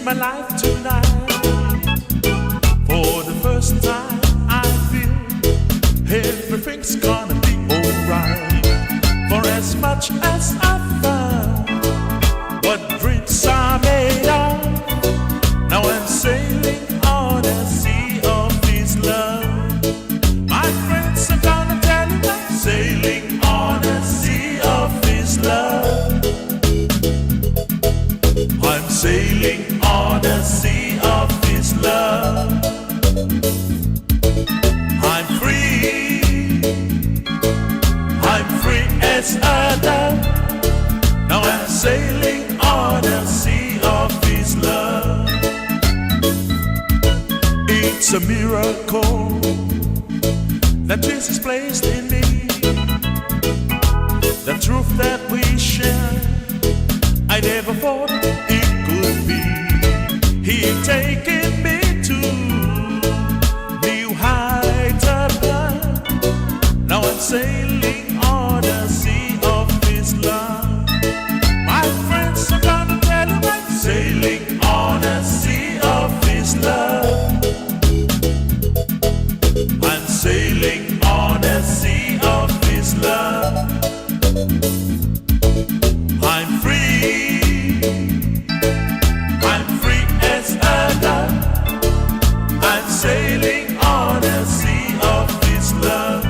my life tonight. For the first time, I feel everything's gonna be alright. For as much as I found what dreams are made of, now I'm sailing on a sea of His love. My friends, I'm gonna tell you I'm sailing on a sea of His love. I'm sailing on a sea of His love. I'm free. I'm free as a dove. Now I'm sailing on a sea of His love. It's a miracle that Jesus placed in me. The truth that we share, I never thought it could be. He taken me to new heights above. Now I'm sailing on the sea of His love. My friends, I'm gonna tell you I'm sailing on the sea of His love. I'm sailing on the sea of His love. I'm free. I'm free as a dove. I'm sailing on the sea of His love.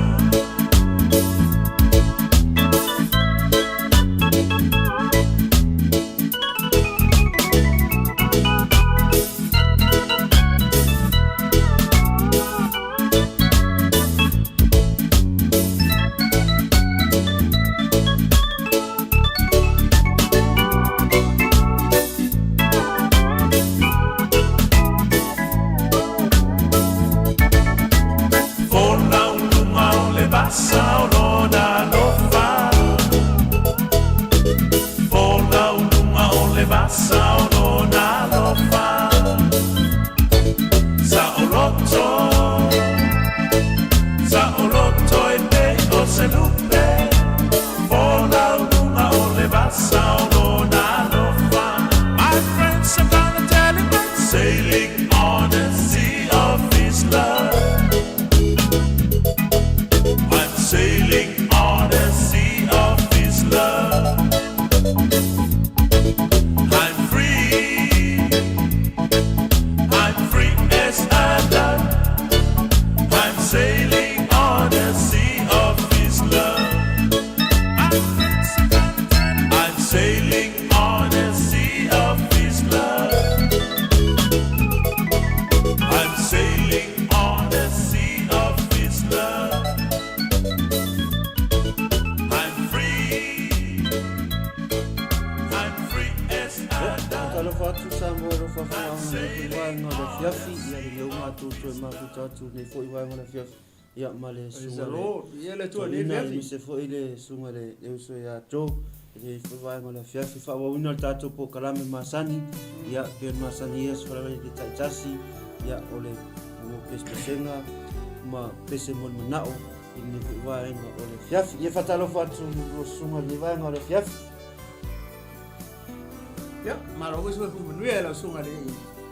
Folau luga o le vasa o lona alofa. Folau luga o le vasa o lona alofa. Saoloto, saoloto e pei o se lupe. Folau luga o le vasa o lona alofa. My friends, I'm gonna tell you I'm sailing on the sea of His love. I'm sailing on the sea of His love. I'm free. I'm free as a dove. I'm sailing on the sea of His love. I'm sailing on the sea of His love. I'm sailing on the sea of His love. I'm free. I'm free as a dove. Talofa atu Samoa ro faafofoga i lenei foi vaega o le afiafi, ia le leuga atu toe mafuta atu i lenei foi vaega o le afiafi, ia ma le Praise susuga the le Lord. Ia le Atua i lenei toeaina afiafi. aemaise foi le susuga le le uso ia Joe i lenei foi vaega o le afiafi. Faaauauina le tatou polokalame masani, ia pei ona masani ia se falevaina taitasi, ia o le mo pesepesega ma pese mo le manao i lenei foi vaega o le afiafi. Ia faatalofa atu i lua susuga i lenei vaega o le afiafi. Ia, malo foi soifua manuia e lau susuga i le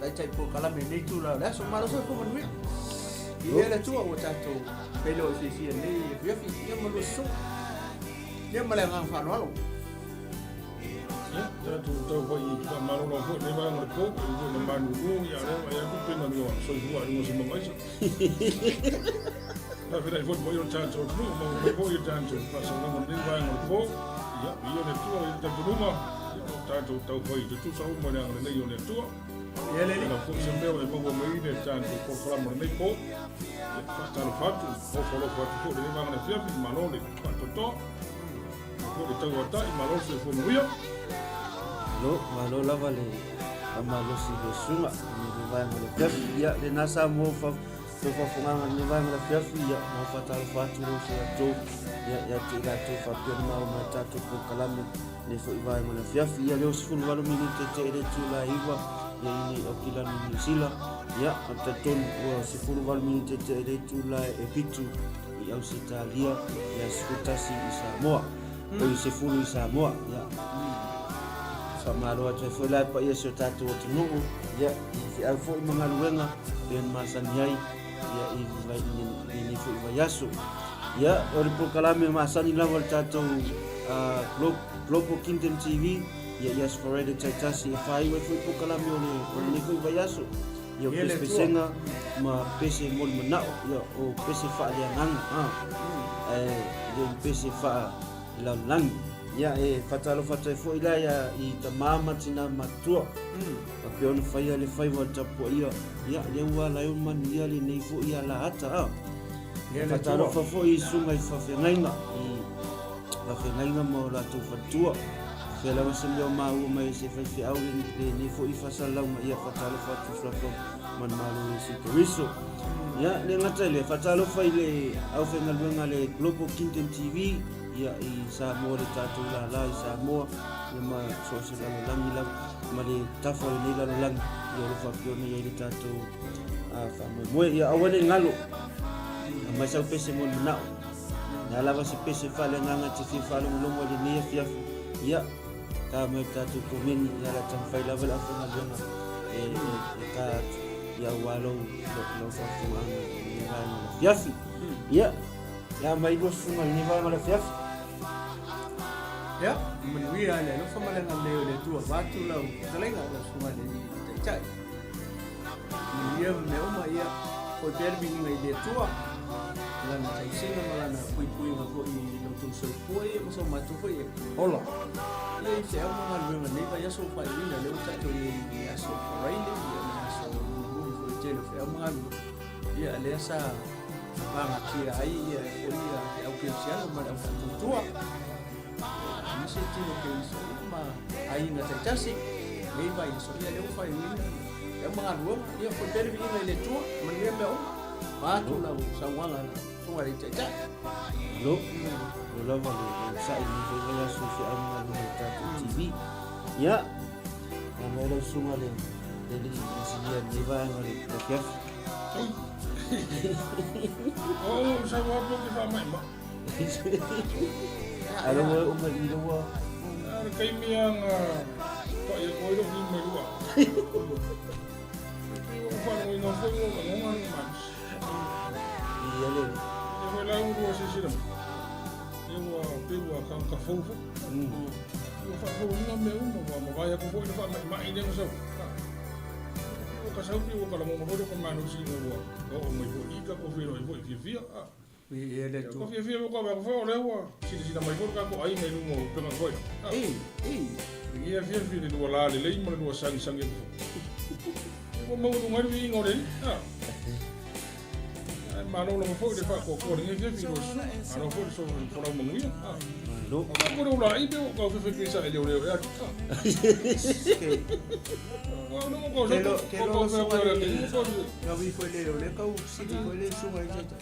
Taitai Polokalame i lenei itula o le aso. Malo soifua manuia. Viia le Atua ua tatou feiloai fiafia i lenei afiafi. Ia ma lua susuga. Ia ma le agaga faaaloalo. Ia, tatou tau foi faamalo lava foi i lenei vaega o le po, e ui foi ina malulu, ia a o lea ua vaai atu pe na lua soifua ai luga o se mauga aisa. Faafetai foi i le paia o le tatou atunuu, maua mai foi i le tatou faasalaga o lenei vaega o le po. Ia, viia le Atua i le talitonuga, ia, o tatou taufai tutusa uma i le agalelei o le Atua. Ia le Alii. Lau foi se mea ua e maua mai i le tatou polokalame o lenei po. Ia, faatalofa atu, ofo alofa atu foi i lenei vaega o le afiafi, malo le faatoatoa. Foi le tauatai, malo le soifua manuia. Malo, malo lava le faamalosi i le susuga i lenei vaega o le afiafi. Ia, lena Samoa fa tou faafofogaaga i lenei vaega o le afiafi, ia, mau faatalofa atu lau uso ia tou, ia, ia te i latou faapea ona maua mai i le tatou polokalame i lenei foi vaega o le afiafi. Ia, lea ua 18 minute tea i le itula e 9, ia, i inei i Aukilani, Niu Sila. Ia, ou te talitonu ua 18 minute tea i le itula e 7 i Ausetalia, ia 11 i Samoa. Oi, 10 i Samoa, ia. Faamalo atu ai foi la e paia o si o tatou atunuu, ia, i feau foi ma galuega pei ona masani ai, ia, i lenei foi vaiaso. Ia, o le polokalame masani lava o le tatou Global Kingdom TV, ia, i Aso Faraile taitasi e faaiu ai foi polokalame o lenei foi vaiaso. Ia, o pesepesega ma pese molimanao, ia, o pese faaleagaga, ae le o ni pese faalelalolagi. Ia, e faatalofa atu ai foi la ia i tama ma tina matutua, faapea ona faia le faiva o le tapuaia, ia, lea ua ala ai ona manuia lenei foi alaata, a. E faatalofa foi i susuga i faafeagaiga, i faafeagaiga ma o latou faletua. Fea lava se mea o maua mai e se faifeau lenei foi faasalalauga, ia faatalofa atu i suafa manumalo o Iesu Keriso. Ia, le gata i lea, faatalofa i le aufaigaluega a le Global Kingdom TV, ia, i Samoa, le tatou lala i Samoa, ia ma so o se lalolagi lava, ma le tafa o lenei lalolagi, ia o lo o faapea ona i ai le tatou faamoemoe. Ia aua ne i galo, aumai sau pese mo le manao. Le a lava se pese faaleagaga e te fia faalogologo ai i lenei afiafi, ia, ta mai i le tatou komeni, ia o le a taumafai lava le aufaigaluega e ta atu, ia aua lou faafofogaaga i lenei vaega o le afiafi. Ia, le a mai lua susuga i lenei vaega o le afiafi. Ia, manuia le alofa ma le agalelei o le Atua vaeatu lau fetalaiga, lau susuga i le Taitai. Manuia ma mea uma, ia, foi pea le viiga i le Atua, i Lana taisiga ma Lana puipuiga foi i lo outou soifua, ia, ma so matou foi e ola. Ia, i feau ma galuega i lenei vaiaso ua faaiuina, lea ua tatou i ai i le aso Faraile, ia, le aso mulimuli foi o le tele o feau ma galuega, ia, lea sa pagatia ai, ia, foi ia, le au kerisiano ma le au faatuatua. Nisi tino keriso ma aiga taitasi, nei vaiaso, ia lea ua faaiuina le au ma galuega, ia foi pea le viiga i le Atua, manuia mea uma, vaeatu lau saunoaga lau susuga i le Taitai. Malo, malo lava le onosai i lenei foi vaiaso i feau ma galuega i le tatou TV. Ia, a mai lau susuga le alii inisinia i lenei vaega o le afiafi. Oh, sa ua ke whaamaima. Alo ua uma i lua. Le taimi a nga paia koe lo ni mai lua. Pe ua whanau foi ua ngonga ni mas. Ia le. Ia foi la ua se sira. Ia ua pe ua ka ka fou fo. Ua fa fou nga me uma ua ma vai ko foi fa mai mai ne so. Ua ka sau pi ua ka la mo mo ko manu si ua. O mai foi i ka ko fi ro i foi fia fia. E le Atua. Ko fiafia mo ka fa o le ua silasila mai foi ka ko ai ngai luga o upega foi. Ei, ei. Ia fiafia le lua la lelei ma le lua sangi sangi atu foi. Ua maualuga ai le viiga o le Alii. Ae malo lava foi le faatoatoa i lenei afiafi i lua susuga. Malo foi le folau manuia. Malo. O ka ko le ula ai pe o kau fefe pesa e leo leo e atu. Ke lo suga le na vi foi le le kau sili foi le suga i tata.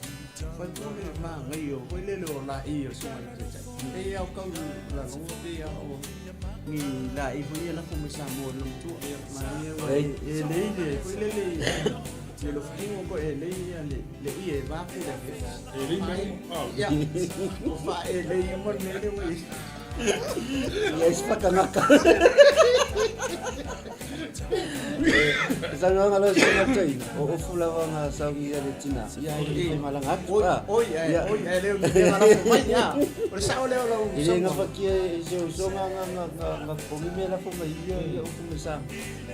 Foi po le ma ngai o foi le le o la i o suga i tata. E au kau la longo pe au o ni la i foi la fo me sa mo lo tu ma ia wa e le le foi le le le lo fingo ko e le ia le le i e va ku le E le me ah. Ya. O fa e le i mo le le wi. Ia isi whakanaka. Saunoaga loa se matai, o ofu lava ngā saungi ia le tina. Ia hai le malanga atu. Oi, oi, e, oi, e leo ni mea lafo mai, ia. O le sao leo lau I le ngafakia e se o so ngā ngā ngā ngā ngā pomi mea lafo mai ia ia ofu me sa.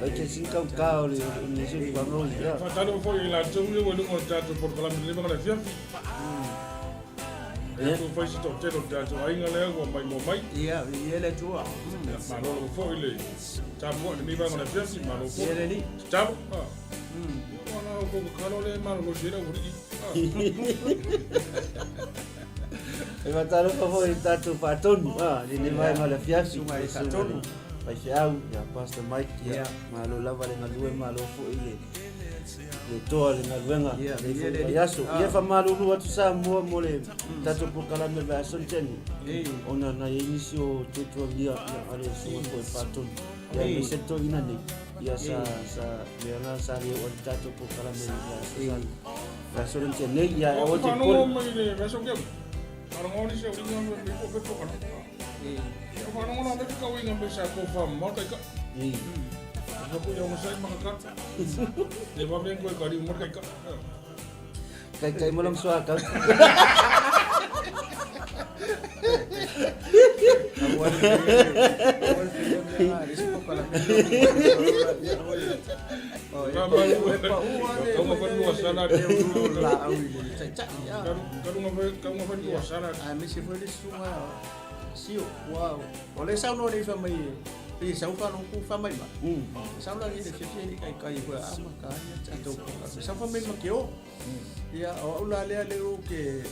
Vai ke sin kau ka o le o le se whanau ia. Whakatalo foi i latou ia ua i luga o le tatou polokalame lenei ma le afiafi. Ia tu fai se toatele o le tatou aiga lea ua maimoa mai. Ia, ia le Atua. Ia, malo lava foi le tapuai i lenei vaega o le afiafi, malo foi. Ia le Alii. Tatalo. Ia, ua na o kou tatalo lea e malolosi ai le aualii. E faatalofa foi i le tatou faatonu, lenei vaega o le afiafi. Susuga i Faatonu. Faifeau, ia Pastor Mike, ia malo lava le galue, malo foi le le toa o le galuega lenei foi vaiaso. Ia faamalulu atu Samoa mo le tatou polokalame o le vaiaso na tea nei, ona na i ai nisi o tuatuagia a le susuga foi Faatonu, ia aemaise le toeaina nei, ia sa sa mea na sa le oo ai le tatou polokalame i le vaiaso sa vaiaso lea na tea nei, ia aua te popole. Mai le vaiaso keu. Faalogologo nisi o liga me po pe po kana. faalogologo mai fekauaiga mai sa tofamamao le taitai. Faku ia ogasai ma kakala. Le vave toe kaliu ma le taitai. Taitai ma lona suakau. Aemaise foi le susuga Sio, ua o le saunoa nei fai mai e sau faalogo faamaimai. Sau la i le fiafia i kaikai foi a maka ai tatou polokalame. Sau fai mai ma ke o. Ia o au la lea le ou ke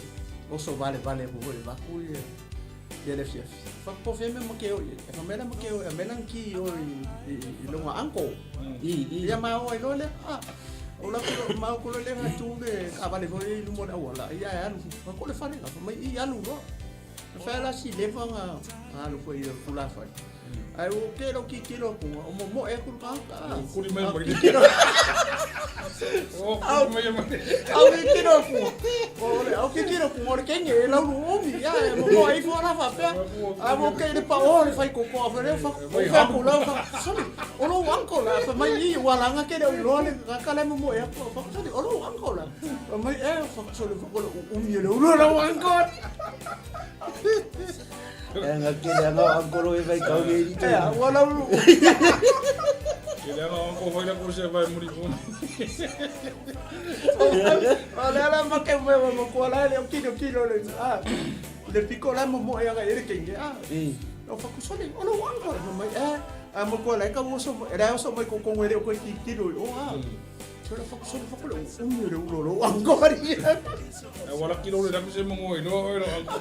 oso valevale aku foi vaku ia ia le fiafi. Fa po fia mea ma ke o ia. E fa mai la ma ke o e mea lang ki o i longa uncle. Ia ma o ai loa lea. Ah, o la ko ma ko le nga tu le kaavale foi i luma o le auala. Ia e alu. Fa ko le fale la. Fa mai i alu loa. E fai la si leva nga alu foi i tulafale. Ai o ke lo ki kilo ku o mo mo e ku ka ka. Kuli mai mai. O kuli mai mai. Au ki kilo ku. O le au ki kilo ku o le kenge e lau lu omi ia e mo mo e fo la fa pea. A mo ke le pa o le fai ko ko fa le fa o fa ku la fa. Soli o lo uncle la fa mai i wa la nga ke le o le ka ka le mo mo e fa soli o lo uncle la. Fa mai e fa soli fa ko le umi le o lo uncle. E nga ke le anga angkolo e vai kau nei te. E ua lau. Ke le anga angko vai la ko se vai muri ko. O le ala ma ke me mo ko la le o kilo kilo le a. Le piko la mo mo e anga ere kenge a. O fa ku sole o lo angko le mai e. A mo ko la ka mo so e la so mai ko ko ngere ko ki kilo o a. Sole fa ku sole fa ku le o mi le ulo lo angko ri. E wala kilo le la se mo ngoi no o lo angko.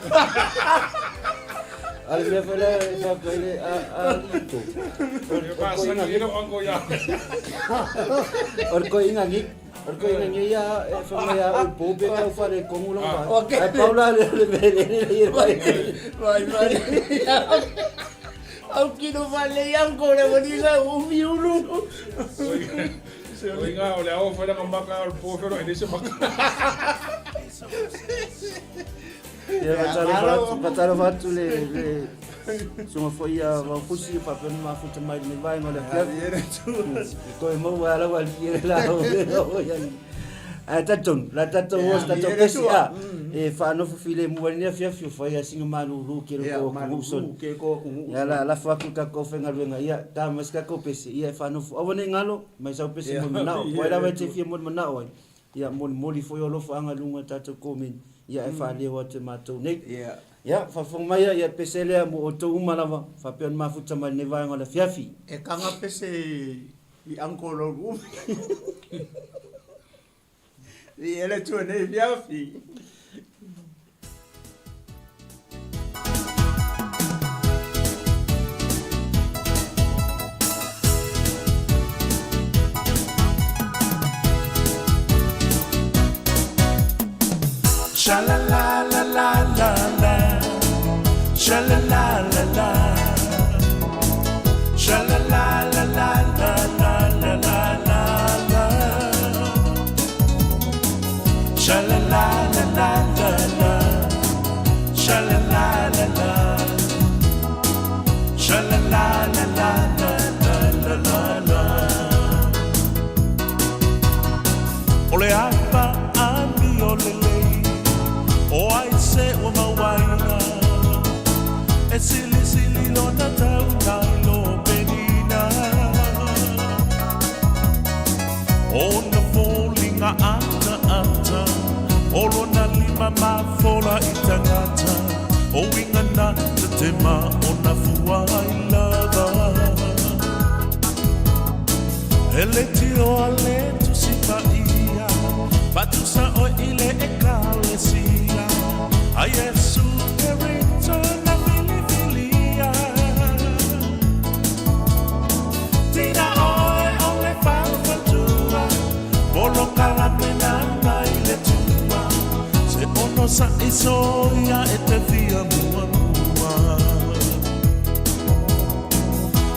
Ale mea foi lea e faapea ai le a lito. O le koiga ni, o le koiga ni ia e fai mai a oi pou pe tau fale kongu lona vaai. Ae pau la lea o le mea elele lea i le vaai. Vai vai. Au kino fale i anko le wani sa umi ulu. Oiga, o le ao fai langa maka o le po fero e lese maka. Ia faatalofa atu le susuga foi ia Vaufusi faapea ona mafuta mai lenei vaega o le afiafi. Toe maua ai lava alii e le la o ia alii. Ae talitonu, la tatou o se tatou pesi a e faanofo filemu ai lenei afiafi o fai a sina malulu ke loko o Kuguusoni. Ia la lafo atu i le tatou aufaigaluega ia ta ma se tatou pesi ia e faanofo aua nei galo mai sau pesi mo le manao. Po o ai lava e te fia mo le manao ai. Ia molimoli foi o alofaaga i luga o tatou komeni, ia ae faaleo atu e matou nei. Ia, faafofoga mai ia, ia pese lea mo outou uma lava, faapea ona mafuta mai lenei vaega o le afiafi. E kaga pese i uncle lou umi. I ele tua nei afiafi. Sha la la la la la la. Sha la la la la. Sha la la la la la la la la la la. Sha la la la la la la. Sha la la la la. Sha la la la la la la la la la. O le apa amio lelei o ai se ua mauaina e silisili lona tau nai lo penina o na foliga ataata o lona lima mafola i tagata o uiga na tetema o na fua ai lava. He leitioa le Tusi Paia, faatusa oe i le Ekalesia a Iesu Kerito na filifilia. Tina oe o le faufautua, polokalame na mai le Atua, se onosai soia e te fia muamua.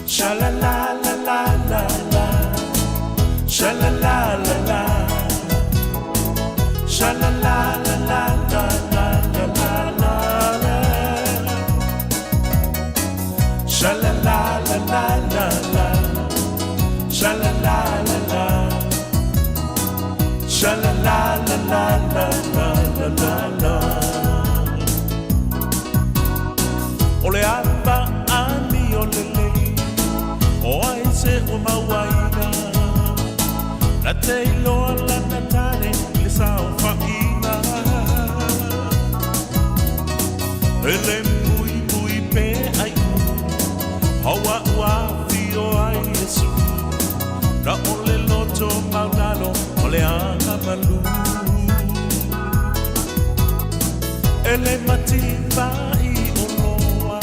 Sha la la la la la la. Sha la la la la. Sha la la la la la la la la la la. Sha la la la la la la. Sha la la la la. Sha la la la la la la la la la. O le ava amio lelei o ai se ua mauaina na te iloa lana tane i le saofaiga. E le muimui pe aiu haua ua afio ai Iesu na o le loto maulalo o le agamalu. E le mativai oloa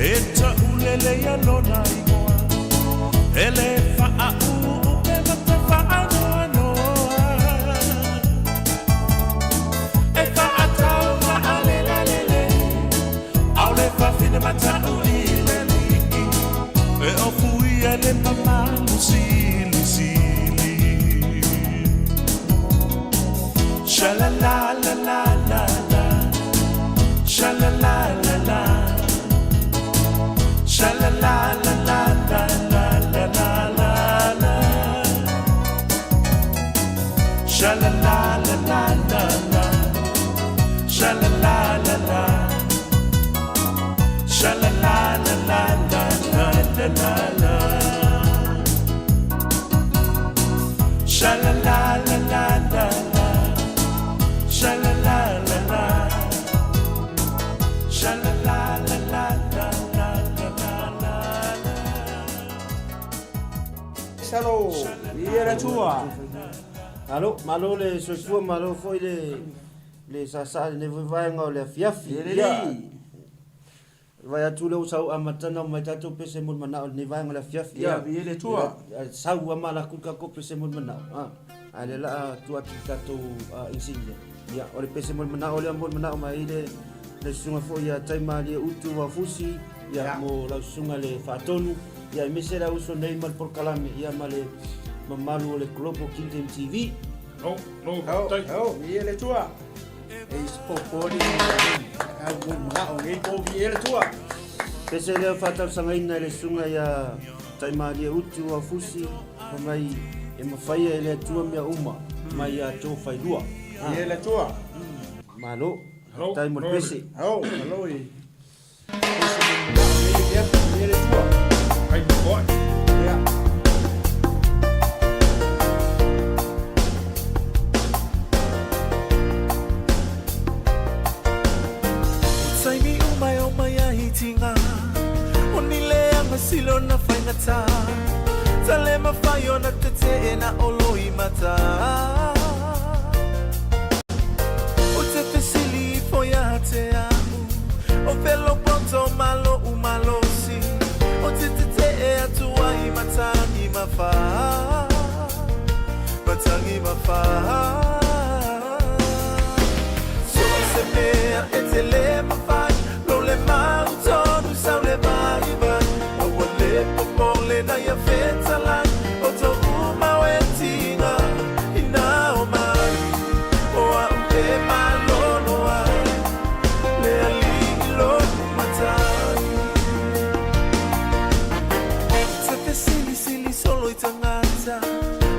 e taulele ia lona igoa e le faauu pe ma te faanoanoa e faatau maalelalele ao le fafine matau i le lii e ofuia le mamalu silisili. Sha la la la la la la. Sha la la la la. Sha la la la la la la la la la la. Sha la la la la la la. Sha la la la la. Sha la la la la la la la la la. Sha la la la la la la. Sha la la la la. Sha la la la la la la la la la. Salo, ia le Atua. Alo, malo le soifua, malo foi le le sasaa lenei foi vaega o le afiafi. Ia lelei. Vai atu le usau amatana o mai tatou pese mo le manao lenei vaega o le afiafi. Ia, ia le Atua. Ia, sau ama la kuka ko pese mo le manao. Ah, a le la tu atu tatou insigne. Ia, o le pese mo le manao lea mo le manao mai le le susuga foi ia Taimalie Utu wa Fusi, ia mo lau susuga le Faatonu, ia e mese la uso nei ma le polokalame, ia ma le mamalu o le Global Kingdom TV. No, no, Au, tai. au, ia le Atua. E se popoli, au mo manao nei po ia le Atua. Pese lea faatausagaina i le susuga ia Taimalie Utu wa Fusi, fa mai e mafaia e le Atua mea uma mai ia tou failua. Ia le Atua. Malo, Alo, tai mo le alo. pese. Au, alo i. Pese mo manao nei ia ia le Atua. Ai mo ai. Ia. Taimi umai o mai ai tinga O ni le anga silo na whaingata Tale mawhai o na te te e na olo i mata O te fesili fo ia te ahu O pelo poto malo umalosi O te te te e atua i matangi mawha Matangi mawha So se mea e te le mawhai Lo le mau tonu sau le mai vai O ua le popole na ia whetalai O tō umau e tinga Ina o mai O au e malolo ai Le alii lo matai Te te sili sili solo i tangata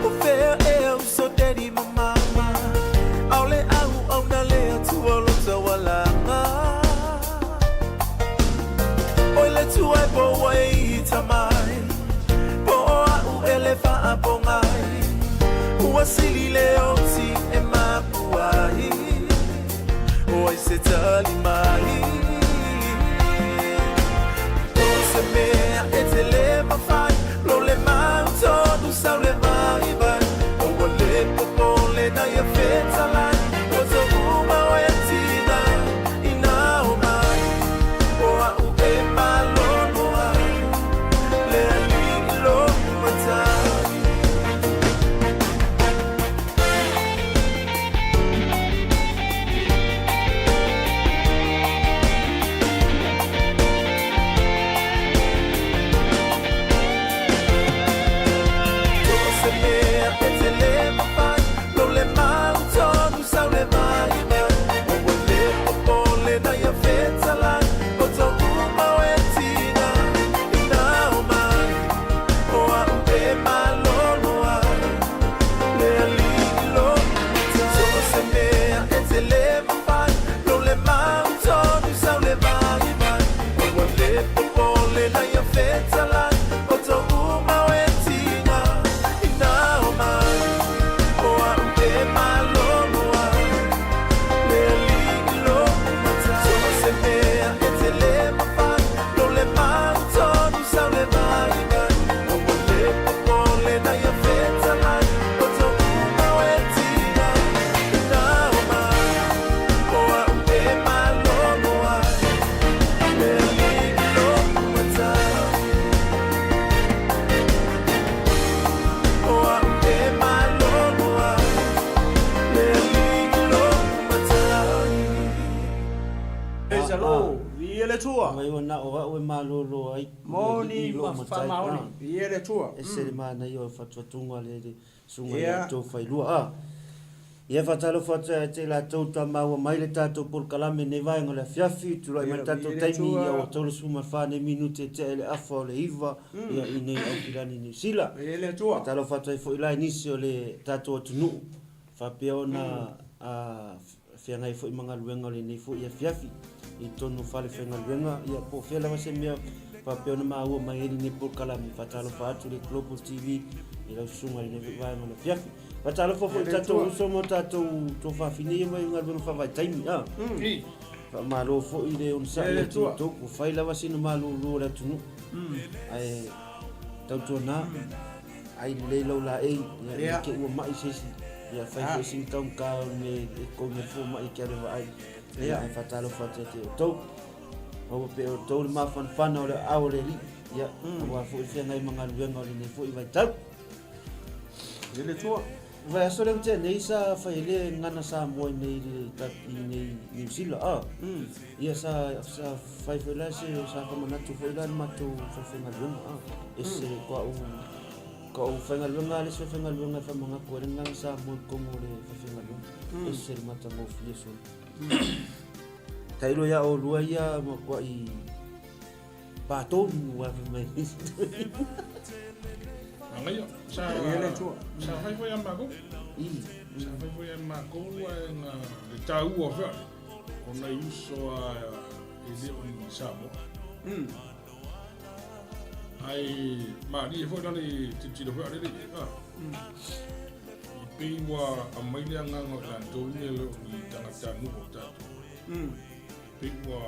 O fea e au so daddy ma mama Au le au au na le atua lo tawalanga Oi le tuai po ua e i tamai Po o au e le whaapongai Ua sili le oti e mapuai O ai se tali mai O se mea e te le mawhai Lo le mau tonu sau le mai vai O ua le popole na ia whetalai O tō umau e tina Ina o mai O au e malolo ai Le alii lo matai. O se mea faamalolo ai i le Moni Alii lou ma Matai. faamaoni. Viia le Atua. Ese le manaia o le fatufatuga o le Susuga ia outou failua. A. Ia faatalofa atu ia te i latou ua maua mai le tatou polokalame i lenei vaega o le afiafi, tulai mai le tatou taimi ia ua 34 nei minute e tea i le afa o le 9 ia i nei Aukilani Niu Sila. Faatalofa atu ai foi la i nisi o le tatou atunuu faapea ona feagai foi ma galuega o lenei foi afiafi i totonu o fale faigaluega, ia po o fea lava se mea faapea ona maua mai ai lenei polokalame. Faatalofa atu le Global TV i lau susuga i lenei foi vaega o le afiafi. Faatalofa foi i tatou uso ma tatou tuafafine ia mai galuega faavaitaimi. A. Faamalo foi le onosai atu i outou, ua fai lava sina malulu o le atunuu. Ae tautuana ai lelei lau laei, ia ne i te i ua mai se isi, ia fai foi sina taugata o le mea e kogi ai le fomai e te alu e vaai. Ia ae faatalofa atu ia te outou. Maua pea e outou le mafanafana o le aao o le Alii, ia aua foi le feagai ma galuega o lenei foi vaitau. E le Atua. Vaiaso lea na tea nei sa fai ai le gagana Samoa i nei i nei Niu Sila a. Ia sa sa fai foi la se sa faamanatu foi la le matou falefaigaluega a. Ese ko au ko au faigaluega le isi falefaigaluega e faamanatu ai le gagana Samoa i totonu o le falefaigaluega. Ese le matagofie solo. Tailo ia oulua ia matuai Patonu ua fai mai nisi. Manaia, sa sa fai foi a makou. Sa fai foi a makou ae na le taua foi o nai uso a e le o ni Samoa. Ai malie foi la le tilotilo foi ale le a. I pei ua aumai le agaga o i latou ia e le o ni tagatanuu o tatou. Pei ua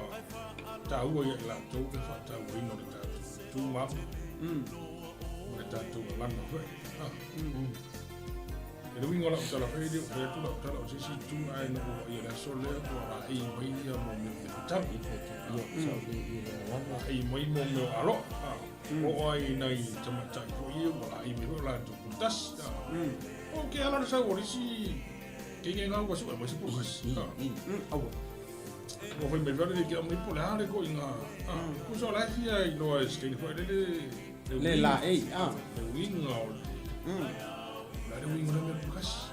taua ia i latou le faatauaina o le tatou tumau ma le tatou gagana foi. I le uiga o lau tala foi, e le o fai atu lau tala o se isi itu, ae na ou vaai i le aso lea ua laei mai ia mo mea o fetau. Laei mai mo mea o aloa. Oo ai nai tamaitai foi ia ua laei mai foi o latou pulutasi. O ke ala le sau o le isi kenge ngau ua sue mai se pulutasi. Aua. Ua fai mai fale ke mai po le a le ko inga. Ku so la fia i loa e se foi le le le la ei a. Le uiga o le. La le uiga le mea kasi.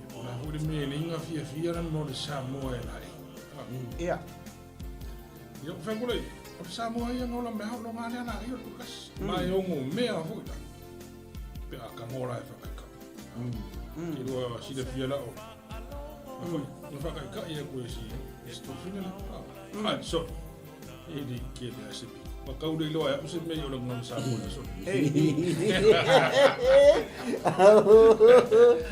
Po la foi le mea le inga fia fia la mo le Samoa e la ei. Ia. Ia o fai kule o le Samoa ia no la mea o longa le la ei o le kasi. Ma e ongo mea foi la. Pe a ka ngola e whakaika. Ke lua silafia la o. Na whakaikai e koe si e stofina le. Ah, sorry. E le ke le ase pi. Ma kau le iloa e au se mei o le ngana sa mo le sorry.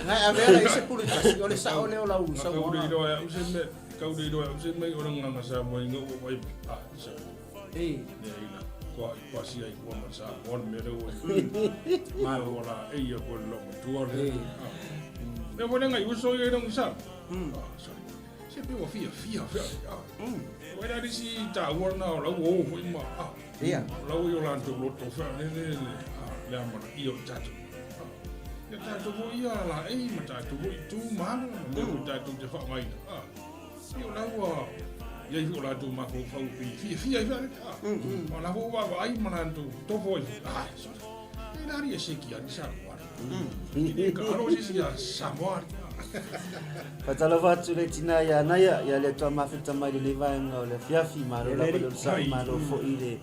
Ngai a vea i se pulu tasi o le sao lea o lau Ma kau le iloa e au se mei kau le iloa e au se mei o le ngana sa mo inga ua wai. Ah, sorry. Ei. Le ila. Kua i pasi ai kua ma sa mo le mea le ua. Ma ua la e ia koe le loko tua le. Le wale ngai uso ia i sa. Ah, sorry. Se pe ua fia fia fia. Ah. Wai la risi ta ua na o lau o foi ma. Ah. Ia. Lau i o lantou loto fea le le le. Ah, le amana i o tatou. Ia tatou foi ia la ei ma tatou foi tu ma ma mea foi tatou te whaangaina. Ah. Ia o la ua iai foi o latou mafaufau pei fiafia ai foi ah. O la foi ua vaai ma latou tofo ai foi. Ah, sorry. E la ri e seki ani Samoa. E le ka alo se isi ia Samoa. Faatalofa atu le tina ia Naia, ia le Atua mafeta mai lenei vaega o le afiafi, malo lava le onosai, malo foi le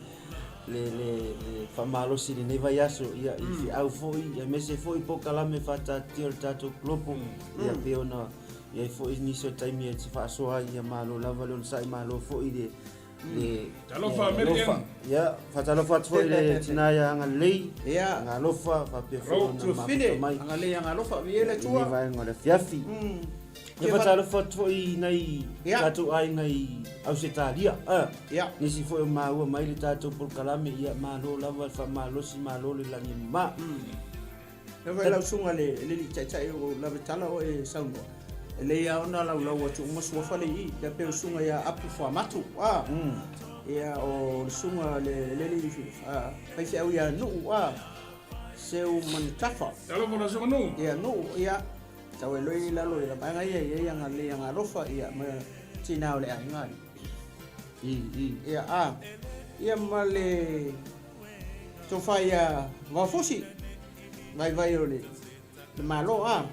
le le le faamalosi i lenei vaiaso, ia i feau foi, aemaise foi polokalame faataatitia o le tatou kolopo, ia pei ona i ai foi nisi o taimi e te faasoa ai, ia malo lava le onosai, malo foi le le Talofa American. Ia, faatalofa atu foi le tina ia Agalelei. Ia. Agalofa faapea foi ona Tuafine, mafuta mai. Agalelei Agalofa, viia le Atua. I lenei vaega o le afiafi. Ia faatalofa atu foi i nai tatou aiga i Ausetalia. Ia. Nisi foi o maua mai le tatou polokalame, ia malo lava le faamalosi, malo le lagi e mama. Lea foi lau susuga le alii taitai o Lavetala o e saunoa, e lelei lava ona laulau atu uma suafa le i i, tai pei o le susuga ia Apu Fuamatu, a, ia o le susuga le alii faifeau ia Nuu, a, Seu Manutafa. Talofa la susuga Nuu. Ia Nuu, ia, tau e loi i lalo i la vaega ia i ai agalelei agalofa, ia, ma tina o le aiga. Ia, a. Ia ma le tofa ia Vaofosi, vaivai o le Malo a.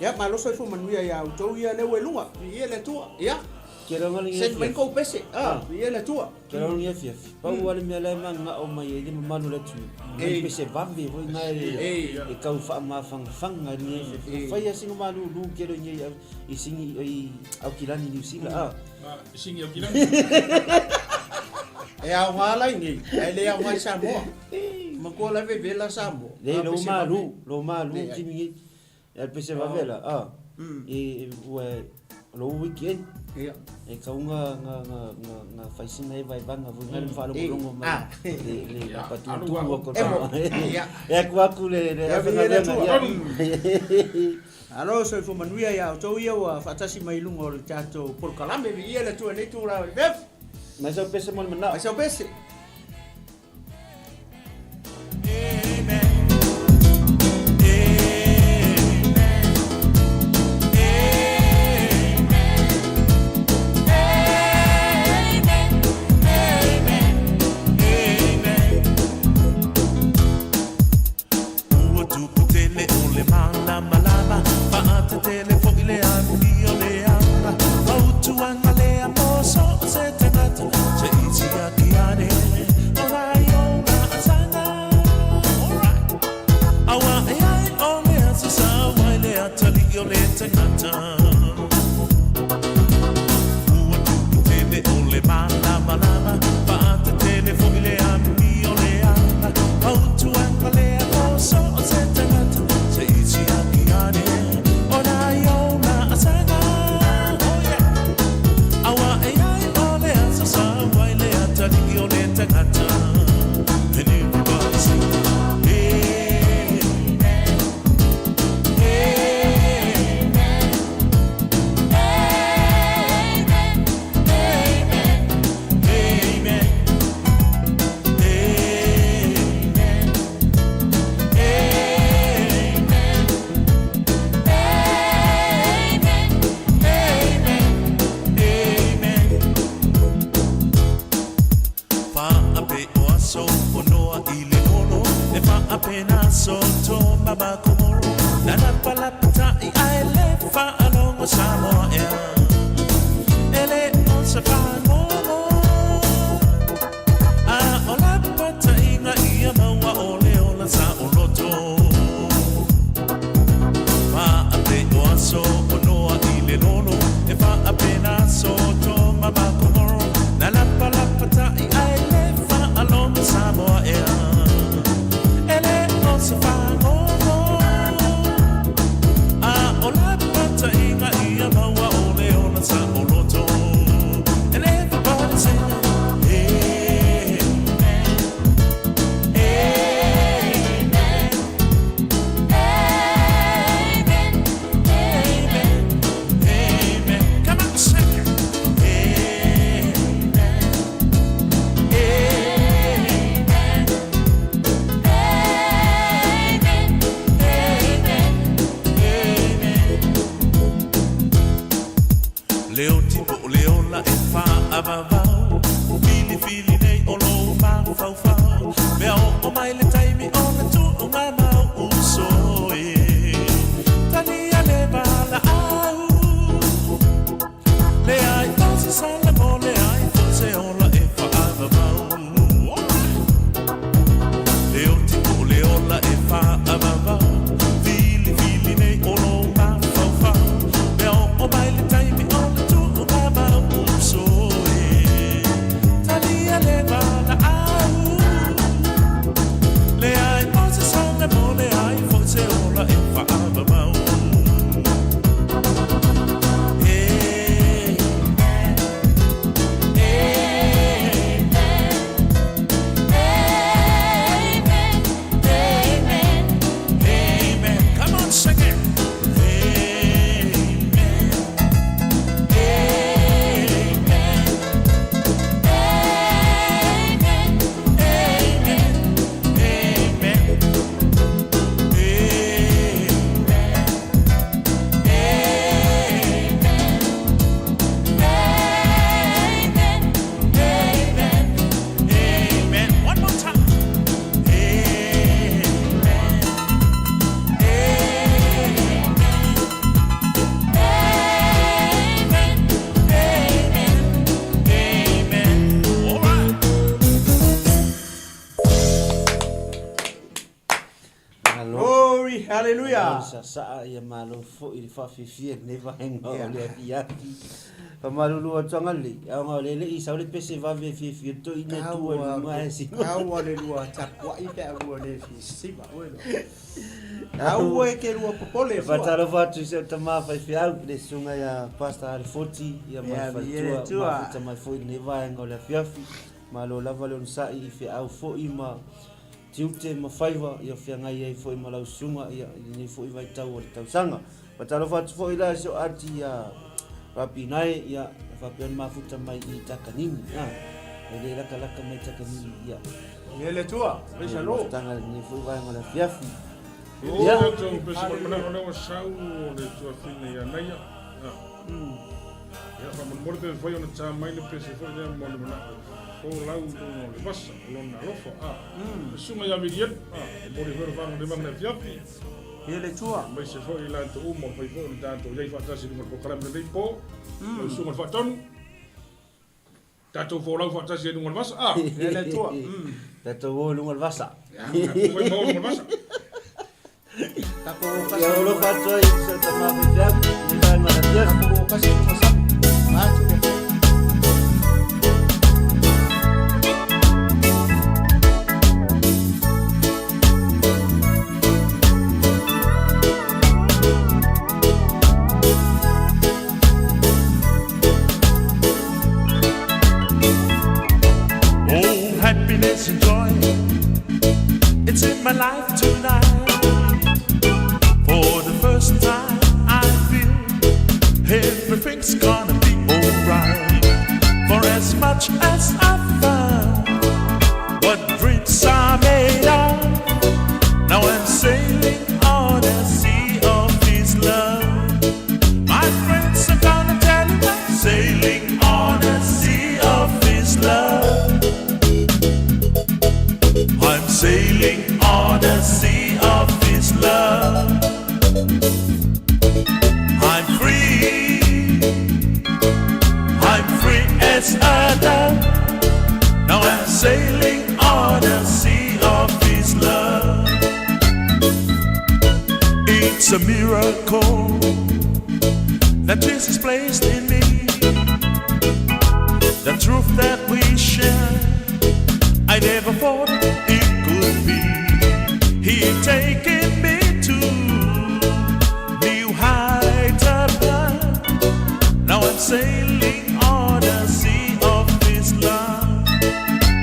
Ia, malo soifua manuia ia outou ia lea ua i luga. Viia le Atua. Ia. Send mai kou pese. A, viia le Atua. Ke rau ni afiafi. Pau lava le mea la e mananao mai ai le mamalu o le atunuu, nai pese vave foi na e tau faamafanafana i lenei afiafi. Ua fai lava sina malulu tele i nei i sini i Aukilani Niu Sila a. I sini Aukilani. E aoga la i nei, ae le aoga i Samoa. Matua la vevela Samoa. Leai, lou malu, lou malu timi nei. E le pese vave la, a. E ua lou weekend. Ia. E kau nga nga nga nga nga faisina e vaevaga foi nga le mafaalogologo mai le le lapatutu ko Ia. E aku aku le le Ia, viia le afengaluega Atua. ia. Alo, soifua manuia ia outou ia ua faatasi mai i luga o le tatou polokalame. Viia le Atua i lenei itula o le afiafi. Mai sau pese mo le manao. Mai sau pese. Ua tupu tele o le malamalama, faatetele foi le amio le ala. Fautuaga lea mo so o se tagata, se i siaki ane, o lai ona asaga. Alright. Aua e ai o le aso sau ai le atalii o le tagata. Ua tupu tele o le malamalama, faatetele foi le amio le ala. Fautuaga lea mo so o se tagata, se i siaki ane, o lai ona asaga. Oh yeah. Aua e ai o le aso sau ai le atalii o le tagata. And everybody sing, hey, hey. Amen. Amen. Amen. Amen. Amen. Faape o aso fonoa i le lolo, e faapena so to mamakomoro. Na lapalapata'i ae le faalogo Samoa ea. E le o se fagogo. A o lapataiga ia maua o le ola saoloto. Faape o aso fonoa i le lolo, e faapena so to mamakomoro. Na lapalapata'i ae le faalogo Samoa ea. E le o se fagogo. A o lapataiga ia maua o le ola saoloto. And everybody sing, amen, amen, amen, amen. Come on, sing it. Amen, amen, amen, amen. Leo tipo o le ola e faavavau, filifili nei o lou mafaufau. Mea oo mai le taimi o le tuuga mau uso e. Talia le valaau. Leai o se sala mo leai foi se ola e faavavau. Leo tipo o le ola e faavavau, filifili nei o lou mafaufau. Mea oo mai le taimi o le tuuga mau uso e. Talia le valaau. Glory, hallelujah. Malo sasaa ia malo foi i le faafiafia i lenei vaega o le afiafi. Faamalulu atu agalelei, aoga o lea e le i sau le pese vave e fiafia le toeaina e tu ai i luga ae sima. Taua le lua tapuai pe a lua le fia sima oe loa. Aua e te lua popole E fua. Faatalofa atu i si ou tama faifeau, le susuga ia Pastor Alefoti, ia ma le faletua, mafuta mai foi i lenei vaega o le afiafi. Malo lava le onosai i feau foi ma tiute ma faiva ia feagai ai foi ma lau susuga ia i lenei foi vaitau o le tausaga. Faatalofa atu foi la i si ou aunty ia Rapinae ia faapea ona mafuta mai i Takanini. Ah, e le lakalaka mai Takanini ia. Ia le Atua, praise the Lord. Mafutaga i lenei foi vaega o le afiafi. Ia. Tou pese mai manao lea ua sau o le tuafine ia Naia. Ia faamolemole pe mafai ona ta mai le pese foi lea mo le manao e folau i luga o le vasa o lona alofa. Le susuga ia Vilielu, e momoli foi le faagaluega i le afiafi. Ia le Atua. Aemaise foi i latou uma o fai foi o le tatou i ai faatasi i luga o le polokalame lenei po. Lau susuga i le Faatonu. Tatou folau faatasi ai i luga o le vasa. Ah! Ia le Atua. Tatou o i luga o le vasa. Ia, tatou vai ma o i luga o le vasa. Tatou o kasi. Ia alofa atu ai i si ou tama faifeau, i le vaega o le afiafi. Tatou o kasi i luga sami. Vaeatu le Atua. Oh, happiness and joy, it's in my life tonight. For the first time, I feel everything's gonna be alright. For as much as I found what dreams are made of, now I'm sailing on a sea of His love. My friends, I'm gonna tell you I'm sailing on a sea of His love. I'm sailing on a sea of His love. I'm free. I'm free as a dove. Now I'm sailing on a sea of His love. It's a miracle that Jesus placed in me. The truth that we share, I never thought it could be. He taken me to new heights above. Now I'm sailing on the sea of His love.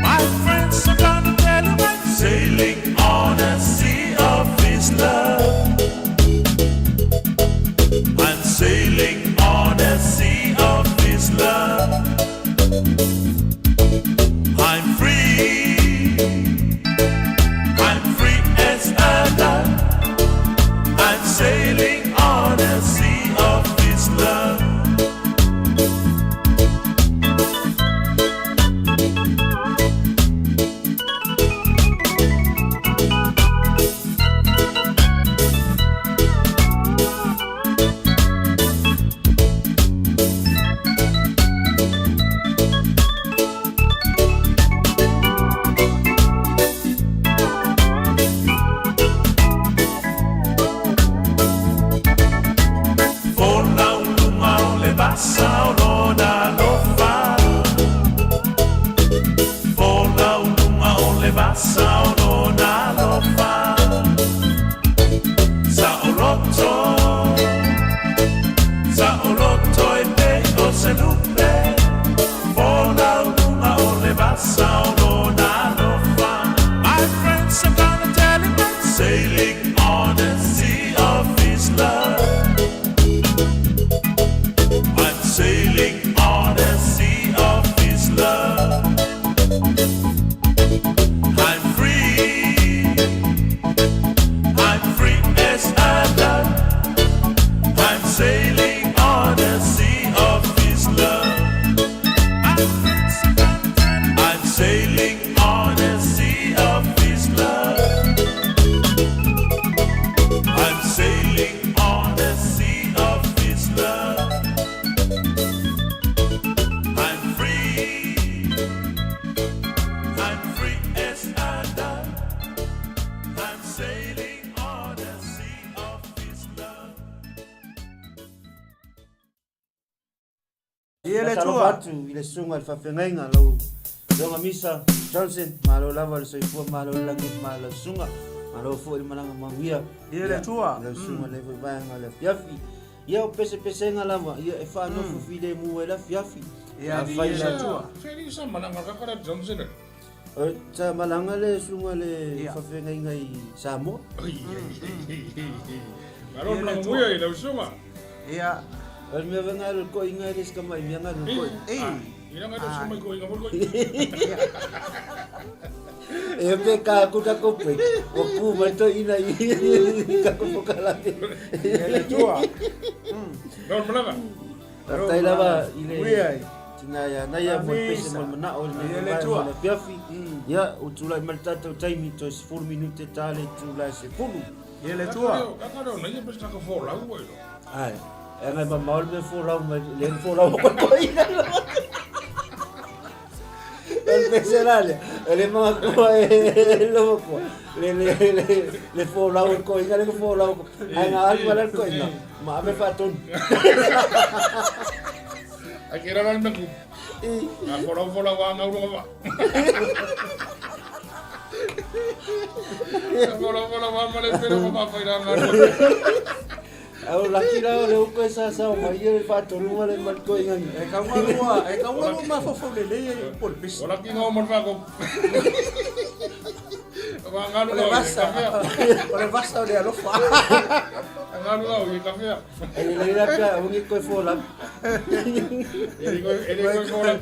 My friends, I'm gonna tell you I'm sailing on the sea of His love. I'm sailing on the sea of His love. I'm free. I'm free as a dove. I'm sailing on the sea of His love. Folau i luga o le vasa o lona alofa. Folau i luga o le vasa o lona alofa. Saoloto, saoloto e pei o se lupe. Folau i luga o le vasa o lona alofa. My friends, I'm gonna tell you I'm sailing on the sea of His love. I'm sailing on the sea of His love. I'm free. atu i le susuga i le faafeagaiga lau Afioga Misa Johnson, malo lava le soifua, malo le lagi, malo lau susuga, malo foi le malaga manuia. Ia le Atua. Lau susuga le foi vaega o le afiafi. Ia o pesepesega lava, ia e faanofo filemu ai le afiafi. Ia, Afai ia le Atua. Feli sa malaga kaka le Johnson. Sa malaga le susuga le faafeagaiga i Samoa. Malo le malaga manuia i lau susuga. Ia. O le mea vaega le koiga e le se tamai mea galu le koi. Ina galu se mai koiga foi koi. E pe ka ku ka ko pe. O ku mai to ina i ka ko pokalate. Ia le tua. Malo malaga. Faafetai lava i le tina ia Naia mo le pese mo le manao i lenei vaega mo le afiafi. Ia, ua tulai mai le tatou taimi toe 10 minute ta le itula e 10. Ia le Atua. Kaka leo Naia pese kaka folau ua ilo. Ai, e agai mamao le mea folau mai, le folau o koe ina lo. O le pese la lea, e le magakoa e lo makoa. Le le le le folau o koe ina le folau. Ai nga alu ala koe ina. Ma ave faatonu. Ai ke rara na ku. A folau folau a ngau ronga va. A folau folau a male pere ma ma faira ngau. Au laki la o le uko e sa sa mai ia le faatonu ma le mal koe ina. E kaualua, e kaualua mafaufau lelei ai upu o le pese. O laki ngau mal fa ko. O le vasa, o le vasa o le alofa. Ngalu ngau i kafea. E le la ka ungi koe folau. E le koe folau.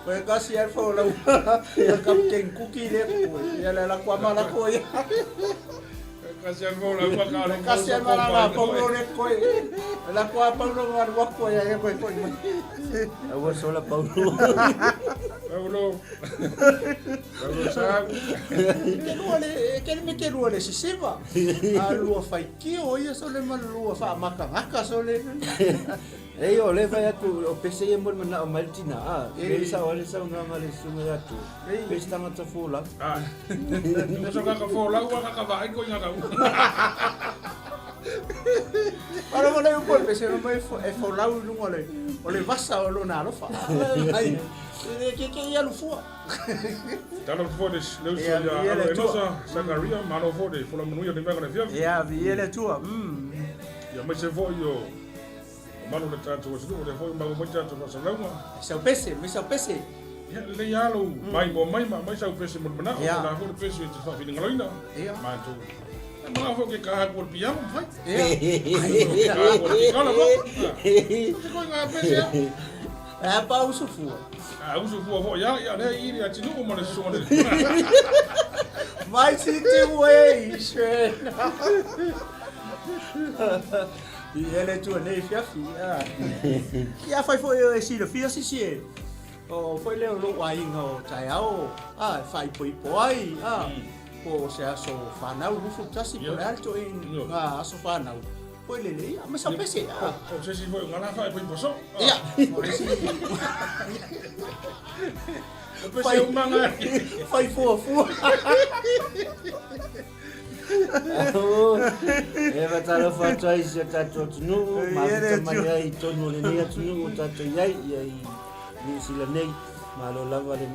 Koe kasi ai folau. O Captain Cookie le koe. Ia le la kua mala koe. Kasi ai folau ma ka Kasi ai mala la paulo le koe. La kua paulo ma lua koe ia koe koe mai. Aua sola paulo. Paulo. Paulo sa. Ke lua le ke le ke lua le sisiva. A lua faitio ia so le ma lua faamakagaka so le. Ei o le fai atu o pese ia mo le manao mai le tina a. Le sa o le saunoaga a le susuga ia atu. Pese tagata folau. Ah. Ko sa ka folau wa ka va ai ko inga ka. Ara mo le upo pese no mai e folau i lunga le o le vasa o lona alofa. Ai ke ke ia lufua. Talo fo le le uso ia alo enosa Sakaria malo fo le fola manuia le vaega le fiafi. Ia vi ele tua. Ia mai se fo io malu le tatou atunuu lea foi maua mai tatou faasalauga. Sau pese, mai sau pese. Ia lelei lava lou maimoa mai ma aumai sau pese mo le manao, o la foi le pese e te faafinagaloina. Matou. E manao foi ke kaha ku o le piamo mafai. Ke kaha ku o le kikala foi. Se koe ngā pese a. E pa usu fua. A usu fua foi a, ia lea i le atunuu ma le susuga le. My situation. I hele atu nei fiafi. Ia fai foi e silafia sisi e. O foi lea o lou aiga o taeao, a, e faaipoipo ai, a, po o se aso fanau 21 po o le a le toeaiga aso fanau. Foi lele ia, ma sau pese. A. O se isi foi o ngā la faaipoipo soo. Ia, o le isi. O pese o manga. Fai fuafua. E faatalofa atu ai i si o tatou atunuu, mafuta mai ai i totonu o lenei atunuu o tatou i ai, ia i Niu Sila nei. Malo lava le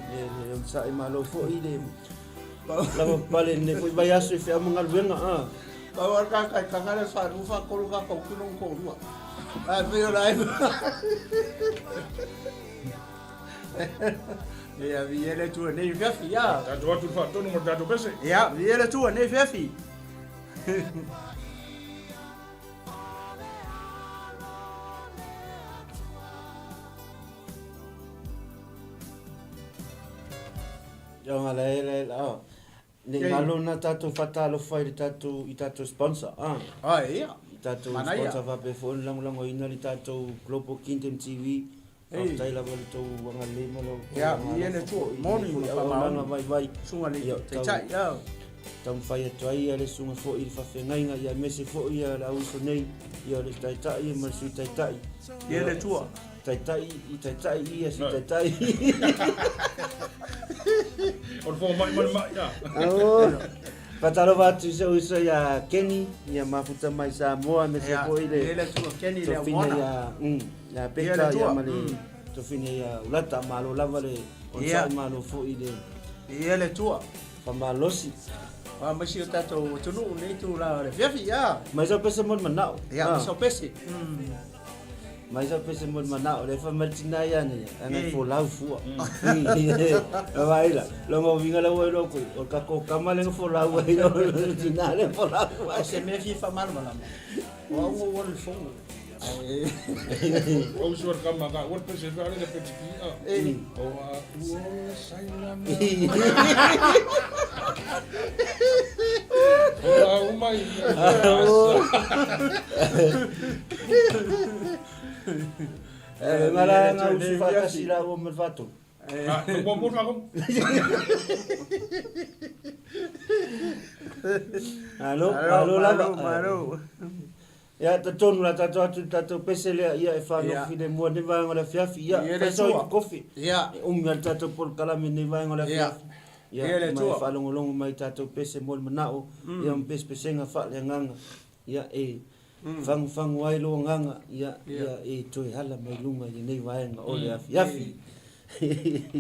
onosai, malo foi le lava papale i lenei foi vaiaso i feau ma galuega. A. Pau a ka kai kanga le wharu wha kolu ka kau kino ko rua. Ai pe ora ai. Ia vi ele tua nei fiafi ia. Tatou atu le faatonu ma le tatou pese. Ia vi ele tua nei fiafi. Ia nga la ele la. Ne ngalo na tatou faatalofa i le tatou i tatou sponsor a. Ai ia. I tatou sponsor faapea foi ona lagolagoina le tatou Global Kingdom TV. Faafetai lava i le tou agalelei ma lo outou agaga foi i lenei foi auaunaga vaivai. Susuga i le Taitai. Taumafai atu ai le susuga foi i le faafeagaiga ia aemaise foi le auuso nei ia le Taitai ma le Sui Taitai. Ia le Atua. Taitai i Taitai ia Sui Taitai. O le fomai ma le mai a. Faatalofa atu i si ou uso ia Kenny, ia mafuta mai Samoa aemaise foi le Ia le Atua Kenny le Tofina aumoana. ia, ia Peta ia ma le Tofine ia Ulata, malo lava le onosai, malo foi i le Ia le Atua. Faamalosi. Wa mai si o tatou atunuu nei itula o le afiafi, ia. Mai sau pese mo le manao. Ia, mai sau pese. Mai sau pese mo le manao, le fa mai le tina ia nei, ana e folau fua. Vaai la, longa uiga la ua iloa koe, o le tatou tama lea na folau ai, o le tina lea na folau ai. O se mea fia faamalamalama, o au na ou alu i le fono. Ua usu le kama ka ua pese fa le pese ki a. O a ua sailana. O a umai. E ngala nga usu faatasi la ua ma le faatolu. Ah, mo mo fa ko. Alo, malo lava. Malo. Ia, talitonu la tatou atu i le tatou pese lea, ia, e fanofi le mua nei vaega o le afiafi, ia, fai sau i kofi, e umi ai le tatou polokalame i lenei vaega o le afiafi. Ia, ma e faalogologo mai i tatou pese mo le manao, ia, ma pesepesega faaleagaga, ia, e fagufagu ai lou agaga, ia, ia, e toe ala mai luga i lenei vaega o le afiafi.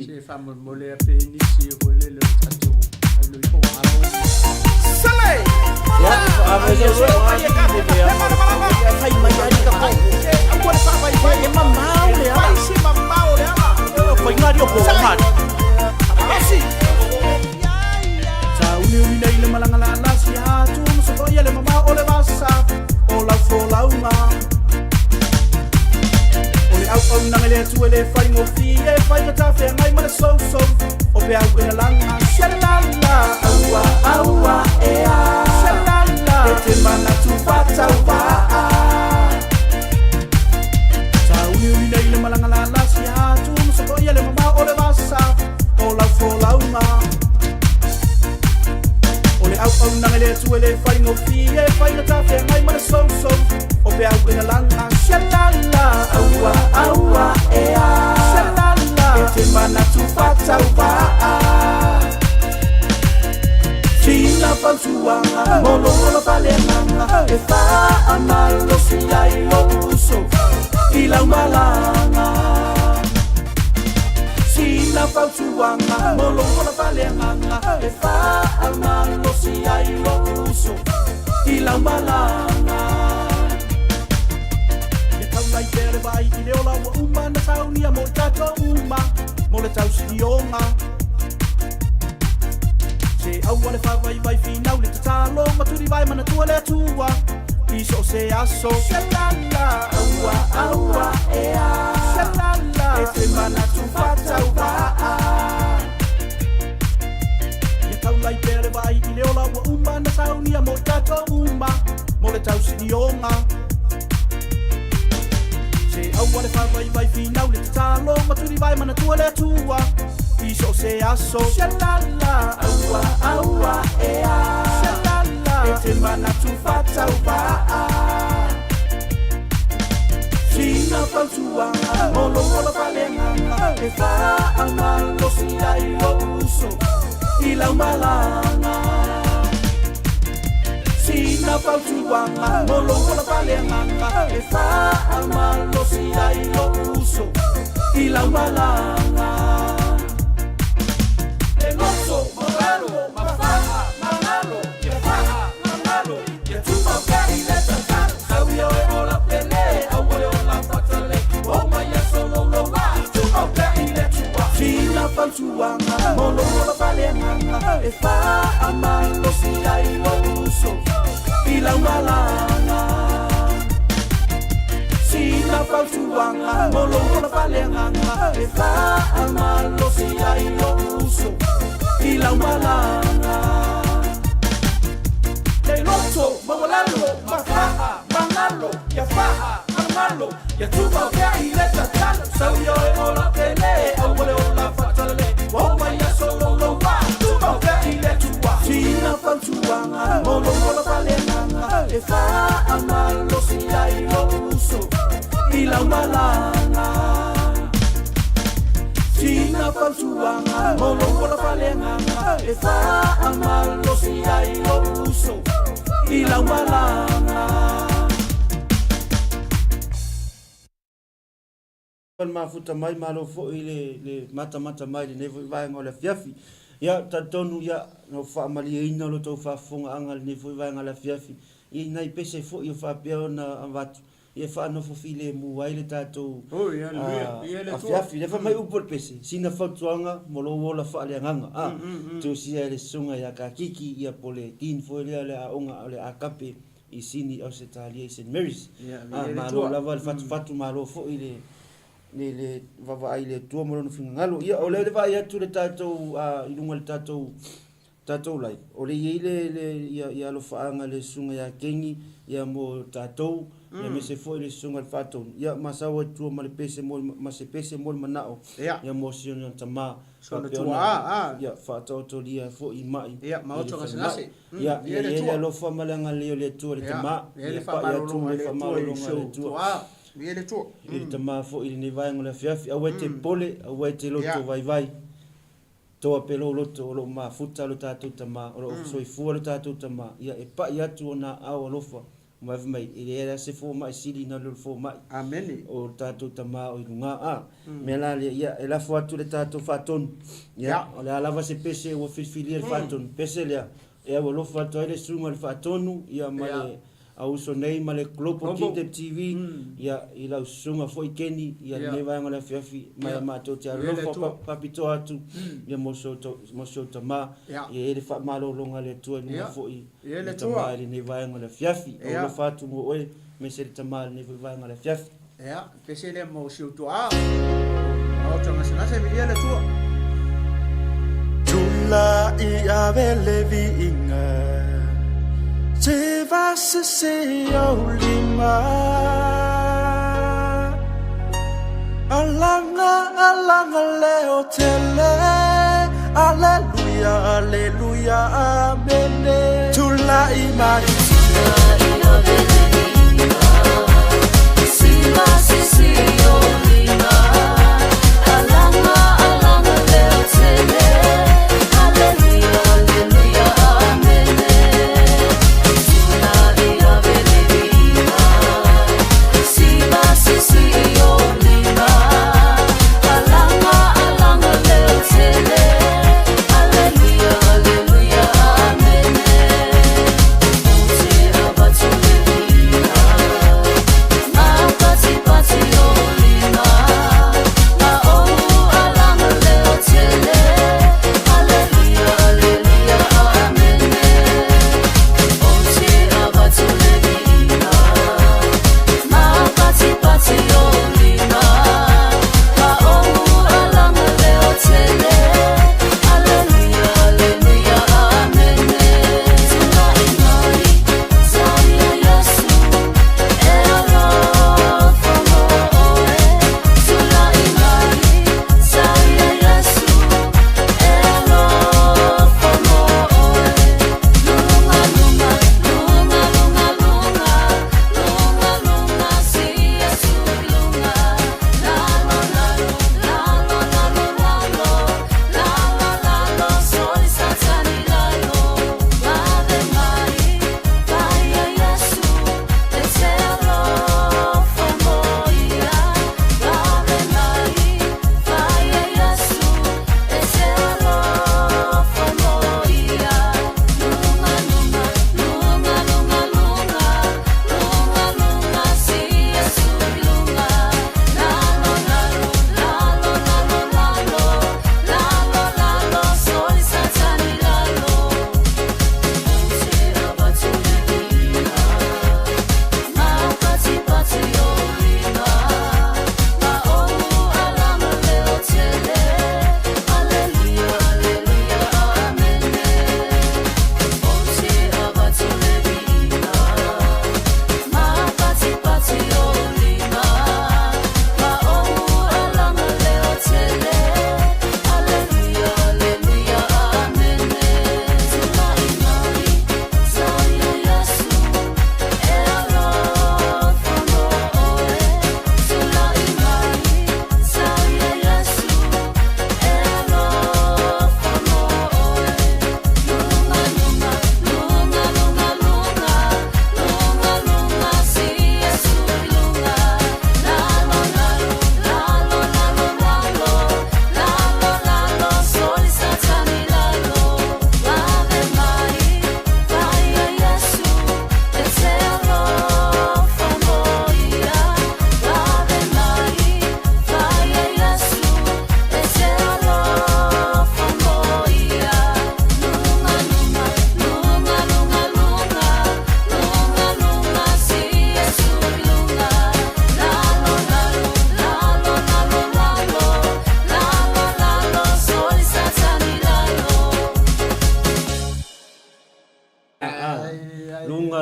Se faamolemole a pe nisi foi lele o tatou ailoi po alo. Sele! Ia, Fai mai ai ka ko. Aua le faavaivai. E mamao le ala. Fai se mamao le ala. Faiga rio po ngari. Malosi! Sauniuni nei le malaga lala si atu ma sofoia le mamao o le vasa o lau folauga. O le auaunaga i le Atua e le faigofie, faigata feagai ma le sousou o peau e lalaga. Shalala, aua, aua, ea. Shalala, e te manatu faatauvaa. Sauniuni nei le malaga lala si atu ma sofoia le mamao o le vasa o lau folauga. O le auaunaga i le Atua e le faigofie, faigata feagai ma le sousou o peau e lalaga. Shalala, aua, aua, ea. Shalala, e te manatu faatauvaa. Sina fautuaga mo lou ola faaleagaga e faamalosi ai lou uso i lau malaga. Sina fautuaga mo lou ola faaleagaga e faamalosi ai lou uso i lau malaga. Ia taulai pea le vaai i le ola ua uma na saunia mo i tatou uma mo le tausilioga. Se aua le faavaivai finau le tatalo ma tulivae manatua le Atua i so o se aso. Shalala, aua, aua, ea. Shalala, e te manatu faatauvaa. Ia taulai pea le vaai i le ola ua uma na saunia mo i tatou uma mo le tausilioga. Se aua le faavaivai finau le tatalo ma tulivae manatua le Atua i so o se aso. Shalala, aua, aua, ea. Shalala, e te manatu faatauvaa. Sina fautuaga mo lou ola faaleagaga e faamalosi ai lou uso i lau malaga. Sina fautuaga mo lou ola faaleagaga e faamalosi ai lou uso i lau malaga. Le loto maualalo mafaa magalo ia faa magalo ia tumau pea i le tatalo sau ia oe ola pele aua le ola fatale o mai aso louloua tumau pea i le Atua. Sina fautuaga mo lou ola faaleagaga e faamalosi ai lou uso i lau malaga. Sina fautuaga mo lou ola faaleagaga e faamalosi ai lou uso i lau malaga. Le loto maualalo mafaa magalo ia faa magalo ia tumau pea i le tatalo sau ia oe ola pele aua le ola fatalele o mai aso louloua tumau pea i le Atua. Sina fautuaga mo lou ola faaleagaga e faamalosi ai lou uso i lau malaga. Sina fautuaga mo lou ola faaleagaga e faamalosi ai lou uso i lau malaga. le mafuta mai, malo foi le le matamata mai i lenei foi vaega o le afiafi. Ia, talitonu ia, na ua faamalieina lo outou faafofogaaga i lenei foi vaega o le afiafi, i nai pese foi o faapea ona avatu, ia faanofo filemu ai le tatou afiafi. Lea fai mai upu o le pese, sina fautuaga mo lou ola faaleagaga. A, tusia e le susuga ia Kakiki, ia po o le Dean foi lea o le aoga o le Agape i Sini, Ausetalia i Saint Mary's. A, malo lava le fatufatu, malo foi le le le vaavaai i le Atua ma lona finagalo. Ia, o lea le vaai atu le tatou i luga i le tatou tatou live, o lea e i ai le le ia ia alofaaga le susuga ia Kenny ia mo tatou, mm. aemaise foi le susuga i le Faatonu, ia ma sau ai tua ma le pese mo ma se pese mo le manao, Ia. ia mo si ona tama, Sona faapea tua, ona, ah, ah. ia faataotolia foi mai Ia, ma i le oto falemai. gasegase. Mm, Ia, ia ia le i ai le Atua. alofa ma le agalelei o le Atua i le Ia, tama, ia le ia pai atu faamalologa a le le Atua i faamalologa a si le ou Atua. tuaa. Ia le Atua. I le tama foi i lenei vaega o le afiafi, aua e te pole, aua e te loto Ia. vaivai. Toa pea lou loto, o lo o mafuta lo tatou Tama, o lo o soifua lo tatou Tama, ia e pai atu ona aao alofa, ma fai mai, e leai lava se fomai sili na lo le fomai. Amene. O lo tatou Tama o i luga. A mea la lea, ia e lafo atu le tatou faatonu. Ia, o le a lava se pese ua filifilia le faatonu, pese lea, e au alofa atu ai le susuga i le faatonu, ia ma le a uso nei ma le Global Kingdom TV, ia, i lau susuga foi Kenny, ia, lenei vaega o le afiafi, mai a matou te alolofa faapitoa atu, ia, mo si ou tama, ia, e i ai le faamalologa a le Atua i luga foi o le tama i lenei vaega o le afiafi. Au alofa atu mo oe, aemaise le tama i lenei foi vaega o le afiafi. Ia, pese lea mo si ou tuaa. Maota gasegase, viia le Atua. Tula i ave le viiga, se vasese au lima. Alaga, alaga leo tele, aleluia, aleluia, amene. Tula i mai.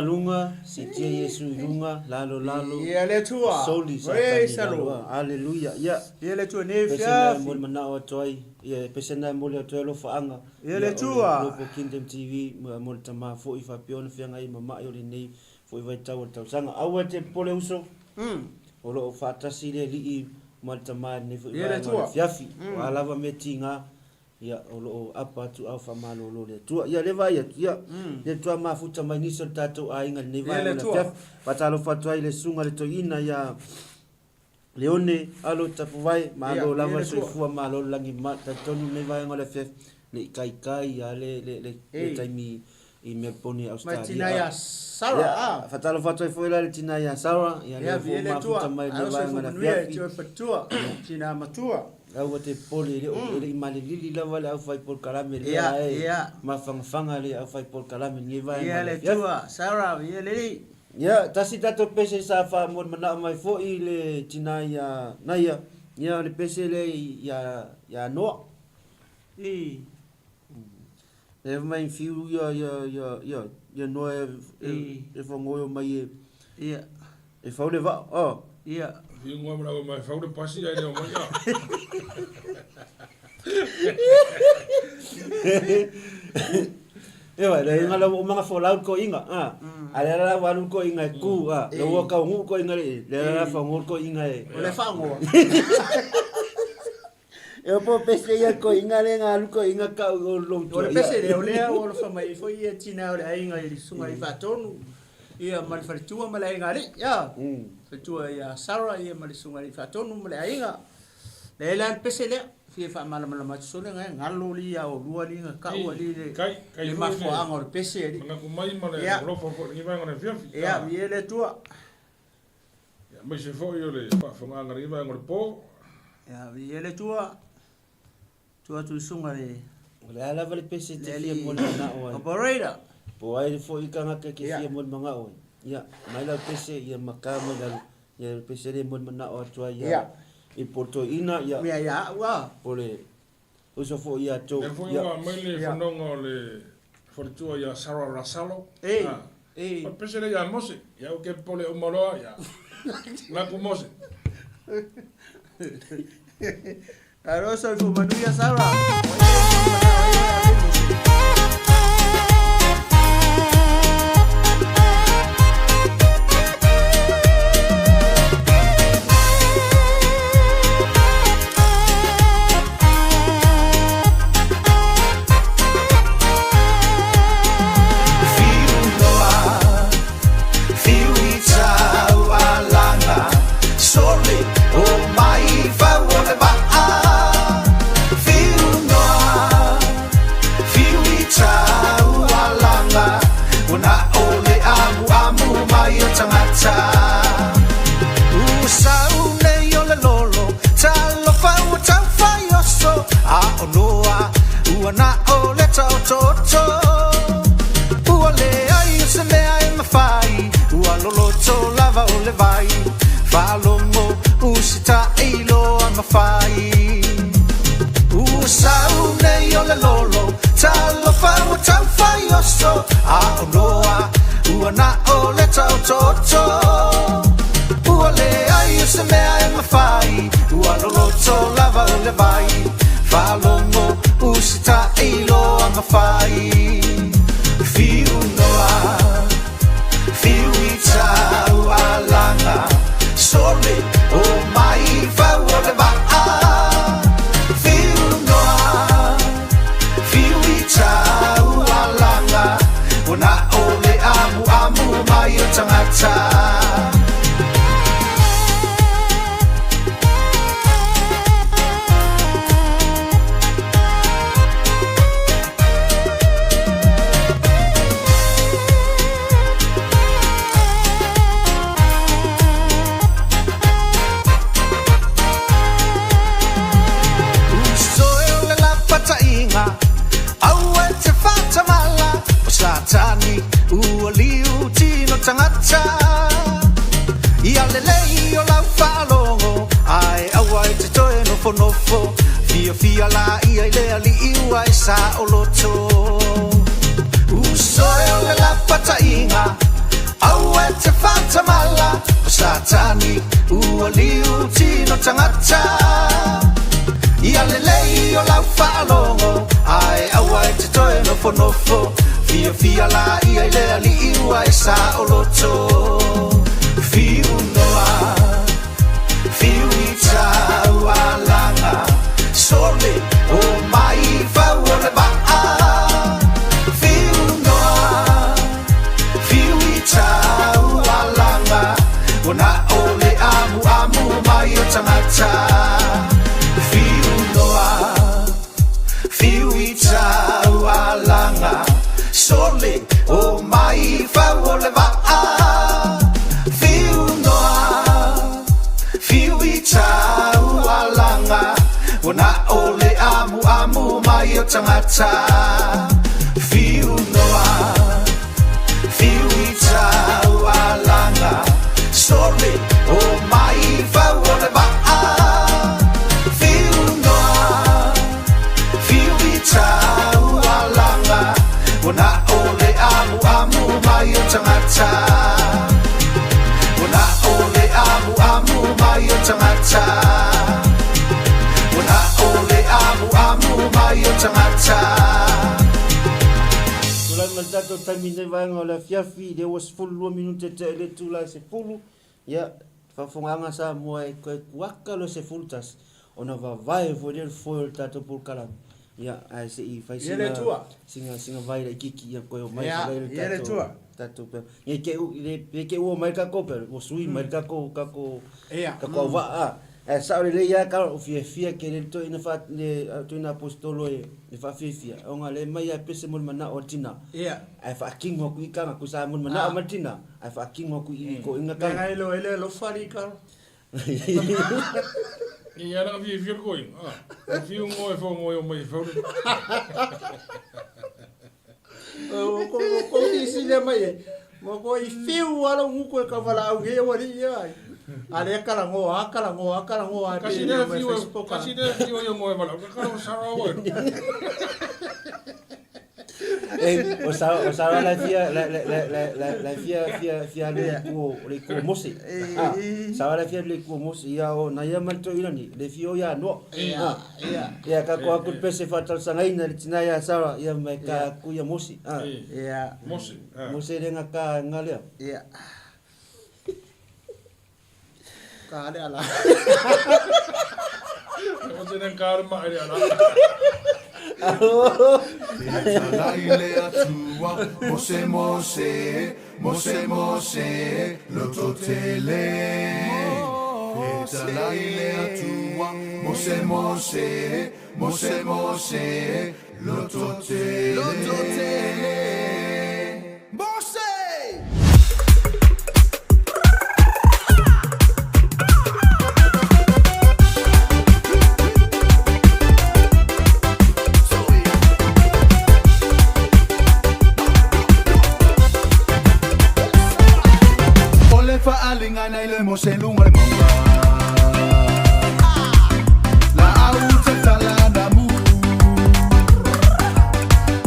Luga luga, siitia Iesu i luga, lalo lalo, Ia le Atua. soli Praise Satani the i lalo. Lord. Aleluia. Ia, Ia le Atua nei pese na e fiafi. moli manao atu ai, ia, pese na e moli atu ai alofaaga. Ia le Ia, o le Atua. Global Kingdom TV, mo le tama foi faapea ona feagai ma mai o lenei foi vaitau o le tausaga. Aua e te popole uso, o lo o faatasi le Alii ma le tama i lenei foi Ia le vaega o le Atua. afiafi. O a lava mea tiga, Ia, o lo o apa atu ao faamalolo le Atua. Ia, lea vaai atu, ia, le Atua mafuta mai nisi o le tatou aiga i lenei Ia, le vaega o le Atua. afiafi. Faatalofa atu ai i le susuga i le toeaina ia Leone Alo Tapuvae, Ia, malo ia lava le le Atua. soifua malo le lagi ma talitonu lenei vaega o le afiafi, ne i kaikai lava le, le, le, le Ei. taimi i Melbourne i Ma Australia. tina ia Sarah, Ia, ah. faatalofa atu ai foi la i le tina ia Sarah, ia Ia, lea foi ia le mafuta Atua. mai lenei Alo vaega soifua o le manuia e afiafi. te oe fatua, tina matua. Aua te popole, e le o e le i malilili lava le aufai polokalame lea Ia, ae ia. mafangafaga le aufai polokalame i lenei vaega Ia o le le afiafi. Atua, Sarah, ia lelei. Ia, tasi tatou pese sa faamolimanaʻo mai foi i le tina ia Naia, ia o le pese lea ia ia Noa. I. Lea fai mai fiu ia ia ia ia ia Noa e I. e fagoio mai e Ia. e fau le vaa. Oh. Ia. Fiu ngoe ma lau mai fau le pasi ai le o mai a. Ewa, le inga la o manga folau ko inga, ah. A le la walu ko inga e ku, ah. Le ua kau ngu ko inga le, le la fa ngu ko inga e. O le whangoa. E po pese ia ko inga le nga alu ko inga ka o lo O le pese lea, o lea ua alofa mai foi ia tina o le aiga i le susuga i Faatonu, ia ma le faletua ma le aiga alii, ia. Faletua ia Sarah ia ma le susuga i Faatonu ma le aiga. Lea la le pese lea, fia faamalamalama atu sole ngai galo li ia o lua li nga kau ali le Kai, kai le foi le mafuaaga o le pese ali. manatu mai ma le Ia. alofa foi i lenei vaega o le afiafi. Ia, viia le Atua. Ia, aemaise foi o le faafofogaaga i lenei vaega o le po. Ia, viia le Atua. Tua atu i susuga le O le a lava le pese e te le fia alii mo le manao ai. operator. Po ai foi tagata e te Ia. fia mo le manao ai. Ia, mai lau pese, ia maka mai lalo. Ia le pese le mo le manao atu ai ia. Ia. I po toeaina, ia. Mea ia au a. Po le uso foi ia tou. Lea foi Ia. ua aumai le Ia. fanoga o le faletua ia Sarah Rasalo. Ei, Ah. ei. O le pese lea ia Mose. Ia au ke popole uma loa ia. Laku Mose. Alo soifua manuia Sarah. Ua i ai le manao ia le Mose. Fiu noa, fiu i tau alaga, sole o mai fau o le vaa. Fiu noa, fiu i tau alaga, ua na o le amuamu mai o tagata. Ua sau nei o le lolo, talofa ua tau fai oso, a o Noa ua na o le taotooto. Ua leai o se mea e mafai, ua loloto lava o le vai, faalogo usitai loa ma fai. Ua sau nei o le lolo, talofa ua tau fai oso, a o Noa ua na o le taotooto. Ua leai o se mea e mafai, ua loloto lava o le vai, faalogo usitai loa ma fai. Fiu Noa, fiu i tau alaga, sole o mai fau o le vaa. Fiu Noa, fiu i tau alaga, ua na o le amuamu mai o tagata. Usoe o le lapataiga, aua e te faatamala, o Satani ua liu tino tagata. Ia lelei o lau faalogo, ae aua e te toe nofonofo, fiafia laia i le Alii ua e saoloto. Usoe o le lapataiga, tagata. Ia lelei o lau faalogo, ae aua e te toe nofonofo. Fiafia laia i le Alii ua e saoloto. Fiu noa, fiu i taualaga, sole o mai fau o le vaa. Fiu noa, fiu i taualaga, ua na o le amuamu mai o tagata. Fiu noa, fiu i taualaga, sole o mai fau o le vaa. Fiu noa, fiu i taualaga, ua na o le amuamu mai o tagata. Fiu noa, fiu i taualaga, sole o mai fau o le vaa. Fiu noa, fiu i taualaga, ua na o le amuamu mai o tagata. Ua na o le amuamu mai o tagata. Ua na o le amuamu mai o tagata. Tulai mai le tatou taimi i lenei vaega o le afiafi, lea ua 12 minute tea i le itula e 10, ia, faafofogaaga Samoa e toe kuaka loa 11, ona vavae foi lea le foe o le tatou polokalame, ia, ae se i fai Ia le sina, Atua. sina, sina vai laitiiti, ia toe omai Ia, foi le ia le tatou, Atua. tatou pe, ne i te i, le, le te i ua omai le tatou pe, ua sui mai le tatou, tatou, Ia. tatou auvaa, a. Ae sao lelei lava ka o fiafia tele le toeaina fa, le toeaina aposetolo e, e faafiafia, ona le aumai lava e pese mo le manao o le tina. Ia. Ae faatino atu i taga, tusa lava mo le manao ma le tina, ae faatino atu i toeaina taga. Leaga e iloa ai le alofa alii kalo. Ia ala fiafia le toeaina, a. E fiu ngoe fo ngoe o mai e faule. O ko ko silasila mai ai, ma ko i fiu lava lou gutu e kavalaau nei au alii ia ai. A lea kalagoa a kalagoa a kalagoa a Kasi pe lea mai fiu Facebook kasi lea fiu ai o ngoe valaau, ka kalo saro oe. E, o sa o sa la fia la la la la la la fia fia fia le ku le ku mose. Ah, sa la fia le ku mose ia o na ia ma le toeaina ni, le fia o ia noa. Ia, ia. Ia ka ko aku le pese faatalosagaina le tina ia Sara ia ma ka ku ia Mose. Ah. Ia. Mose. Mose le nga ka nga lea. Ia. Ka le ala. O te neng ka ma le ala. Fetalai le Atua, Mose Mose, Mose Mose, lototele. Fetalai le Atua, Mose Mose, Mose Mose, lototele. Lototele. Mose! O le faaaliga nai le Mose luga o le mauga. Laau tatala na mu.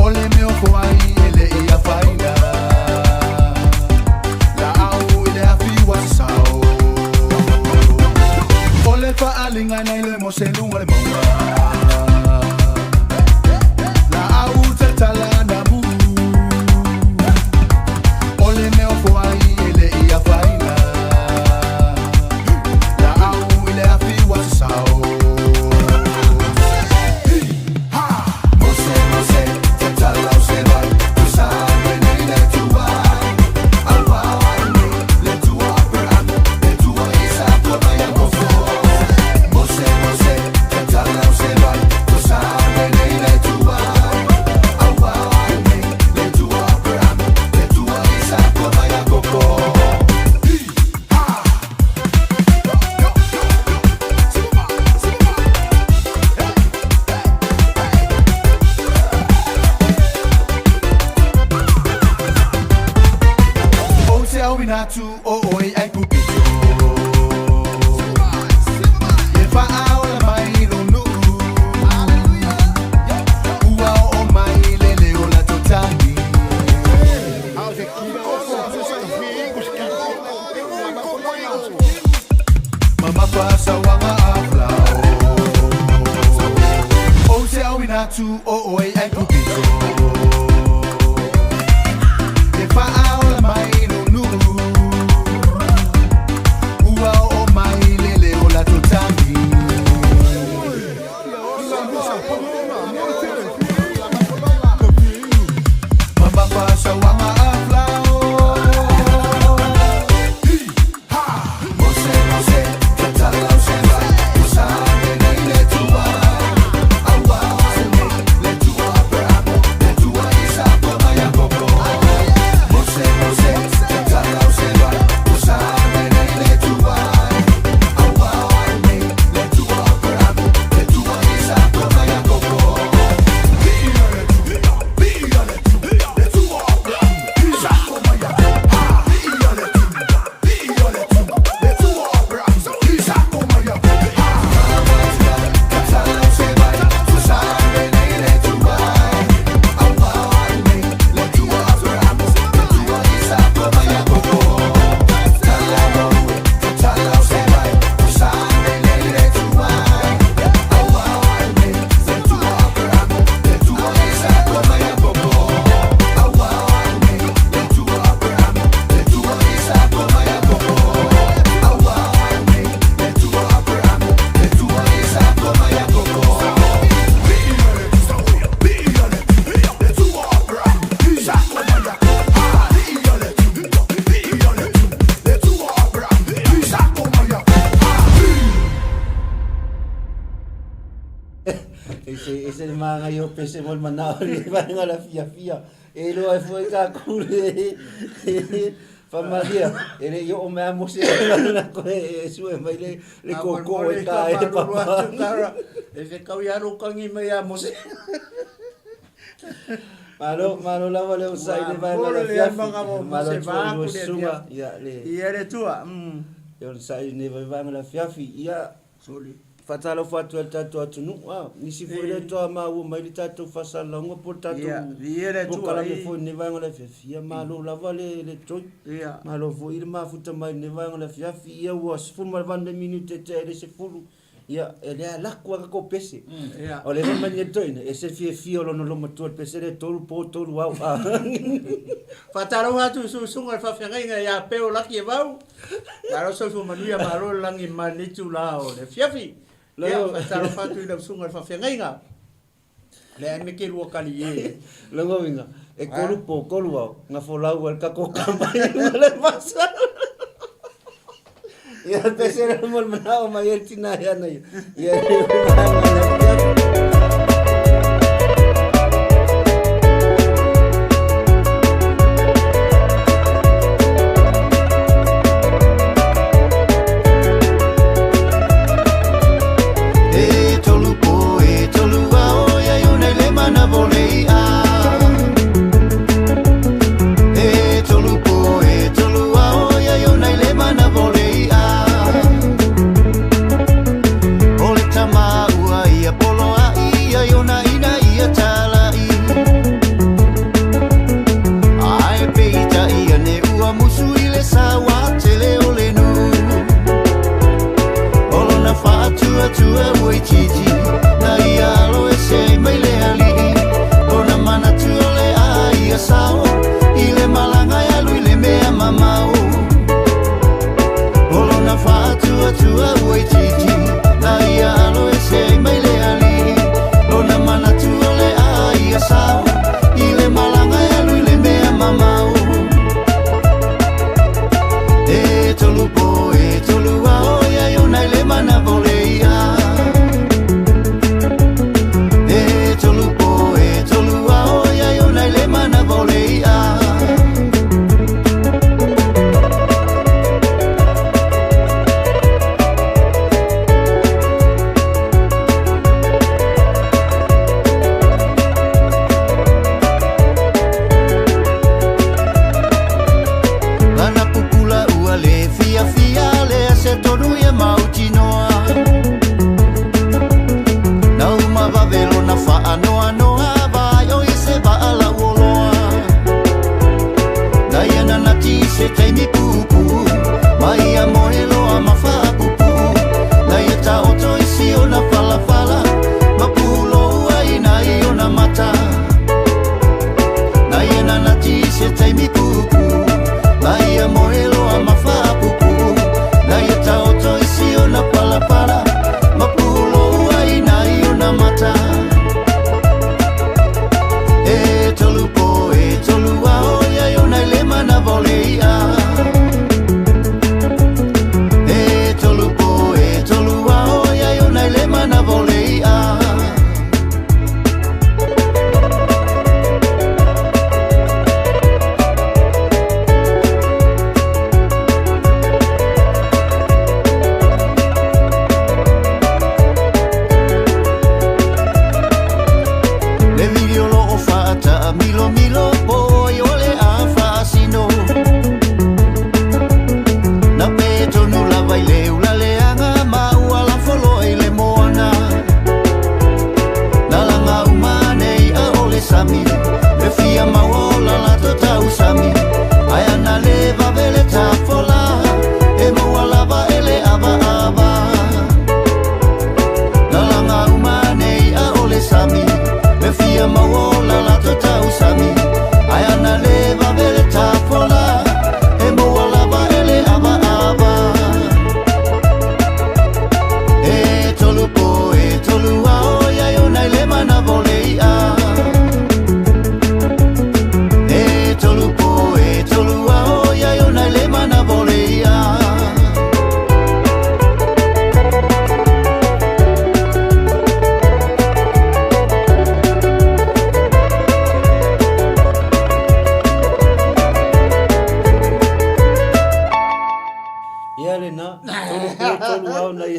O le mea ofo ai e le i afaina. Laau i le afi ua sasao. O le faaaliga nai le Mose luga o le mauga. Laau tatala na mu. O le mea ofo ai e le i afaina. Laau i le afi ua sasao. Mose, Mose, tatala o se vai, tusa nei le Atua. Aua nei le Atua Abraham, le Atua Isako ma Iakopo. Mose, Mose, tatala o se vai, tusa nei le Atua. Aua nei le Atua Abraham, le Atua Isako ma Iakopo. Ou te auina atu o oe ai kupito. E faaola mai lou nuu. Ua oo mai le leo la totagi. Mamafa sauaga. tu o oe ai pupito E faaola mai lou nuu Ua oo mai le leo latou tagi. Mamafa sauaga afalao Mose Mose tatala lau seevai Ua sa nei le Atua Auā le Atua o Aperamo le Atua Isako ma Iakopo Mose Mose tatala lau seevai Ua sa nei le Atua Auā le Atua o Aperamo le Atua Isako ma Iakopo Ese ese le magaia o pese mo le manao i le vaega o le afiafia. E iloa ai foi tatou le faamalia, e le i oo mai lava Mose e sue mai le le koko e ta e papa. E se kau ia lou kagi mai ia Mose. Malo, malo lava le onosai i le vaega o le afiafi. Malo atu foi i lua susuga, ia le. Ia le Atua. Le onosai i lenei vaega o le afiafi. Ia, faatalofa atu ai i le tatou atunuu, a, nisi foi lea toa maua mai le tatou faasalalauga po o le tatou polokalame foi i lenei vaega o le afiafi, ia malo lava le le toi. Malo foi le mafuta mai i lenei vaega o le afiafi. Ia ua 18 minute tea i le 10, ia e le alu atu lava tatou pese. O lea foi mai nei le toeaina, e ese le fiafia o lona loomatua i le pese lea e tolu po tolu ao. Faatalofa atu i susuga i le faafeagaiga ia Peo Laki Evau. Malo soifua manuia, malo le lagi ma lenei itula o le afiafi. Ia, faatalofa atu i lau susuga i le faafeagaiga. Leai me ke lua kali e. Lona uiga, e tolu po, tolu ao, na folau ai le tatou tama i luga o le vasa. Ia, pese le mo le manao mai e le tina ia ana ia. Ia, E tolu po, e tolu ao, ia i ona i le mana o le i'a. E tolu po, e tolu ao, ia i ona i le mana o le i'a. O le tama ua ia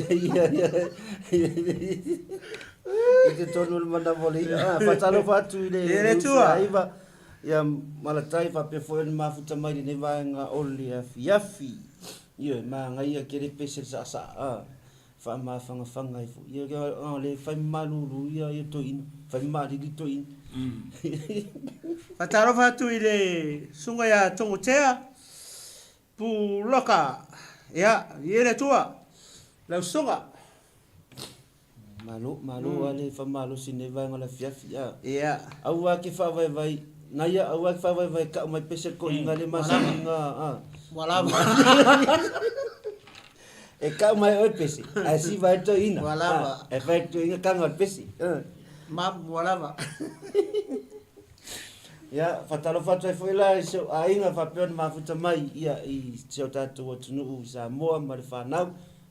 Ia, ia. I totonu o le manawa o le i'a. Ah, faatalofa atu i le Ia le Atua. Iva, ia malatai faapea foi ona mafuta mai lenei vaega o le afiafi. Ioe, manaia tele pese le saasaa. Ah, faamafagafaga ai foi. Ia, o le fai malulu ia ia toeaina, fai maalili toeaina. Faatalofa atu i le susuga ia Togotea Puloka. Ia, viia le Atua, lau susuga. Malo, malo mm. le faamalosi nei vaega o le afiafi. A. Ia. Aua ke faavaivai, na ia aua ke faavaivai kau mai pese ko inga le masani nga. A. Ua lava. E kau mai oe pese, ae siva ai toeaina. Ua lava. E fai atu toeaina kanga o le pese. Mam, ua lava. Ia, faatalofa atu ai foi la i si ou aiga faapea ona mafuta mai ia i si o tatou atunuu i Samoa ma le fanau.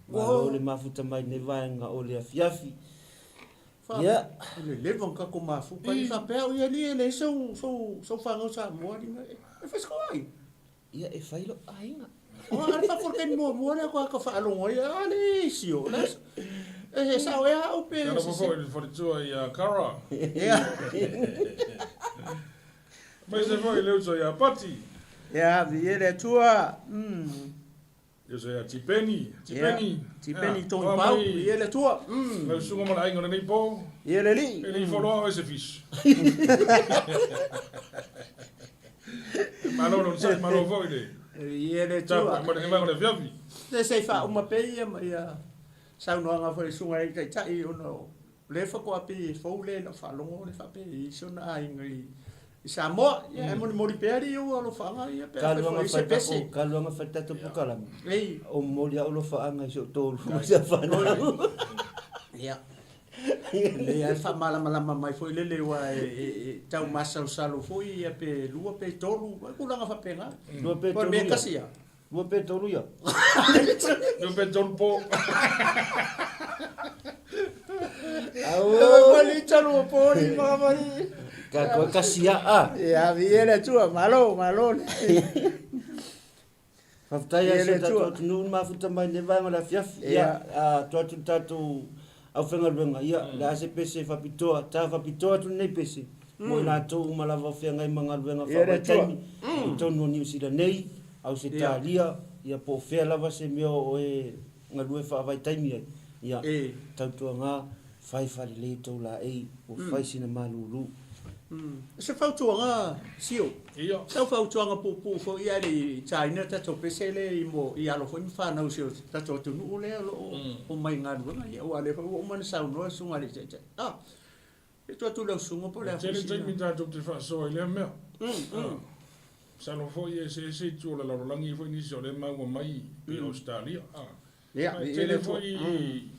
Malo le mafuta mai i lenei vaega o le afiafi. Ia. O le leva ona tatou mafuta i faapea au ia alii e leai sau sau sau fanau Samoa alii e fai se ai. Ia e fai lou aiga. O a le fafo le taimi muamua lea ko ka faalogo ai a le isi o le e sao ea au pe Talofa foi i le faletua ia Kara. Ia. Aemaise foi i le uso ia Pati. Ia, viia le Atua. Mm. Le uso ia Tipeni. Tipeni. Ia, Tipeni Togipau, viia le Atua. Mm. Lau susuga ma le aiga o lenei po. Ia le Alii. E le i foloa oe se fish. Malo le onosai, malo foi le. Viia le Atua. Tapuai mai lenei vaega o le afiafi. Se se i faauma pea ia ma ia saunoaga foi a le susuga i le Taitai ona o lea faatoa pei e fou lea i lau faalogo le faapea e i ai si ona aiga i i Samoa. Ia ae molimoli pea alii ou alofaaga ia pe a fai foi se pese. Talu lava na fai tatou polokalame, Ei. o momoli lava ou alofaaga i si ou tolu ma si au fanau. Ia. Lelei lava le faamalamalama mai foi lele aua e tau masalosalo foi ia pe lua pe tolu, tulaga faapena. Lua pe Po o le tolu mea ia. tasi ia. Lua pe tolu ia. Lua pe tolu po. Aua. Mali tolu po ni mali. Ka koe kasi a. Ia viia le Atua, malo, malo. Faafetai lava i si o tatou atunuu na mafuta mai i lenei vaega o le afiafi. Ia, atu atu le tatou aufaigaluega, ia, o le a se pese faapitoa, ta faapitoa atu lenei pese mo i latou uma lava o feagai ma galuega faavaitaimi i totonu o Niu Sila nei, Ausetalia, ia po o fea lava se mea o e galue faavaitaimi ai. Ia, tautuaga, fai faalelei tou laei, ua fai sina malulu. Se fautuaga Sio, sau fautuaga puupuu foi ae le i taina tatou pese lea i mo i alo foi ma fanau i si o tatou atunuu lea o lo o omai i galuega ia aua o lea foi ua uma ona saunoa le susuga i le Taitai. Ah, e tuu atu i lau susuga po o le a foi Tele sina. taimi tatou te faasoa i lea mea. Masalo foi e eseese itu o le lalolagi foi nisi o lea e maua mai i Ausetalia. Ia, Ma e i tele le tua. foi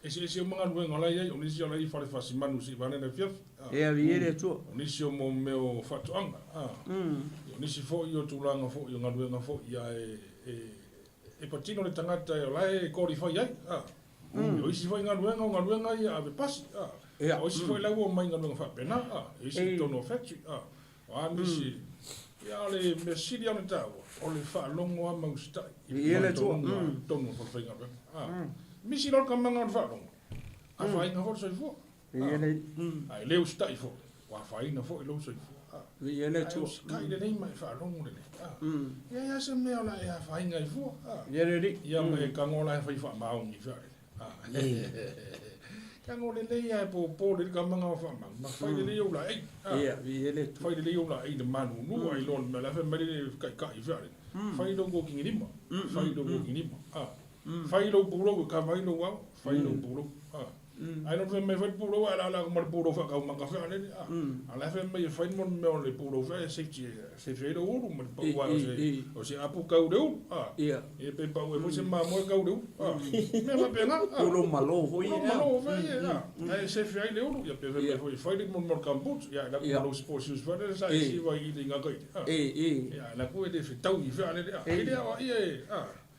Eseese uma galuega o la e i ai, o nisi o la e i fale fasimanu seia valea le afiafi, a. Ea, viia le Atua. O nisi o mo mea o faatoaga, a. O nisi foi o tulaga foi o galuega foi ae e, e patino le tagata o la e qualify ai, a. O isi foi galuega o galuega ia ave pasi, a. Ea. O isi foi la ua omai i galuega faapena, a. E isi i totonu o factory, a. O a nisi, ia o le mea sili lava ona taua, o le faalogo lava ma usitai i Viia le Atua. totonu i totonu o le falefaigaluega. A, misi loa le tamaga o le faalogo, afaina foi le soifua. Viia le A, e le usitai foi, ua afaina foi lou soifua. A, Viia le ae Atua. usitai lelei ma e faalogo lelei. A, e leai lava se mea o le a e afaina ai fua. A, Viia le Alii. ia ma e tago la e fai faamaoni fealele. Tago lelei lava e popo lelei tamaga o faamau, ma fai lelei ou laei. Ia, viia le Atua. Fai lelei ou laei i le malulu ai loa le mea la e fai mai le taitai fealele. Fai lou kokigilima, fai lou kokigilima. Fai lou pulou e kava ai lou ao, fai lou pulou. Ae le fai mai fai le pulou ae alaala atu ma le pulou faataumata fealele. A o la e fai mai e fai le mea o le pulou fealele e safety safety ai lou ulu ma le pau ai o se apu kau le ulu. Ia. E pe pau ai foi se mamoe kau le ulu. Mea faapena. Pulou malo foi Pulou malo foi ia. Ae sefe ai le ulu. Ia pe fai mai foi e fai le mo le gumboot. Ia e alu atu ma lou sport shoes fealele sa e siva i le gaga i. Ia e alu atu e le fetaui fealele. E le aoaia e.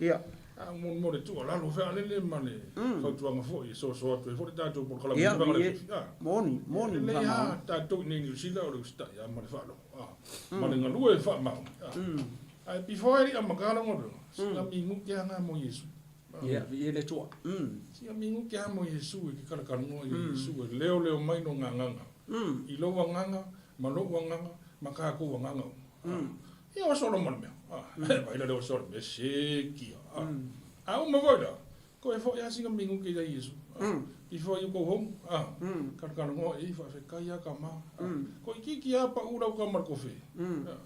Ia. A mo mo le tuualalo fealele ma le fautuaga foi e soasoa atu ai foi le tatou polokalame Ia, i tulaga ia, le a. moni, moni, E lelei ma lava faamaoni. tatou i inei i Niu Sila o le usitai lava ma le faalogo a, ma le galue e faamaoni a. Ae before e le i amata lau galuega, sina minute lava lena mo Iesu. Ia, viia le Atua. Sina minute lava mo Iesu e te talatalanoa i Iesu e leoleo mai lona agaga i lou agaga ma lou agaga ma tatou agaga uma. Ia o solo ma le mea. Vaai la lea o solo mea sekia. A uma foi la, toe foi lava sina minute ia Iesu. Before you go home, talatalanoa i ai, faafetai lava tama. Toeitiiti lava pau lau tama i le kofe.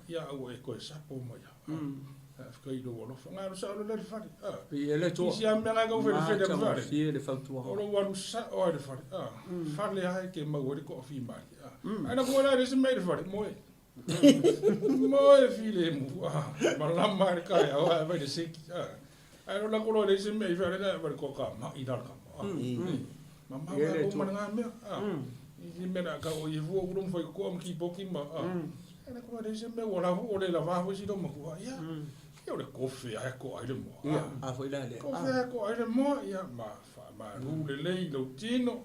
Ia aua e toe sapo mai lava. Faafetai i lou alofa. Na alu sao loa lea i le fale. Viia le Atua. Isi lava mea na e tau felefele atu fale. Matagofie le fautuaga. O lou alu sao lava i le fale. Fale lava e te maua ai le toafimalie. Ae na tua la e leai se mea i le fale, moe. Moe filemu. Malama lava i le taeao ae vaai i le seki. Ae o lako loa e leai se mea i fale, ae vaai i le toatamai la le tama. Mamao la ma lena mea. I mea na tau i fua ulo ma faitotoa ma keyboard ma. Ae lako loa e leai se mea ua la ua le lava foi si loomatua. Ia, ia o le kofe lava e toa ai le moa. Ia, a foi la lea. Kofe lava e toa ai le moa, ia ma faamalu lelei lou tino.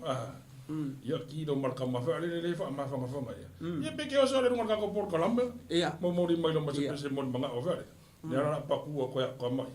Ia kilo ma le tama faalele le faamafanafana ia. Ia pe ke oso ale luga o le tatou polokalame. Ia. Momoli mai lo masepese mo le manao fale. Lea la paku a koe a mai.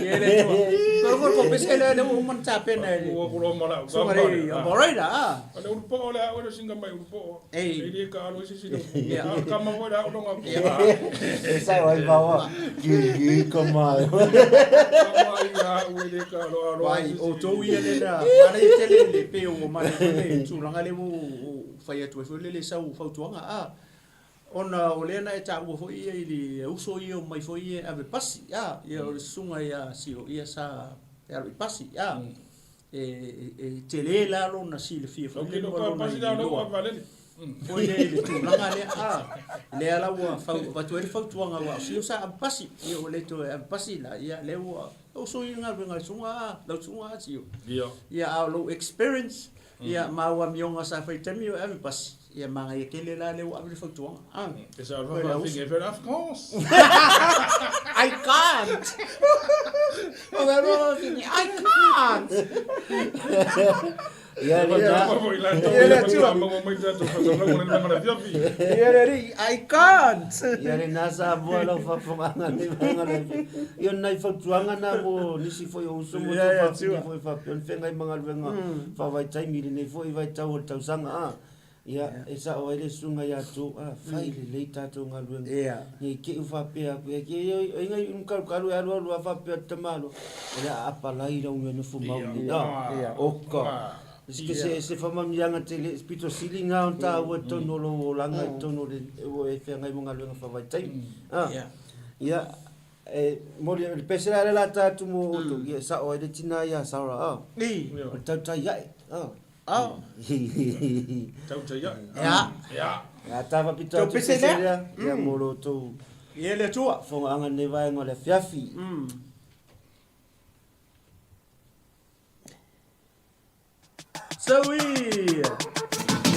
Ia le tua. Ko ko ko pese le le o man ta pena le. Paku ko lo mala So mare a moraira a. Ale uru po le a le singa mai uru po. Ei. E le ka alo isi sino. A kama foi la olonga ko. E sa oi bawa. Ki ki kama. Kama ia ue le ka alo alo. Vai o tou ia le na. Mare tele le pe o mare le tulaga le o fai atu ai foi le le sau fautuaga a. Ona o lea na e taua foi ia i le uso ia o mai foi ia e ave pasi, a, ia o le susuga ia Sio ia sa e alu i pasi, a, e tele la lona silafia foi lea ma lona iloa foi lea i le tulaga lea, a, lea la ua fau, avatu ai le fautuaga aua o Sio sa ave pasi, ia ua le toe ave pasi la, ia lea ua uso ia galuega a le susuga a, lau susuga a Sio. Ia a o lou experience, Ia, ma au amioga sa fai taimi o e ave pasi. Ia, manaia tele la lea ua ave le fautuaga. Ah. E sa faafinga e fela France. I can't. O le faafinga, I can't. Ia le na. Ia le Atua. Ia le alii, I can't. Ia le na Samoa lau faafofogaaga nei vaega le. Ia o nai fautuaga na mo nisi foi o uso mo tou faafine foi faapea ona feagai ma galuega faavaitaimi i lenei foi vaitau o le tausaga a. Ia e sao ai le susuga ia tou a fai lelei tatou galuega nei te i faapea atu ia te ai nai mukalukalu e alualu lava faapea atu tamaloa o le a apalai lau mea nofo mau nei a. Oka Se se faamanuiaga tele pito sili na ona taua i totonu o lou olaga i totonu o le ua e feagai ma galuega faavaitaimi. Ia e moli le pese la lea la ta atu mo outou ia e sao ai le tina ia Sarah a. O le tautai ae a. Tautai ae. Ia. Ia. Ia ta faapito atu pese lea ia mo lo outou. Ia le Atua. Fogaaga lenei vaega o le afiafi. Saui!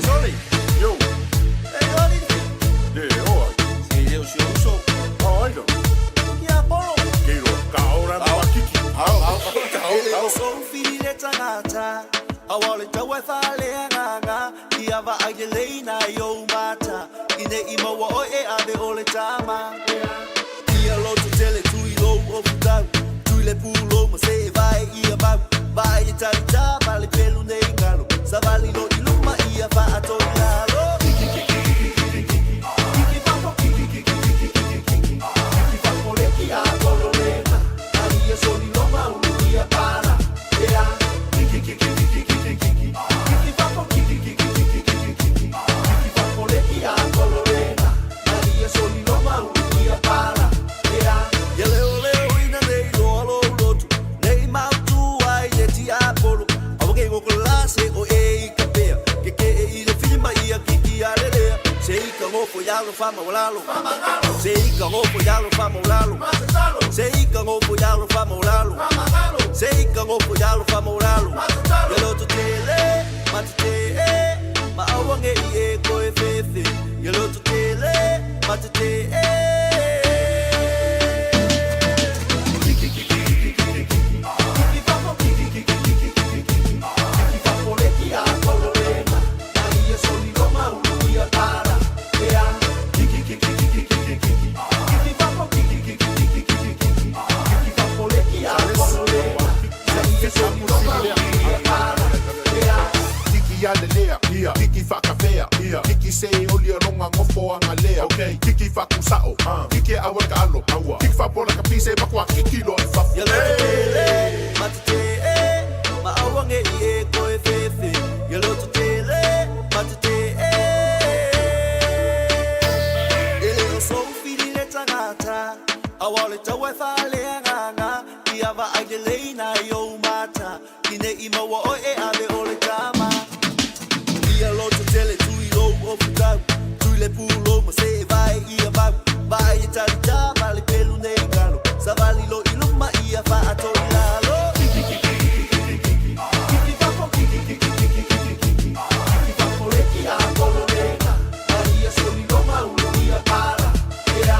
Sorry, yo. E ali Le oa. Se le o si uso. Ai lo. Kia polo. Ke ro ka ora ma kiki. Au au au au. So fili tangata. Awa le tau e whale nganga. Ia va ai le leina i o mata. Ine i maua oe e ave o le tama. Ia loto tele tui lou o futau. Tui le pulo ma se vai ia mau. Vai le talita ma le pelu nei ngalo. Savali lo i luma ia whaato i lalo. Kiki kiki kiki kiki kiki. Kiki fafo kiki kiki kiki kiki kiki. Kiki fafo le ki a kolo lena. Ali ia soli loma ulu ia para. Ea. Kiki kiki kiki kiki kiki. Kiki fafo kiki kiki kiki kiki kiki. Kiki fafo le ki a kolo lena. Ali ia soli loma ulu ia para. Ea. Ia leo leo ina nei loa lou lotu. Nei mautu ai le tiapolo. Aua ke ngokola se o e i ka pea. Ke ke e i le whima ia kiki a lelea. Se i ka ngofo yalo whama walalo. Se i ka ngofo yalo whama walalo. Se i ka ngofo yalo whama walalo. Se i ka ngofo yalo whama walalo. Ia loto tele, ma te te e. Ma aua nge i e koe fefe. Ia loto tele, ma te te e. Kiki kiki kiki kiki kiki. Kiki fafo kiki kiki kiki kiki kiki. Kiki fafo le ki a kolo lena. Mai ia soli loma ulu ia para. Ea. Kiki kiki kiki kiki kiki. Kiki fafo kiki kiki kiki kiki kiki. Kiki fafo le agalea. Okay. Kiki faakusa'o. Kiki e ʻau ai le taʻalo. Kiki faapola ka pise matua kiki loa i fafo. Ia loto tele, matete e, ma aua ne i e koe fefe. Ia loto tele, matete e. E le o sou fili le tagata, aua o le taua e faaleagaga. Ia vaai lelei nai ou mata, i ne i maua oe e ave o le tama. Ia loto tele tui lou ofutau, tui le pulou ma see vae ia mau. Vaai e talita ma le pelu nei galo, savali lo i luma ia faato i lalo. Kiki fafo, kiki kiki kiki kiki kiki. Kiki fafo le kia pololega, a ia soli loma ulo ia pala. Ea,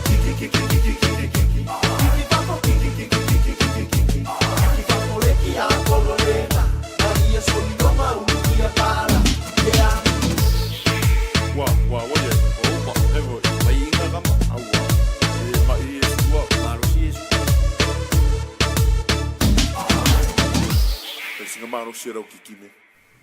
kiki kiki kiki kiki kiki. Kiki fafo, kiki kiki kiki kiki kiki. Kiki fafo le kia pololega, a ia soli loma ulo ia pala. Ea. Ua, ua, ua ie. Opa. E voi. Mai inga kama. Aua. E ma'i e sua. Malosi e E singa malosi e rau kiki me.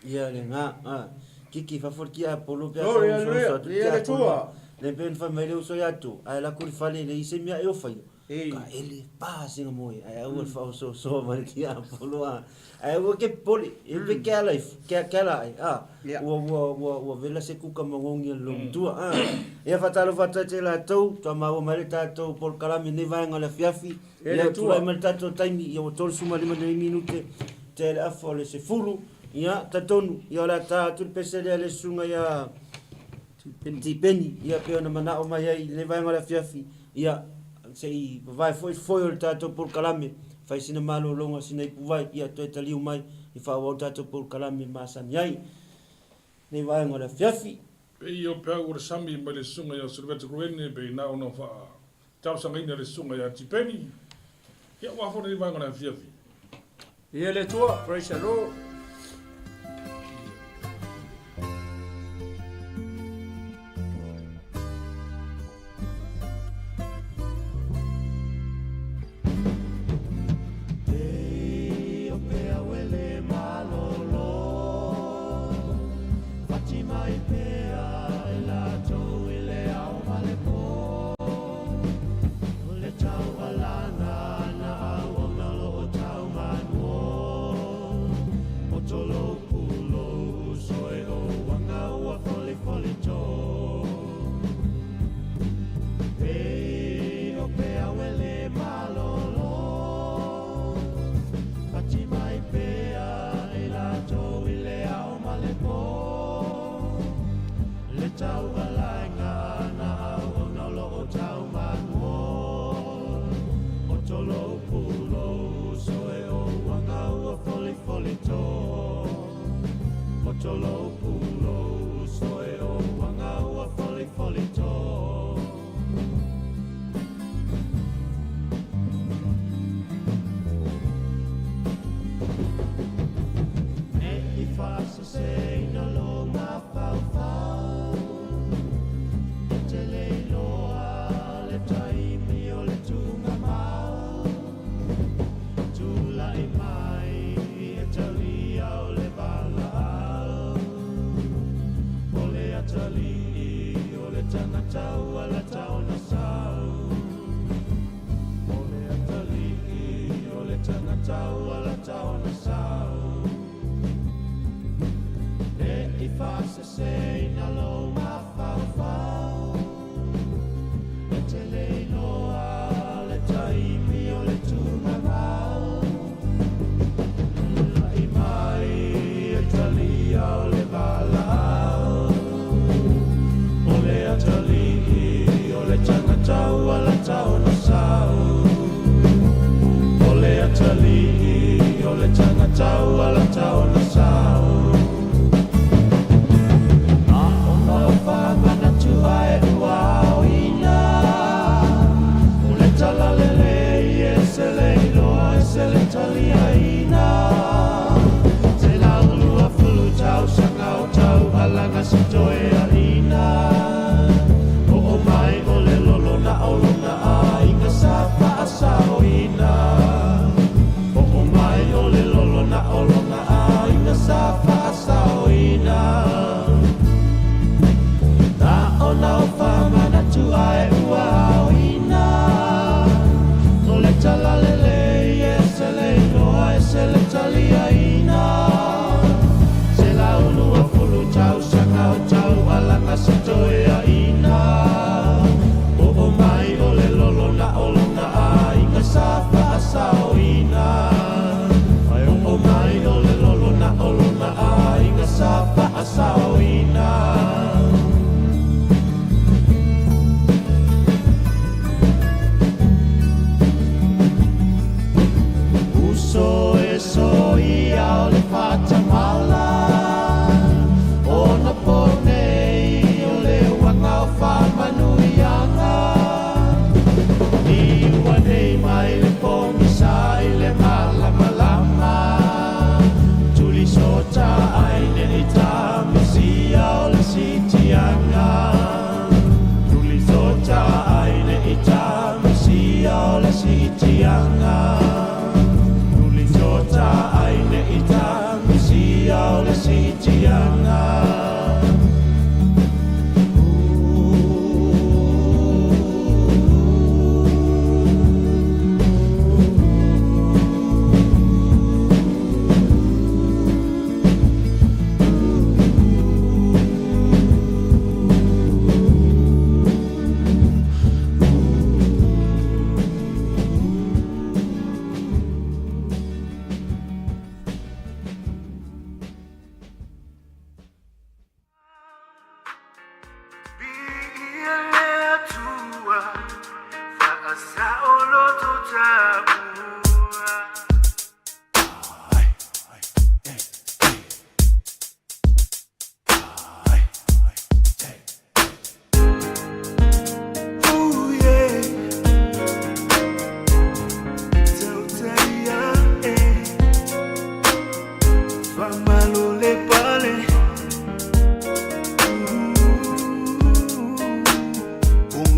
Ia le ga, a. Kiki fafo le kia polo pe a Glory, fau hallelujah. so atu Ia kia le polo. Atua. Le pe na fai mai le uso ia atu, ae la ku i le fale e leai se mea e o faia. Ei. Ka ele pa singa moe, ae aua le faaosoosoa mai le kia polo a. Ae aua ke popole, e pe keala ifo, keala ai, a. Ia. Ua, ua, ua, ua vela se kuka magogi a le loomatua, a. Ia faatalofa atu ai te latou, toa maua mai le tatou polokalame i lenei vaega o le afiafi. E le Ia, Atua. tulai mai le tatou taimi, ia ua 35 nei minute tea i le afa o le 10. Ia, talitonu, ia o le a ta atu le pese lea i le susuga ia Tipeni, ia pei ona manao mai ai i lenei vaega o le afiafi, ia, se i vavae foi le foe o le tatou polokalame, fai sina malologa, sina ipuvai, ia toe taliu mai i faaauau le tatou polokalame masani ai lenei vaega o le afiafi. Pei o peau o le sami mai le susuga ia Silveta Kuene pei na ona faa talosagaina le susuga ia Tipeni. Ia ua foi lenei vaega o le afiafi. Ia le Atua, praise the Lord.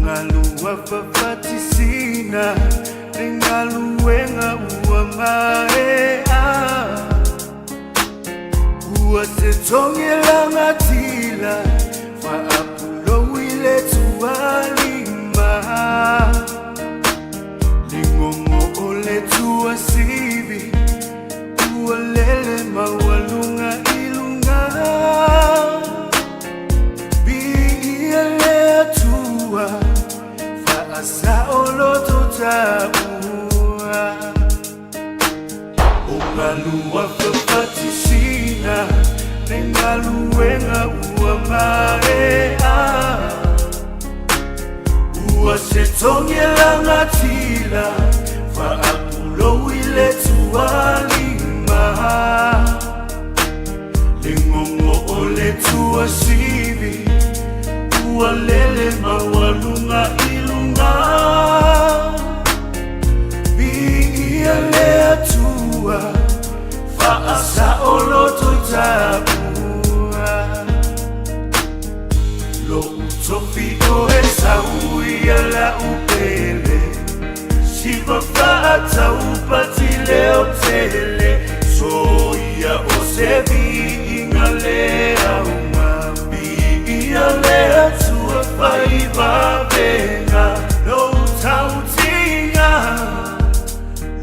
Galu fafatisina le galuega ua maea. Ua se togi lagatila faapulou i le tualima. Ligogo o le tuasivi ua lele maualuga i luga. Viia le Atua faasaoloto taua. O galua fafatisina le galuega ua maea. Ua se togi lagatila faapulou i le tualima. Ligogo o le tuasivi ua lele maualuga i luga. Viia le Atua faasaoloto i taua. Lo'u tofi o Esau ia la'u pele siva fa'ataupati leo tele soia o se vi'iga le auga vi'ia le Atua faivavega lou tautiga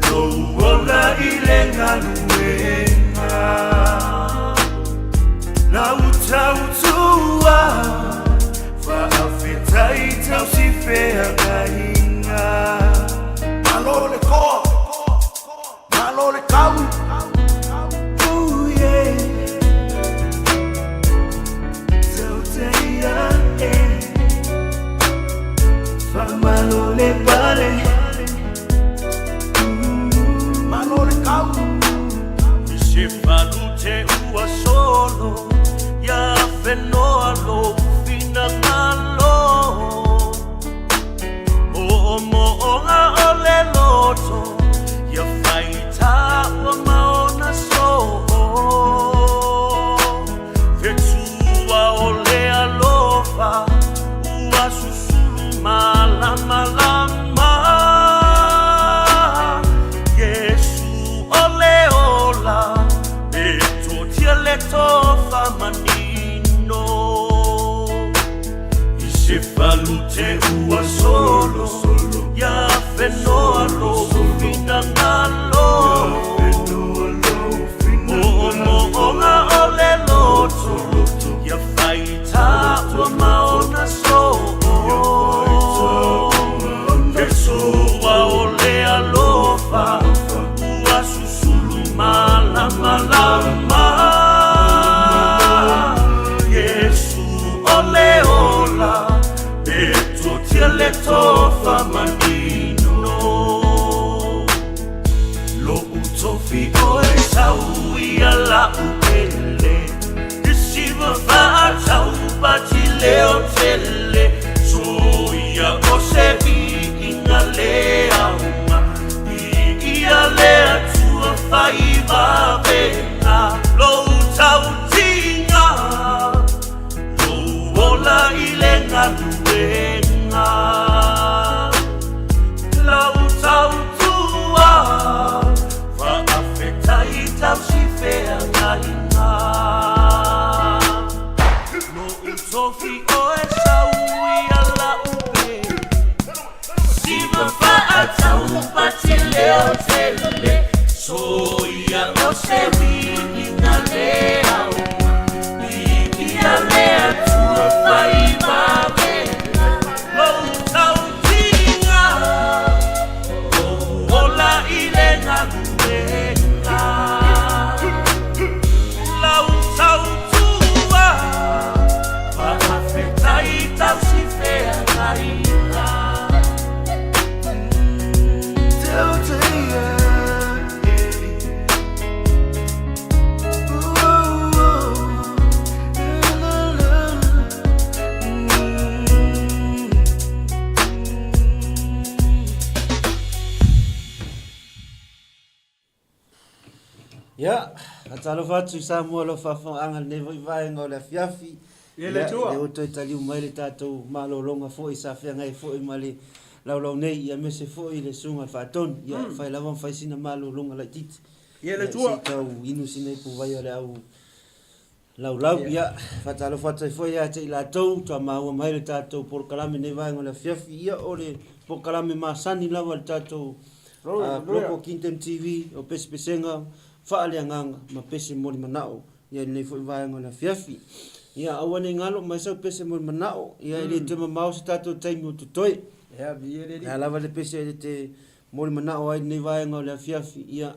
lou ola i le galuega lau tautua fa'afetai tausifeagaiga. Malo le koa, malo le kau. Ooh, yeah. Tauteia, eh. Faamalo le pale. Malo le kau. Se falute ua solo ia fenoa lou finagalo Mo'omo'oga o le loto ia faitā ua maona so'o Fetua o le alofa ua susulu malamalama Iesu o le ola e totia le tofa manino I se falute ua solo ia fenoa lou finagalo Mo'omo'oga o le loto ia faitā ua maona so'o Fesoa o le alofa ua susulu malamalama Iesu o le ola e totia le tofa manino Lo'u tofi o Esau ia la'u pele Isiva fa'ataupati leo tele Soia o se vi'iga le auga Vi'ia le Atua faivavega Lou tautiga Lou ola i le galuega Lau tautua Fa'afetai tausifeagaiga Lo'u tofi o Esau ia la'u pele Siva fa'ataupati leo tele Soia o se vi'iga le auga Vi'ia le Atua faivavega Lou tautiga Lou ola i le galuega Lau tautua Fa'afetai tausifeagaiga. Tauteia, yeah. Ooh, la, la, la. Ia, faatalofa atu i Samoa o lo o faafofogaaga i lenei foi vaega o le afiafi. Ia le Atua. Lea ua toe taliu mai le tatou malologa foi sa feagai foi ma le laulau nei, ia aemaise foi le Susuga i le Faatonu. Ia, e fai lava ma fai sina malologa laitiiti. Ia le Atua. Ia, se i tau inu sina ipuvai o le au laulau. Ia, faatalofa atu ai foi ia te i latou ua maua mai le tatou polokalame i lenei vaega o le afiafi. Ia, o le polokalame masani lava a le tatou Global Kingdom TV, o Pesepesega Faaleagaga ma Pese Moli Manao. Ia i lenei foi vaega o le afiafi. Ia aua ne i galo mai sau pese mo le manao. Ia e le toe mamao se tatou taimi o totoe. Ia viia le Alii. Le a lava le pese e te mo le manao ai i lenei vaega o le afiafi. Ia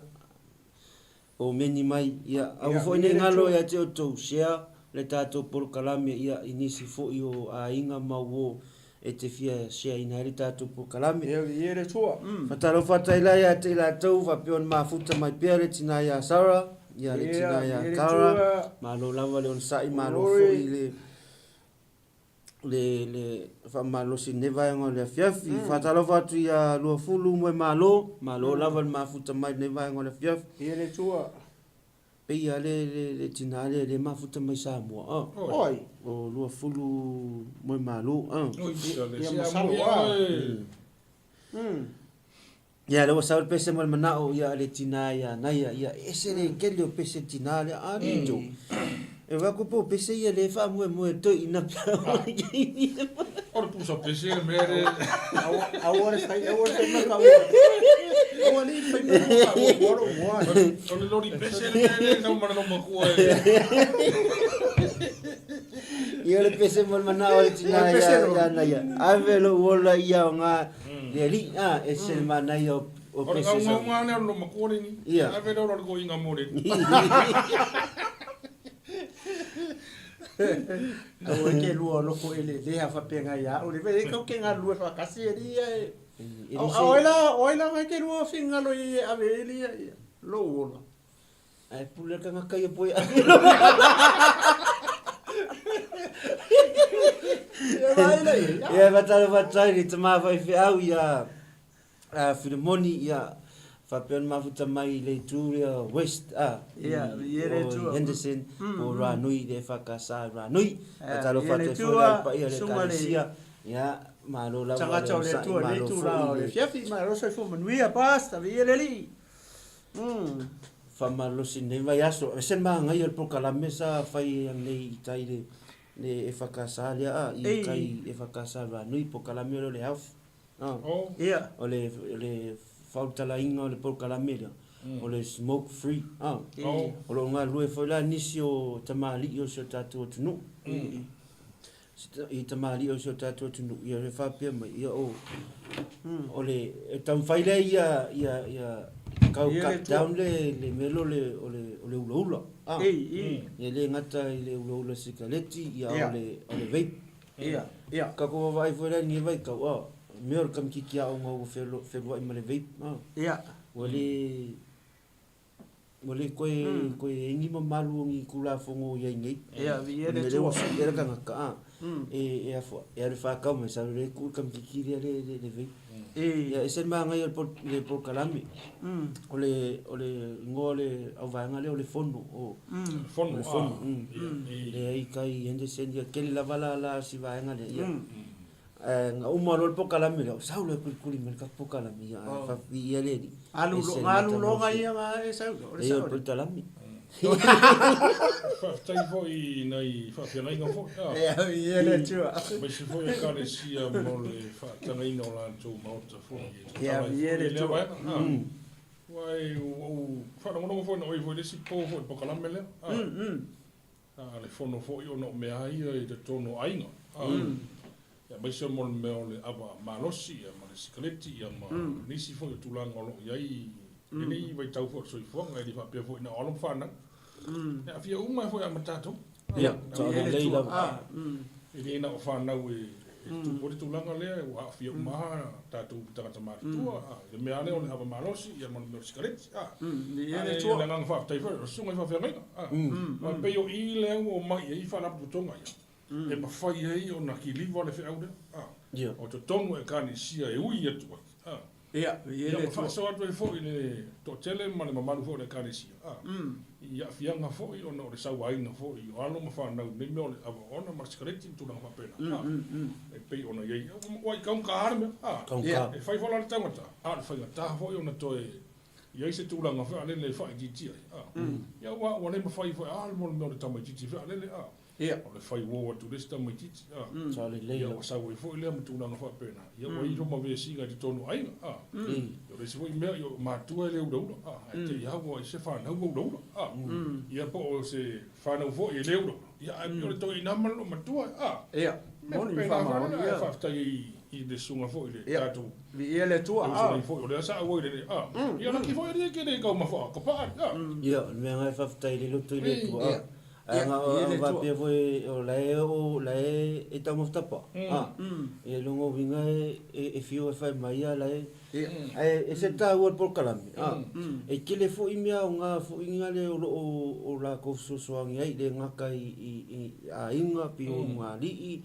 o meni mai. Ia aua foi ne i galo ia te outou share le tatou polokalame ia i nisi foi o aiga ma uo e te fia share ina ai le tatou polokalame. Ia viia le Atua. Faatalofa atu ai la ia te i latou faapea ona mafuta mai pea le tina ia Sarah, ia le tina ia Tara, malo lava le onosai, malo foi le le le faamalosi i lenei vaega o le afiafi. Faatalofa atu ia Luafulu Moemalo, malo lava le mafuta mai i lenei vaega o le afiafi. Viia le Atua. Pei a le le le tina lea le mafuta mai Samoa a. Oi. O Luafulu Moemalo a. Oi ia le Ia se masalo amoia a. oe. Ia lea ua sau le pese ma le manao ia le tina ia Naia ia ese le kele o pese tina lea a le jo. E vaai atu po o pese ia le faamoemoe toeaina pe a o le keimi. O le pusa pese le mea le. Aua le fai, aua le fai mai kau. Aua le fai mai kau ua lo ua. O le lori pese le mea le nau mana makua e. Ia le pese mo le manao o le tina ia ia Naia. Ave lou ola ia o ngā le alii a ese le manaia o O le pese sa. gaugauga lea o le makua lenei. Ia. Ave le ola o le koiga mo le. Aua ke lua loko e le leha faapea ia au le e kau ke galulue faatasi e lia e. Oi la oi la ngai ke lua fingalo i e ave e lia ia lou ola. Ae pule le tagata ia poe Ia vai la ia. Ia faatalofa atu ai le tama faifeau ia a Filemoni ia faapea ona mafuta mai i le itu lea West a Ia, i le itu. o Henderson po o Ranui le EFKS i Ranui. Faatalofa Ia le atu ai itu foi la i a le paia o le susuga le Ekalesia. Ia malo lava le Tagata o le onosai, Atua i le malo itu foi la o le le afiafi, malo soifua manuia Pastor, viia le Alii. Faamalosi i lenei vaiaso. E se manaia o le polokalame sa fai anei i tai le le EFKS lea a i tai EFKS Ranui polokalame lea o le health. Ia. O le o le faaulutalaina o le polokalame lea o le smoke free a. O lo o galulue foi la nisi o tamalii o si o tatou atunuu. I tamalii o si o tatou atunuu, ia e faapea mai, ia o, o le, e taumafai lea ia, ia, ia tau cut down le, le mea lea o le, o le, o le ulaula. Ah. Ia le gata i le ulaula sikaleti, ia o le, o le vape. Ia, ia. Tatou vaavaai foi la i lenei vaitau, ah, mea o le kamikiti aoga ua feluai ma le vape, ah. Ia. Ua le, Ua le toe toe i ai ni mamalu o ni Tulafono o i ai nei. Ia, viia O le le mea lea ua Atua. sui ai le tagata, a, e, e a foi, e alu e faatau mai, sau lea tuu i le kamikiki lea le, le, le vape. Ia, e ese le manaia o le pol, le polokalame. O le, o le igoa o le auvaega lea o le Fono, o, Fono, o le Fono, ah. Ia, Lea i tai Henderson, ia tele lava la, la si vaega lea, ia. Ae na uma loa le polokalame lea, sau loa e kulikuli mai le tatou polokalame, ia, ae faaviia le Alii. Alu Ese le alu loga matagofie. ia ma e sau, o le Leai, o sao le lea. polokalame. Faafetai foi i nai faafeagaiga foi, a. Ia, viia le Atua. Aemaise foi Ekalesia mo le faatagaina o latou maota foi e tatala Ia, ai foi viia le i lea Atua. vaega, a. Aua e ua ou faalogologo foi na oi foi i le isi po foi i le polokalame lea, a. A le fono foi ona o mea lava ia i totonu o aiga, a. Aemaise mo le mea o le ava malosi ia ma le sikaleti ia ma nisi foi o tulaga o lo o i ai i lenei vaitau foi o le soifuaga, e le faapea foi na o alo ma fanau. E aafia uma ai foi lava ma tatou. Ia, sao lelei lava. E le na o fanau e tupu ai le tulaga lea, ua aafia uma lava tatou tagata matutua i le mea lava lea o le ava malosi ia ma le mea o le sikaleti. A o le agaga faafetai foi o le susuga i faafeagaiga. Aua e pei o i lea ua omai i ai faalapotopotoga ia, e mafai ai ona kiliva le feau lea, Ia. o totonu o Ekalesia e ui atu ai. Ia, Ia, ma faasoa atu ai foi i le toatele ma le mamalu foi o le Ekalesia, i i aafiaga foi ona o le sauaina foi o alo ma fanau i lenei mea o le ava oona ma le sikareti ma tulaga faapena, a, e pei ona i ai. Ua matuai taugata le mea, a, Taugata. e fai foi la le taugata, a o le faigata foi ona toe i ai se tulaga fealele e faaitiitia ai, a. Ia aua ua le mafai foi, a, mo le mea o le tamaitiiti fealele, a. O le fai uo atu le isi tamaitiiti, a. Sa lelei Ia lava. ua sau ai foi lea ma tulaga faapena, ia ua ifo ma vesiga i totonu o aiga, a. Ia o le isi foi mea, ia o matua e le ulaula, a, ae te i lava ua i se fanau ua ulaula, a. Ia po o se fanau foi e le ulaula, ia ae pei o le toeaina ma le loomatua, a. Ia, Mea moni faapena foi faamaoni, lea, ae ia. faafetai ai i le susuga foi i le tatou Viia le Atua, le a. uso nei foi, o lea sa auai i le, a. Ia laki foi alii e ke le taumafa kapaa, a. Ia, o le mea lena e faafetai ai le loto i le Atua, a. Ia. Ae na Ia, o le Atua. faapea foi o la e o la e e taumafa tapa. A. Ia luga o uiga e e fiu e fai mai ia la e ae e se taua le polokalame. A. E tele foi mea aoga foi na le o lo o o latou fesoasoani ai le gata i i i aiga pei o ulugalii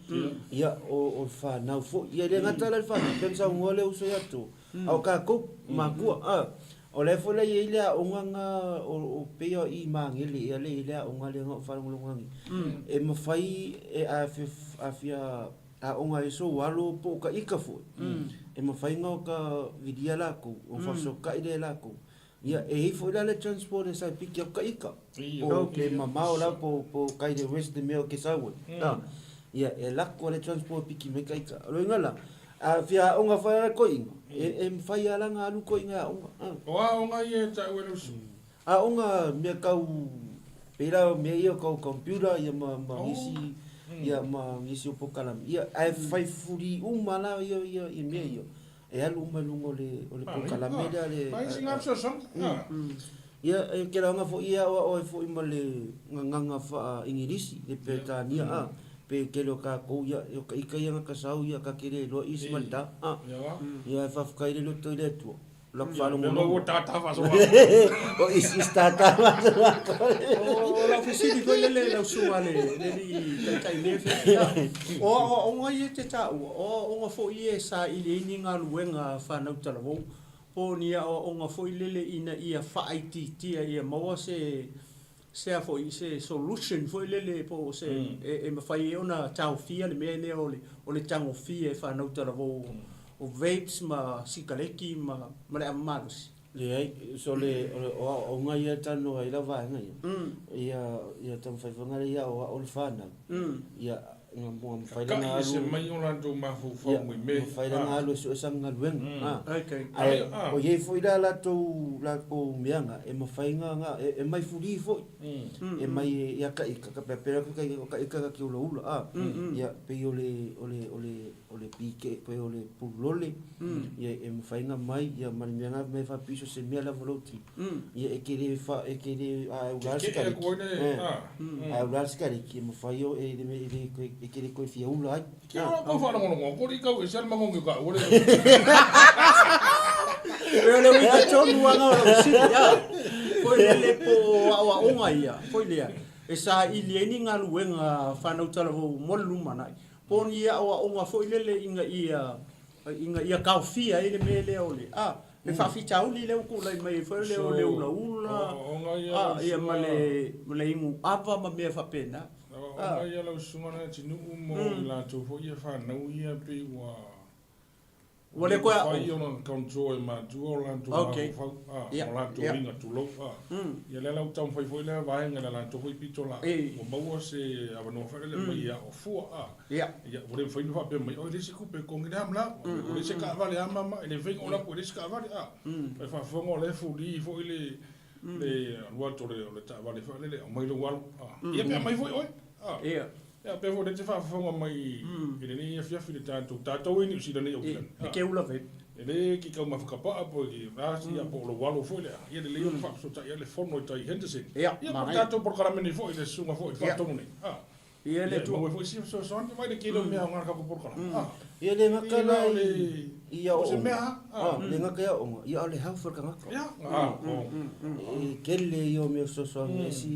ia o o le fanau foi. Ia e le gata la i le fanau pei ona saunoa le uso ia te a o tatou matua. A. O lea foi la e i ai le aoga na o pei o i Magele ea lea e i ai le aoga lea na ou faalogologo atu nei, e mafai e a fia aoga ai sou alo po o ka ika foi, e mafai ona ota vilia lakou, ona faafesootai lea e lakou. Ia, e i ai foi la le transport e sae piki atu ka ika, po pe mamao la po o kai le west le mea o ke sau ai. Ia, e lako le transport e piki mai ka ika. O le uiga la, A fia aoga foi ala koiina, e mafai lava la ona alu koiina e aoga. O aoga ia e taua e le uso? Aoga mea tau, pei la o mea ia tau computer ia ma nisi, ia ma nisi o polokalame, ia ae fai free uma la ia ia mea ia, e alu uma i luga o le o le polokalame lea a le. Mai si ngā fesoasoani. Ia, e kela ona foi e aoao ai foi ma le gagana faa-Igilisi, le Peretania, a, pe tele o tatou, ia, o ka ika ia na ka sau, ia, ka te le iloa is ma le ta, a. Ia, e faafetai le loto i le Atua, o lako faalogologo. O is is tata faasolomako. O lau fesili foi lele i lau susuga le alii taitai i lenei afiafi, o aoaoga ia e te taua, o aoaoga foi ia e saili ai ni galuega a fanau talavou po o ni aoaoga foi lele ina ia faaitiitia ia maua se se a foi se solution foi lele po o se e mafai ai ona taofia le mea lea o le o le tagofia e fanau talavou o vapes ma sikaleki ma ma le ava malosi. Leai, so le o aoaoga ia e talanoa ai la vaega ia, ia ia taumafai foi na ia aoao le fanau, ia na mafai la na alu mai o latou mafaufau mai mea mafai la na alu e sue sana galuega a ae o i ai foi la latou latou mea na e mafai na na e mai fuli foi e mai ia ka ika ka pea ka ka ika ka te ulaula a ia pei o le o le o le o le pike pe o le pulole ia e mafai na mai ia ma le mea na mai faapiso se mea lava lou tino ia e te le fa e te le a e ula le sikareti a e ula le sikareti e mafai o e le e le e te le toe fia ula ai. Ke ora kou faalogologo ko li kau ese le magogi o ka ua le. E o le uiga tonu anga o lau fesili a foi lele po o aoaoga ia foi lea e saili ai ni galuega fanau talavou mo le lumanai Po o ni aoaoga foi lele ina ia, ina ia taofia ai le mea lea o le, a, le faafitauli lea ua tulai mai ai foi lea o le ulaula, a, ia ma le, ma le inu ava ma mea faapena. O aoaoga ia lau susuga na atunuu mo i latou foi ia fanau ia pei ua Ua le toe aoga. Mafai ona control e matua o latou mafaufau, a, o latou uiga, tulou, a. Ia lea la ua taumafai foi lea vaega i la latou foi pito la, ua maua se avanoa foi lele e aumai e ao fua, a. Ia, ua le mafai ona faapea mai, oi, e leai se tupe e totogi le a ma le a, ua leai se taavale a mama, e le mafai ona ou alu atu e leai se taavale, a. E faafofoga o lea e fuli foi le, le alu atu o le taavale foi lele, aumai lou alo, a. Ia pe aumai foi oe, a. Ia, pei foi o lea e te faafofoga mai i lenei afiafi i le tatou, tatou i Niu Sila nei Auckland. E ke ula vape. E le ki taumafa kapaa po i a ia po o lou alo foi lea. Ia lelei ona faafesootai ai le fono i tai Henderson. Ia, Ia po o le tatou polokalame nei foi le susuga foi i le faatonu nei. A. Ia le Ia, e maua ai foi isi fesoasoani. Vaai le tele o mea aoga a le tatou polokalame. A. Ia le gata la i. I So se aoaoga. mea A, le gata i aoaoga, ia a o le health o le tagata. Ia, a, o. E tele ia o mea fesoasoani ai si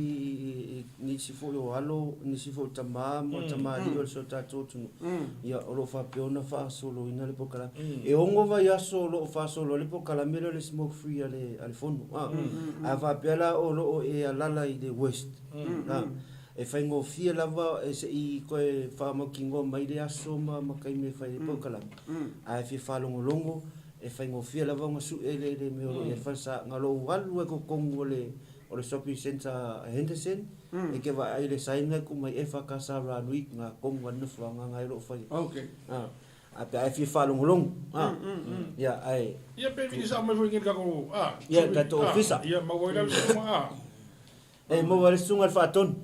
i nisi foi o alo, nisi foi o tama ma tamalii o si o tatou atunuu, ia o lo o faapea ona faasoloina le polokalame. E ono vaiaso o lo o faasolo ai le polokalame lea o le smoke free a le a le Fono, a. A faapea la o lo o e alaala i le West, a, e faigofie lava e se i toe faamautinoa mai le aso ma ma taimi e fai ai le polokalame, ae fia faalogologo, e faigofie lava ona sue le le mea o lo o i ai le falesa. Na lou alu ai i totonu o le o le shopping centre a Henderson, e te vaai i le sign na e tuu mai EFKS Run Week, na tonu lava le nofoaga na e o lo o fai ai. A, a pe a e fia faalogologo, a, ia, ae. Ia pe vili sao mai foi i le tatou, a. Ia, le tatou ofisa. Ia, maua ai la le susuga, a. E maua ai le susuga i le faatonu.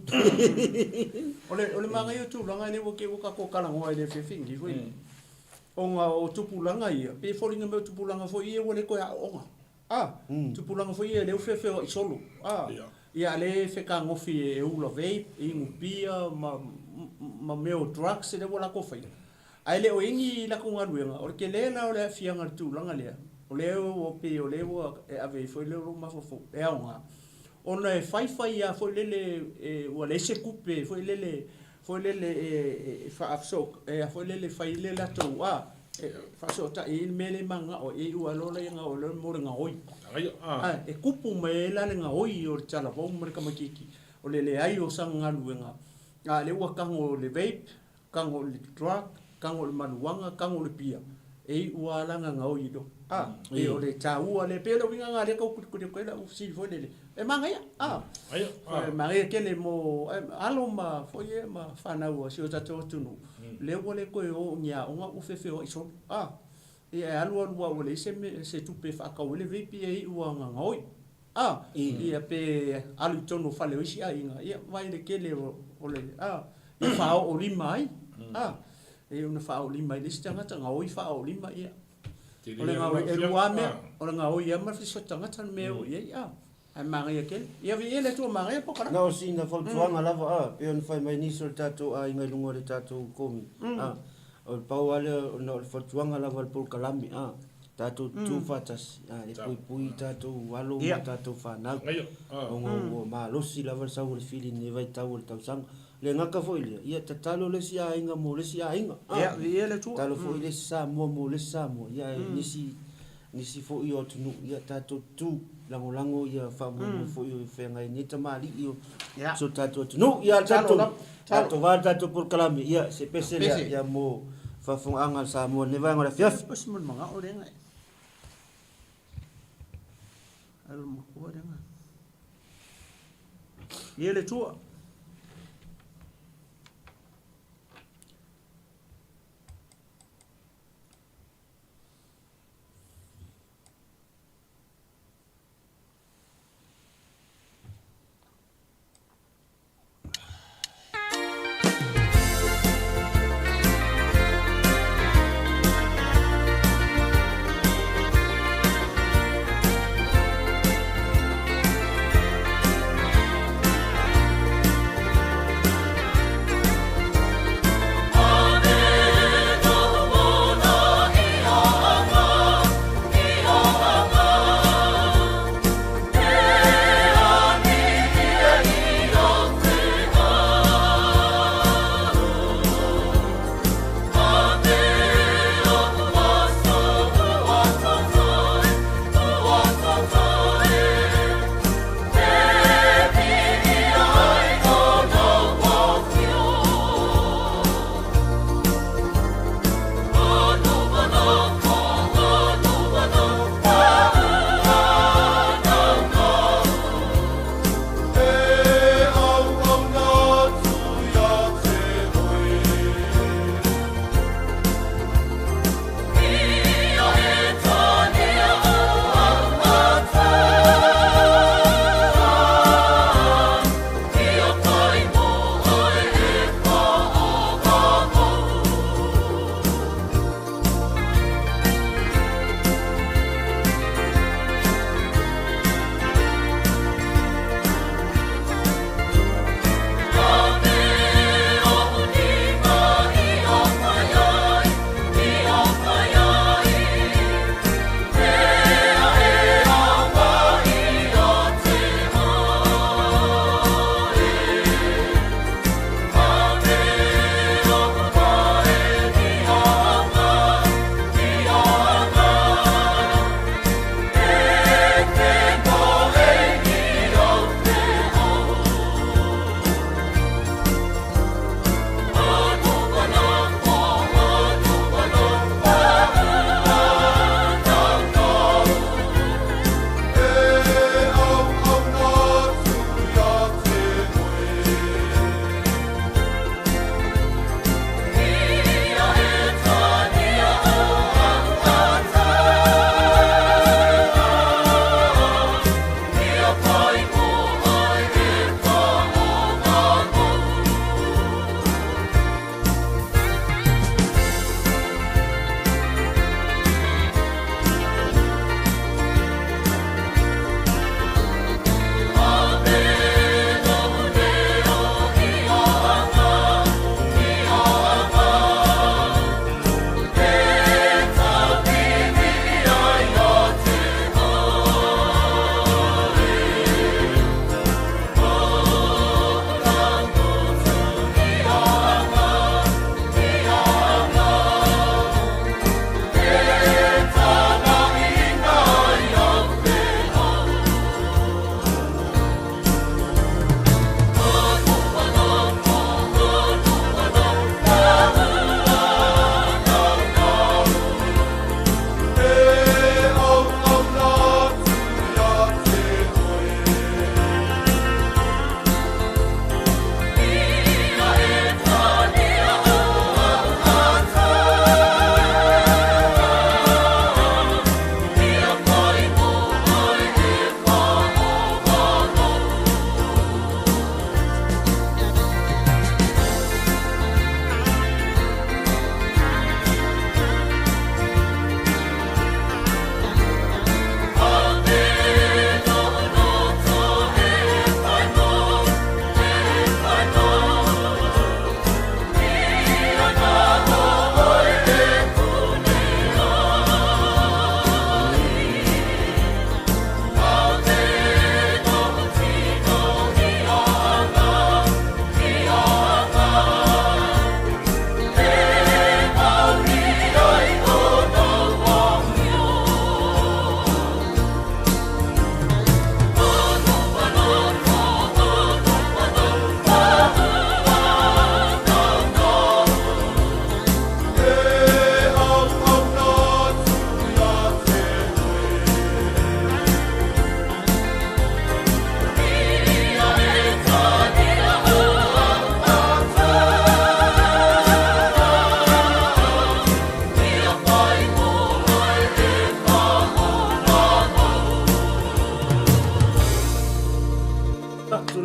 O le, o le manaia o tulaga lea ua te ua tatou talanoa ai i le afiafi lenei foi, ona o tupulaga ia, pei e foliga mai o tupulaga foi ia ua le toe aooga. A, tupulaga foi ia lea ua feofeoai solo. A, ia a lea e fetagofi e ula vape, e inu pia ma, ma mea o drugs lea ua latou faia. Ae le o i ai ni latou galuega, o le tele la o le aafiaga i le tulaga lea, o lea ua pei o lea ua e ave ai foi lea o lou mafaufau e aoga, ona e fai fai lava foi lele e ua leai se tupe foi lele foi lele e faafesoo e foi lele e fai ai le latou a e faafesootai ai le mea lea e mananao ai, e iu lava loa la ia loa mo le gaoi. A e tupu mai ai la le gaoi o le talavou ma le tamaitiiti o le leai o sana galuega, a lea ua tago i le vape, tago i le drug, tago i le manuaga, tago i le pia, e iu lava la na gaoi loa. A, pei o le taua lea, pei o le uiga lena lea e tau tulituli atu ai lau fesili foi lele, e manaia, a, e manaia tele mo alo ma foi ia ma fanau a si o tatou atunuu, lea ua le toe o i ni aoga ua feofeoai solo, a. Ia e alu alu lava ua leai se mea, se tupe e faatau ai le vape ia e iu lava ina gaoi. A, ia pe alu i totonu o fale o isi aiga, ia vaai i le tele o le, a, ia faaoo lima ai, a, e ona faaoo lima ai le isi tagata, gaoi faaoo lima, ia. O le gaoi, e lua lava mea, o le gaoi lava ma le fesioti tagata le mea e oo i ai, a, ae manaia tele. Ia viia le Atua, manaia le polokalame. Na o sina fautuaga lava, a, pei ona fai mai nisi o le tatou aiga i luga o le tatou komi, a, o le pau lava lea ona o le fautuaga lava o le polokalame, a, tatou tutu faatasi, a, e puipui i tatou alo ma tatou fanau, ona ua malosi lava le sau o le fili i lenei vaitau o le tausaga. Le gata foi lea, ia tatalo le isi aiga mo le isi aiga, a, tatalo foi le isi Samoa mo le isi Samoa, ia ae nisi, nisi foi o atunuu, ia tatou tutu lagolago ia faamoemoe foi o feagai nei tamalii o si o tatou atunuu. Ia tatou, tatou va le tatou polokalame, ia se pese lea, ia mo faafofogaaga a le Samoa i lenei vaega o le afiafi. Pese mo le manao lea nai. Alo matua lea nai. Ia le tua.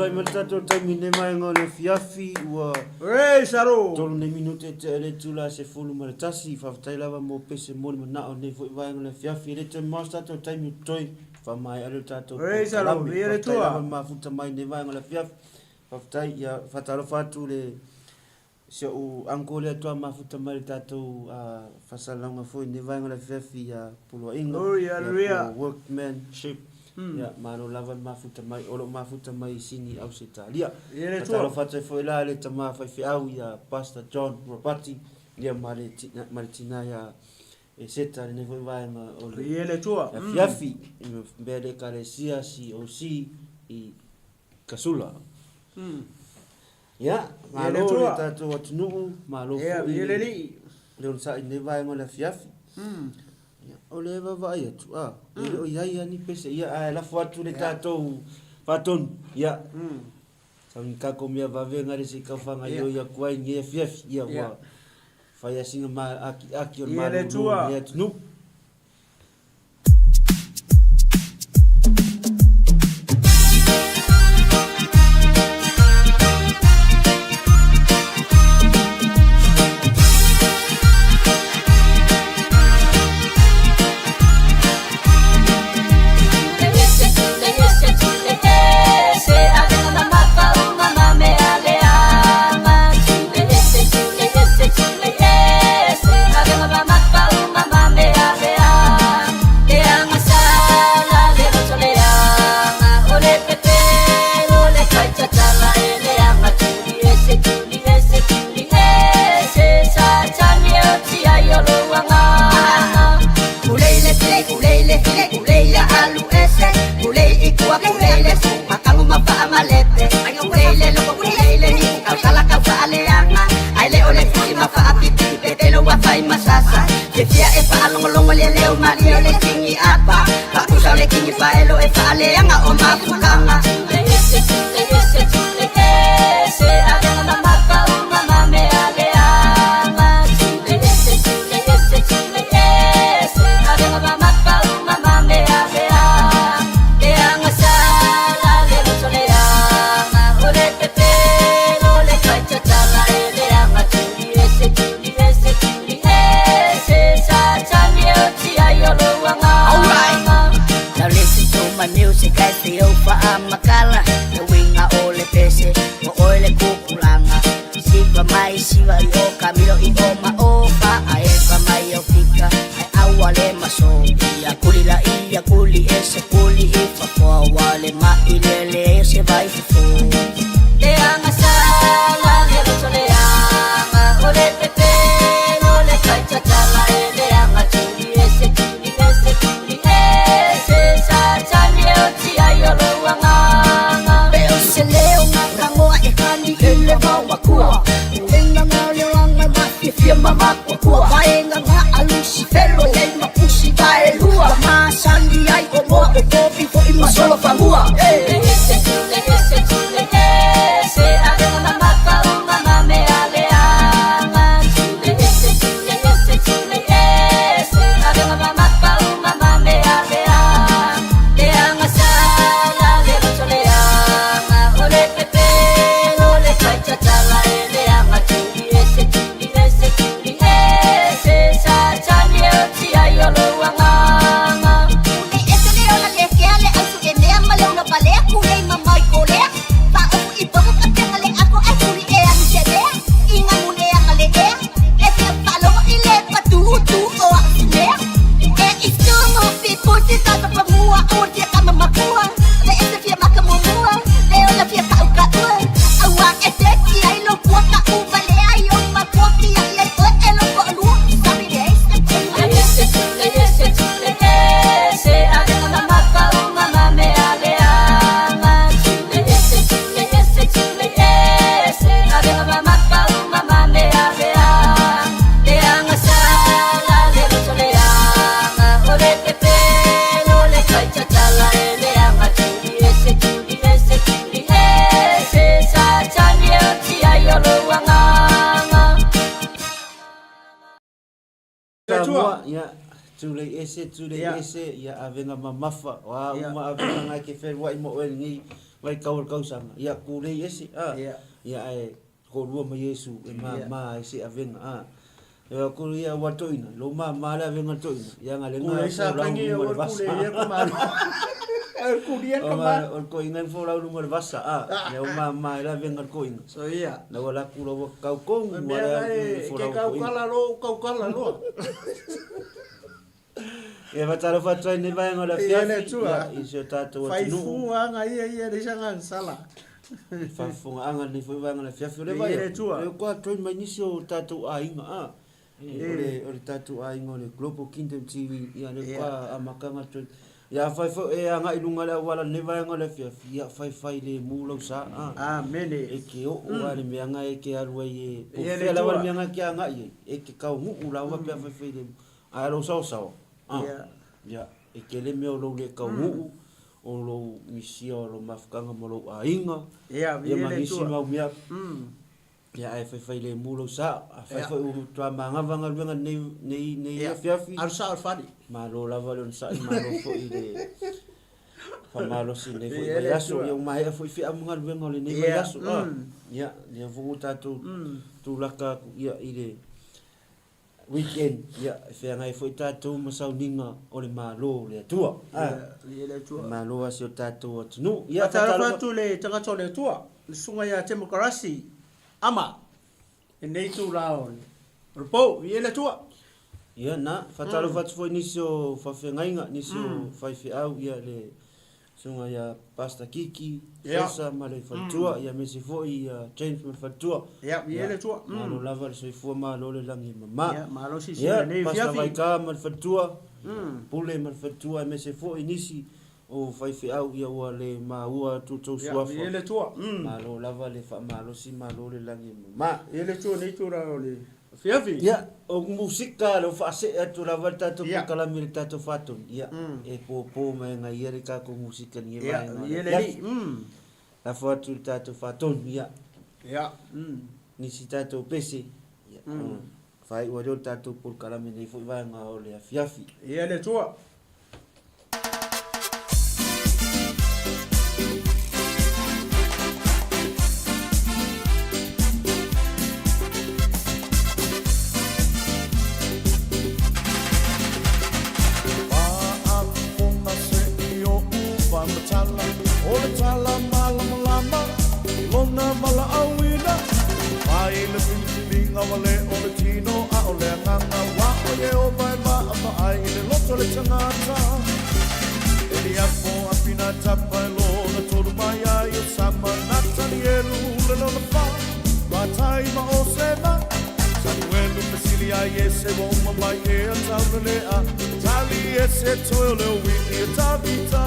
Tulai mai le tatou taimi nei vaega o le afiafi ua Praise the Lord. tolu nei minute e tea i le itula 11. Faafetai lava mo pese mo le manao i lenei foi vaega o le afiafi. E le toe mamao se tatou taimi o totoe, faamaea lea o le tatou Praise the Lord. polokalame. Viia le Faafetai Atua. lava le mafuta mai i lenei vaega o le afiafi. Faafetai, ia faatalofa atu i le Si ou uncle lea toa mafuta mai le tatou faasalalauga foi i lenei vaega o le afiafi ia Poloaiga, Oi, ia hallelujah. po workmanship. Ia malo lava le mafuta mai, o lo o mafuta mai i Sini Ausetalia. Ia le Atua. Faatalofa atu ai foi la le tama faifeau ia Pastor John Ropati, ia ma le tina, ma le tina ia Eseta i lenei foi vaega o le Ia le Atua. afiafi i mea le Ekalesia COC i Kasula. Ia, malo le tatou atunuu, malo foi le onosai i lenei vaega o le afiafi. Ia, o lea e vaavaai atu, a, e le o i ai lava ni pese, ia, ae lafo atu le tatou faatonu, ia, sau ni kako mea vave gale se i tau faagaoioi atu ai i lenei afiafi, ia, ua fai lava sina akiaki o le malolo o lenei atunuu. Samoa, ia, tulei ese, tulei ese, ia avega mamafa, o a uma avega ngai ke feluai mo oe lenei vaitau o le tausaga, ia tulei ese, a, ia ae toalua ma Iesu e mama ai se avega, a. E atu ia ua toina, lou mama le avega toina, ia ga le ga folau i luga o le vasa. O le toina e folau i luga o le vasa, a, ia ua mama ai le avega le toina. So ia. Na ua laku lau ua kau kogu, ua le alu e folau le toina. Ke kaukala lo, kaukala loa. Ia faatalofa atu ai lenei vaega o le afiafi ia, i si o tatou atunuu. Faifuaga ia ia leai sanga sala. Faafofogaaga lenei foi vaega o le afiafi. O le vaai atu, o lea ua join mai nisi o tatou aiga a. O le o le tatou aiga o le Global Kingdom TV, ia lea ua amata ona join. Ia afai foi e agai i luga o le auala i lenei vaega o le afiafi, ia faifai lemu lau sa a. Amene. E te oo lava i le mea na e te alu ai e, po o fea lava le mea na e te agai ai, e te taunuu lava pe a faifai lemu. Ae lou saosaoa, a, ia, e tele mea o lou le taunuu, o lou misia o lou mafutaga ma lou aiga, ia, ma nisi mau mea, ia, ae faifailemu lou sao. Afai foi ua matua manava galuega i lenei, lenei afiafi, Alu sao i le fale. Malo lava le onosai, malo foi le faamalosi i lenei foi vaiaso. Ia, ua maea foi feau ma galuega o lenei vaiaso, a, ia, lea foi ua tatou tulaka atu, ia, i le weekend, ia, e feagai foi tatou ma sauniga o le Malo o le Atua. Ia, viia le Atua. Malo lava si o tatou atunuu. Ia, Faatalofa atu i le tagata o le Atua, le susuga ia Temokarasi Ama, i lenei itula o le po. Viia le Atua. Ia, na, faatalofa atu foi i nisi o faafeagaiga, nisi o faifeau, ia, le Susuga ia Pastor Kiki, Fesa ma le faletua, ia aemaise foi ia James ma le faletua. Ia, viia le Atua. Malo lava le soifua malo le lagi e mama. Ia, malo silasila i lenei afiafi. Pastor Vaika ma le faletua, Pule ma le faletua, aemaise foi nisi o faifeau ia ua le maua atu outou suafa. Ia, viia le Atua. Malo lava le faamalosi, malo le lagi e mama. Viia le Atua i lenei itula o le Afiafi. Ia, o musika lea ua faasee atu lava le tatou polokalame i le tatou faatonu, ia, e popo mai aga ia le tatou musika i lenei vaega o le afiafi. Lafo atu i le tatou faatonu, ia, nisi tatou pese, ia, ona faaiu ai lea o le tatou polokalame i lenei foi vaega o le afiafi. Ia le Atua. Faafofoga se i oʻu faamatala, o le tala malamalama i lona valaauina. Mai le filifiliga wale o le tino a o le agaga, ua o Ieova e vaavaai i le loto o le tagata. E liapo a Pinatapa e lona tolu mai ai o Sama, Natanielu le lona fa, Matai ma o Sema. Samuelu fesili ai Iese ua uma mai ea taulelea, tali Iese toe o le ui'i e Tavita.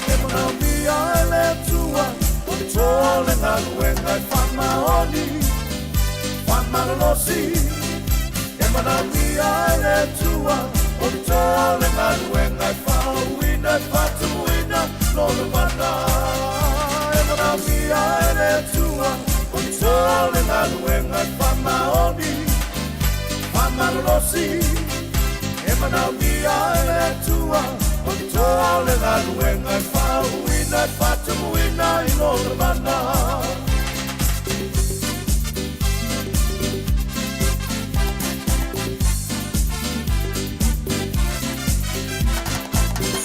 E manaomia e le Atua o toa le galuega e faamaoni, faamalolosi. E manaomia e le Atua o toa le galuega e faauuina e faatumuina lona mana. E manaomia e le Atua o toa le galuega e faamaoni, faamalolosi. E manaomia e le Atua o toa le galuega e faauuina e faatumuina i lona mana.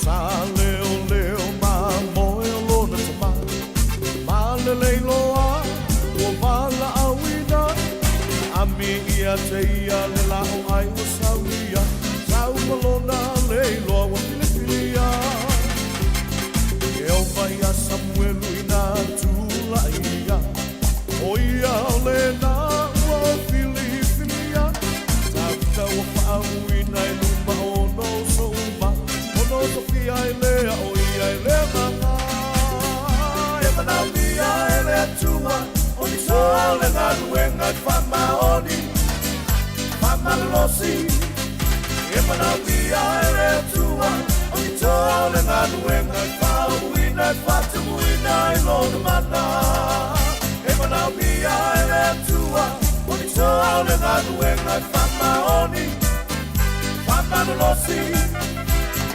Sa leoleo ma moe o lona tama, ma lelei loa ua valaauina. Ami ia te ia le lao ai ua saunia, sau ma lona leiloa ua filifilia. E ova ia Samuelu ina tula'i ia, o ia o lena ua filifilia. Tavita ua faauuina i luma o ona uso uma, ona tofia ai lea o ia i le agaga. E manaomia e le Atua o ni toa le galuega e faamaoni, faamalolosi. E manaomia e le Atua o ni toa le galuega e faauuina e faatumuina i lona mana. E manaomia e le Atua o ni toa le galuega e faamaoni, faamalolosi.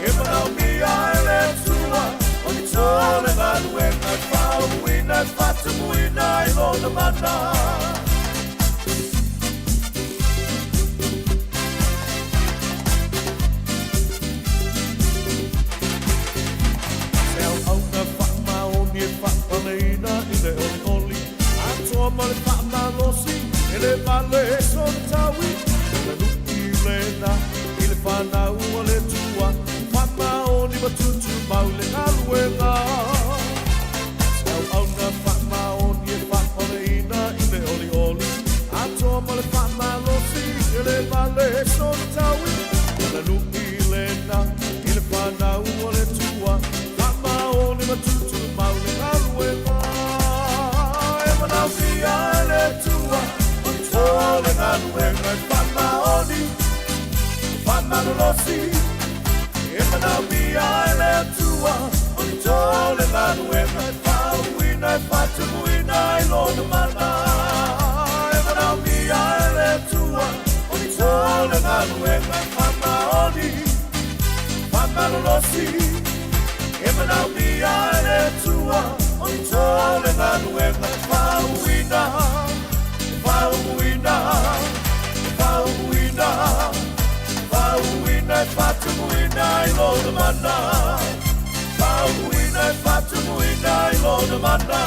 E manaomia e le Atua o ni toa le galuega e faauuina e faatumuina i lona mana. Se auauna faamaoni e faapaleina i le olioli, atoa ma le faamalosi, e le vale sona taui. O le lu'i lena i le fanau a le Atua, faamaoni ma tutumau le galuega. Se auauna faamaoni e faapaleina i le olioli, atoa ma le faamalosi, e le vale sona taui. O le lu'i lena i le fanau a le Atua, faamaoni ma tutumau le galuega. E manaomia e le Atua, o le galuega e faamaoni, faamalolosi. E manaomia e le Atua, o le galuega e faauuina e faatumuina i lona mana. E manaomia e le Atua, o le galuega e faamaoni, faamalolosi. E manaomia e le Atua, o le galuega e faauuina, faauuina, faauuina, faauuina e faatumuina i lona mana. Faauuina e faatumuina i lona mana.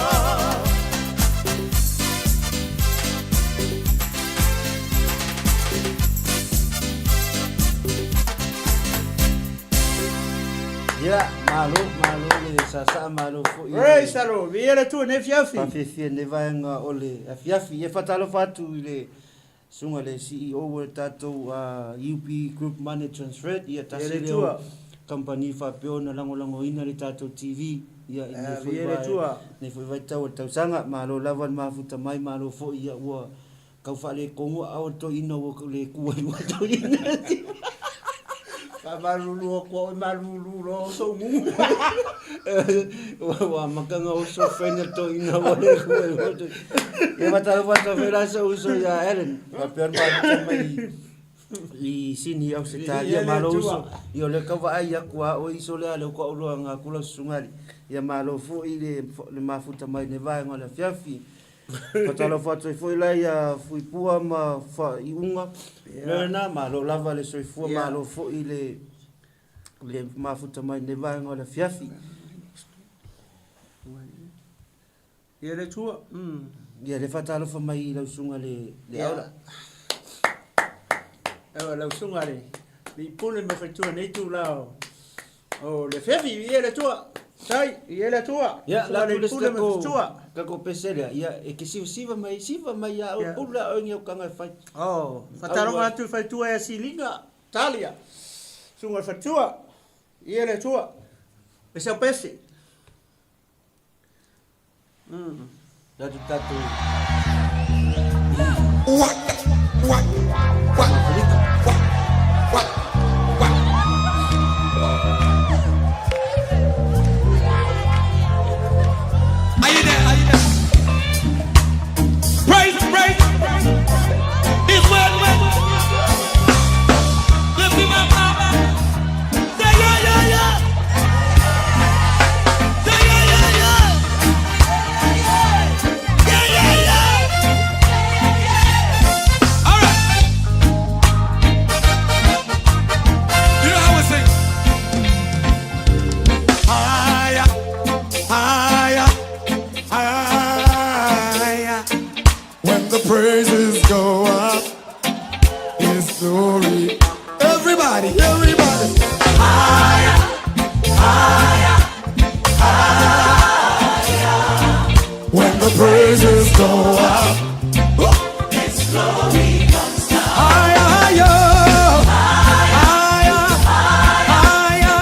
Ia, malo, malo le sasaa, malo foi. Praise the Lord. Viia le Atua i lenei afiafi. Faafefea lenei vaega o le afiafi. Ia faatalofa atu i le susuga le CEO o le tatou UP Group Money Transfer, ia tasi lea o kamupani faapea ona lagolagoina le tatou TV ia i lenei foi lenei foi vaitau o le tausaga. Malo lava le mafuta mai, malo foi ia ua tau faaletonu aao le toeaina ua le tu ai ua toeaina. Faamalulu atu au e malulu loa sou gugu. Ua amata ona oso friend le toeaina ua le tu ai ua toeaina. Ia faatalofa atu foi la sou uso ia Allen faapea ona mafuta mai i Sini Ausetalia. Malo uso. Ia o lea tau vaai atu a oe iso lea lea ua tauloaga atu lau susuga alii. Ia malo foi le mafuta mai i lenei vaega o le afiafi. Faatalofa atu ai foi la ia Fuipua ma Faaiuga. Yeah. Lena, malo lava le soifua, yeah. Malo foi le le mafuta mai nei vaega o le afiafi. Ia le tua. Ia le faatalofa mai i lau susuga le le Aula. Ewa lau susuga le le ipule ma faitua nei tula o o le afiafi ia le tua. Tai ia le tua. Ia la tu le ko ka ko pese lea ia e ke siva siva mai siva mai ia o pula o ni o kanga fai. Oh, faatalofa atu i faitua ia Siliga Talia. Susuga le faitua. Ia le tua. E sau pese. La tu tatou Are you there? Are you there? Praise, praise. His word, word. Lift him up, up. Say yeah, yeah, yeah. Say yeah, yeah, yeah. Yeah, yeah, yeah. All right. You know how we sing? Higher, higher, higher. When the praises go up, His glory. Everybody, everybody. Higher, higher, higher. When the praises go up, His glory comes down. Higher, higher, higher, higher.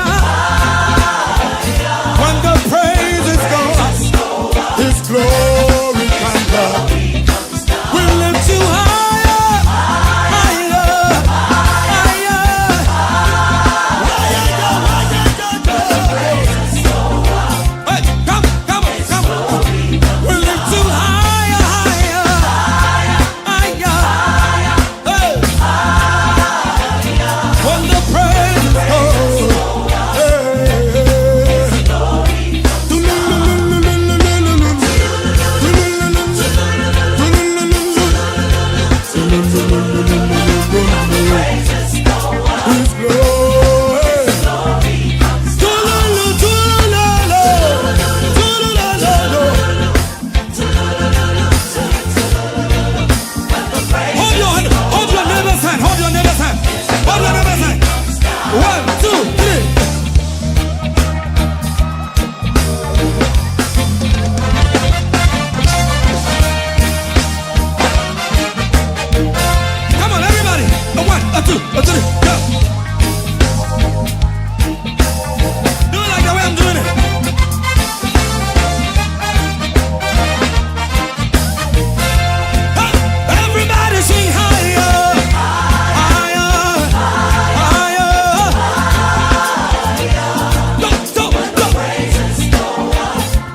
When the praises go up, His glory comes down. We lift you higher, higher, higher. Hey, come, come on, come on. We lift you higher, higher. One, two, three. Come on, everybody. A one, a two, a three, go. Do it like the way I'm doing it. Hey, everybody sing higher, higher, higher. Go, go, go.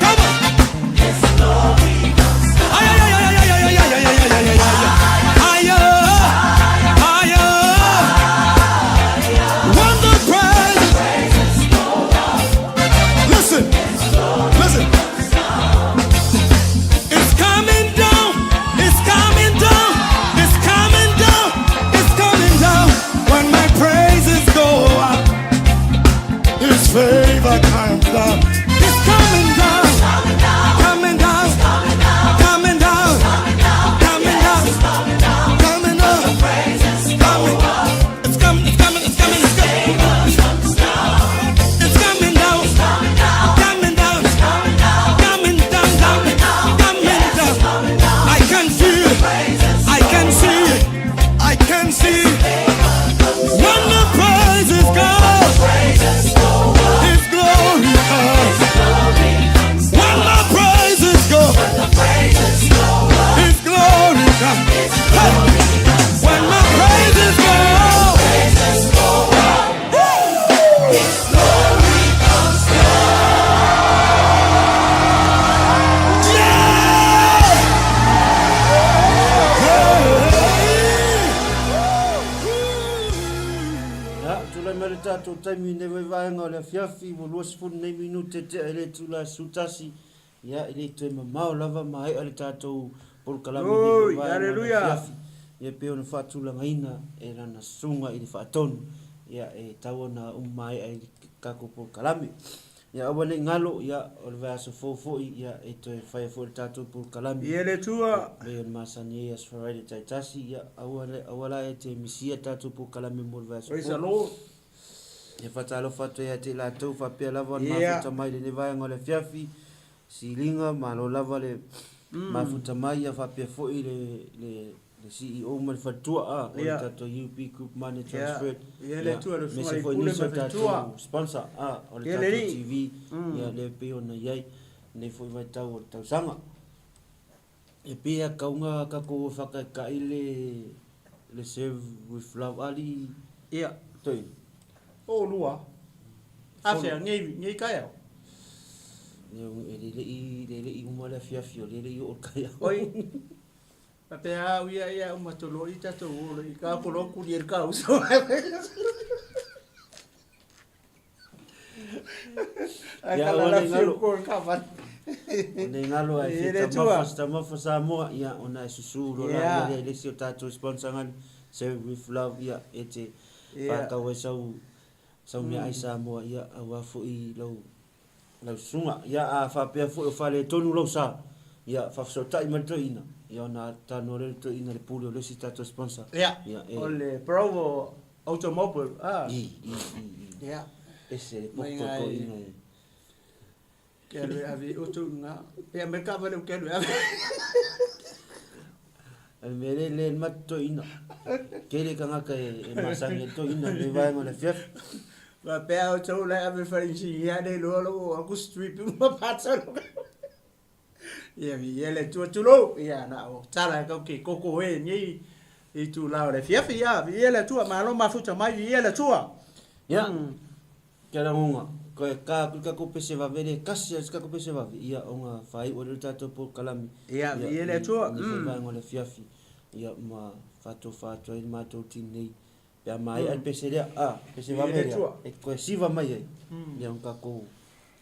Come on. Ay, ay, ay, ay, ay, ay, ay, ay, ay, ay, ay, ay, ay. Higher, higher. When the praise. Listen, listen. It's coming down. It's coming down. It's coming down. It's coming down. When my praises go up, His favor comes down. It's coming down. Coming down. Coming down. Coming down. Coming down. Coming. It's coming. It's coming. It's coming. It's coming. It's coming down. Coming down. Coming down. Coming coming down. I can feel. I can see. I can see. When the praises go, His glory comes. When the praises go, His glory comes. Hey! When the praises go, yeah! Ia, tulai mai le tatou taimi i lenei vaevaega o le afiafi, ua 20 nei minute tea i le itula 11, ia, e le toe mamao lava maea le tatou polokalame i lenei Oi, vaevaega o le haleluia. afiafi. Ia, pei ona faatulagaina e lana susuga i le faatonu, ia, e tatau ona uma maea i le tatou polokalame. Ia, aua ne i galo, ia, o le vaiaso fou foi, ia, e toe faia foi le tatou polokalame. Ia le Atua. Pei ona masani ai Aso Faraile taitasi, ia, aua, aua la e te misia tatou polokalame mo le vaiaso Praise the fou. Lord. E faatalofa atu ia te i latou faapea lava ona mafuta mai i lenei vaega o le afiafi, siliga, malo lava le mafuta mai, ia faapea foi le, le, le CEO ma le faletua a, o le tatou UB Group Money Transfer. Ia le Atua le Aemaise susuga i foi pule nisi ma o faletua. tatou sponsor a, o le Ia le tatou alii. TV, ia lea e pei ona i ai lenei foi vaitau o le tausaga. E pei e kauga tatou faataitai le, le Serve with Love alii Toeaina. O lua. Afea, nei, nei taeao. E le i uma le afiafi o lea e le i oo le taeao. Oi. Faapea au ia ia uma atu loa i tatou o loa i ka kolo kuli e le kauso. Ai Ia, kala ua la nei fiu galo. ko ka vat. O nei galo ae Ia fia le tamafa Atua. se tamafa Samoa, ia, ona e susu loa la ia lea i le isi o tatou sponsor gali, Serve with Love, ia, e te faatau ai sau, sau meaai Samoa, ia, aua foi lau, lau susuga. Ia, a faapea foi o faaletonu lou sa, ia, faafesootai mai le toeaina, ia, ona talanoa lea o le toeaina i le pule o le isi tatou sponsor. Ia. Ia, e. O le Bravo Automobile. Ah. I, i, i, i. Ese le Mai poto ngai. toeaina e. Ke alu e ave oto nga. Pe me ka vale ke alu e ave. O le mea lea e le mate toeaina. Tele tagata e, e masani ai le toeaina i lenei vaega o le afiafi. Faapea outou la e ave faainisinia nei loa lou aku strip ma pata lo. Ia viia le Atua tulou. Ia na o tala e kau ke koko e nei i itula o le afiafi. Ia viia le Atua malo mafuta mai viia le Atua. Ia, kia lagoga, koe ka atu le tatou pese vave le tasi a se tatou pese vave, ia ona faaiu ai lea o le tatou polokalame. Ia Ia, viia le i Atua. lenei foi vaega o le afiafi, ia ma faatofa atu ai le matou tinei pe a maea le pese lea, a, pese Viia vave le lea, Atua. e toe siva mai ai, ia ona tatou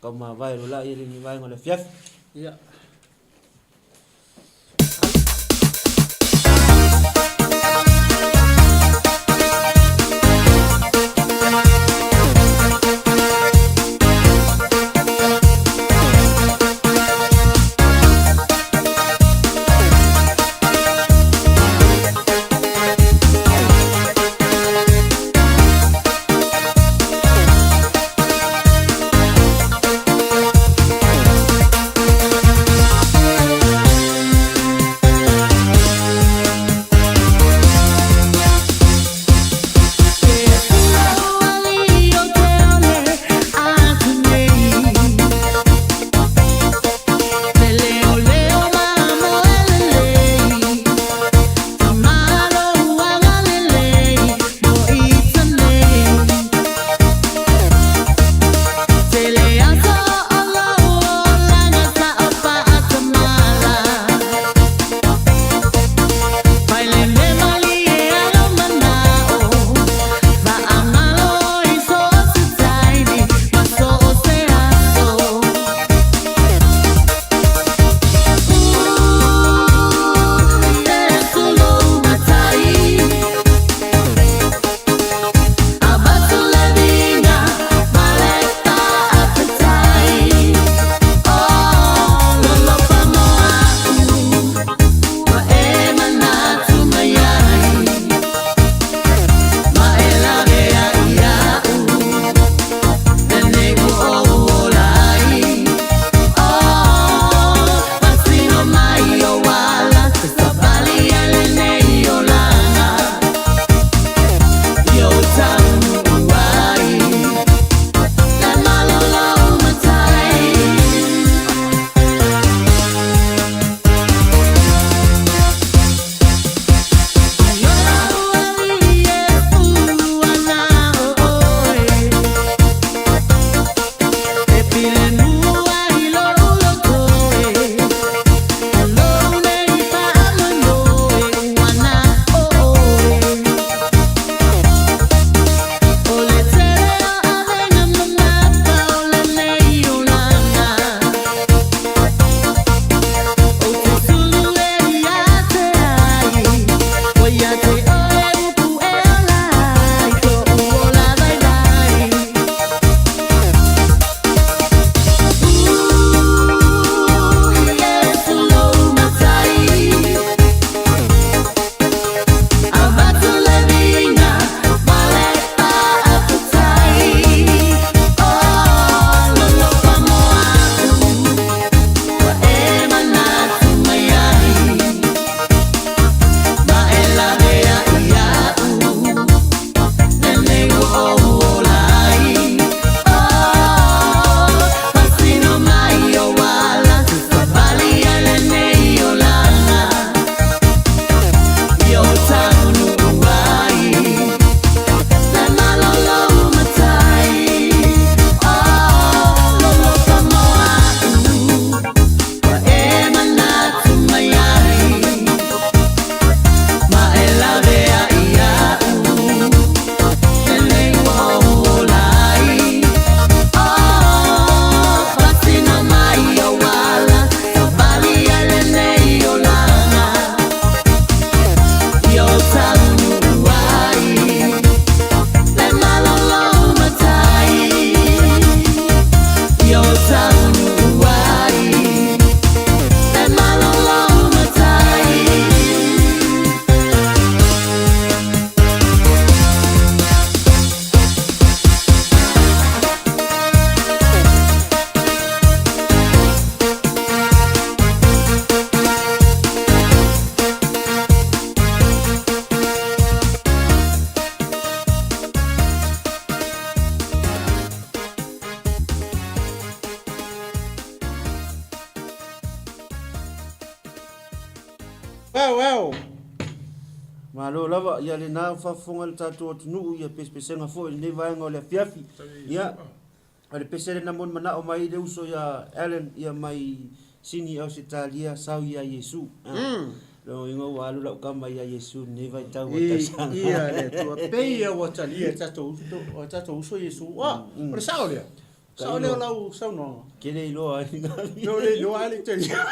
taumavae loa laia i lenei vaega o le afiafi. Ia. Ao ao. Malo lava, ia lena faafofoga le tatou atunuu ia pesepesega foi i lenei vaega o le afiafi. Ia, o le pese lena mo ni manao mai le uso ia Allen ia mai Sini Ausetalia sau ia Iesu. Mm. Lona uiga ua alu lau kama ia Iesu lenei vaitau o tausaga. Ia le Atua pei ia ua talia e tatou uso o tatou uso Iesu. Ah, o le sao lea. Sao lea o lau saunoaga. Ke le iloa ai ni No le iloa ai le talia.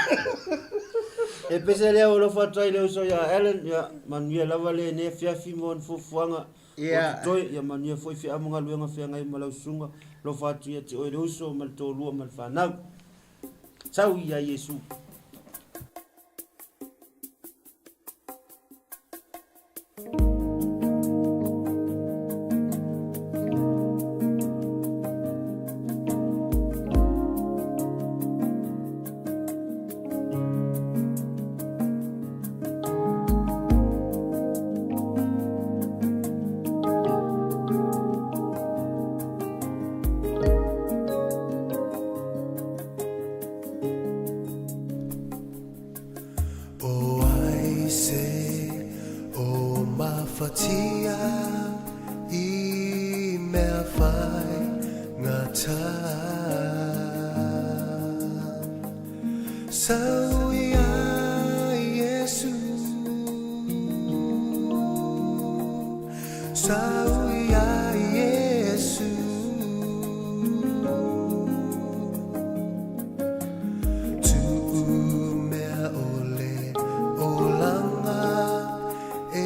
E pese lea ua alofa atu ai le uso ia Allen, ia manuia lava lenei afiafi mo ni fuafuaga o totoe, ia manuia foi feau ma galuega feagai ma lau susuga, alofa atu ia te oe le uso ma le toalua ma le fanau. Sau ia Iesu. O ai se o mafatia i mea whai ngata Sau ia Iesu Sau ia Iesu Tuu mea o le olaga e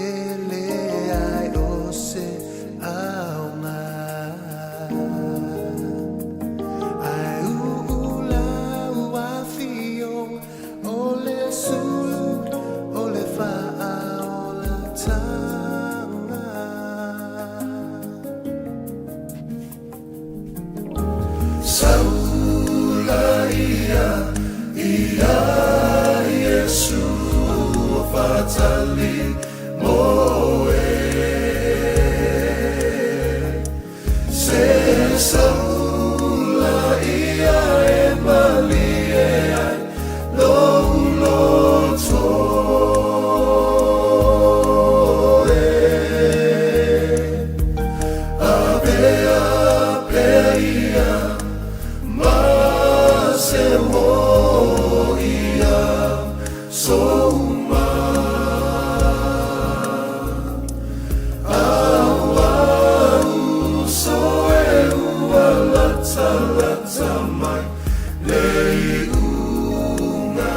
leai o se aoga Ae uu lau afio o le sulu o le faaolatanga. Saula ia ia Iesu o fatali moe Se saula ia e malie ai lou loto e. Avea pea ia ma se mo ia souma. Aua uso e ua latalata mai le iuga.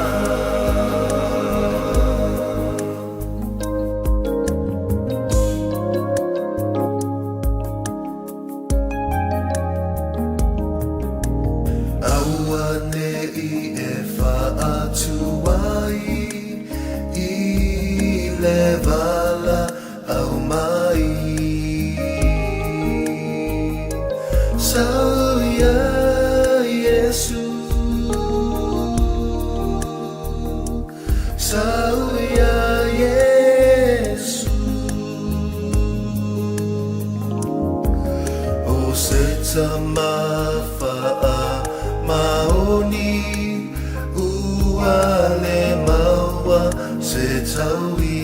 Aua nei e faatuai i le valaau mai. Sau ia Iesu, sau ia Iesu. O se tama faamaoni ua le maua se taui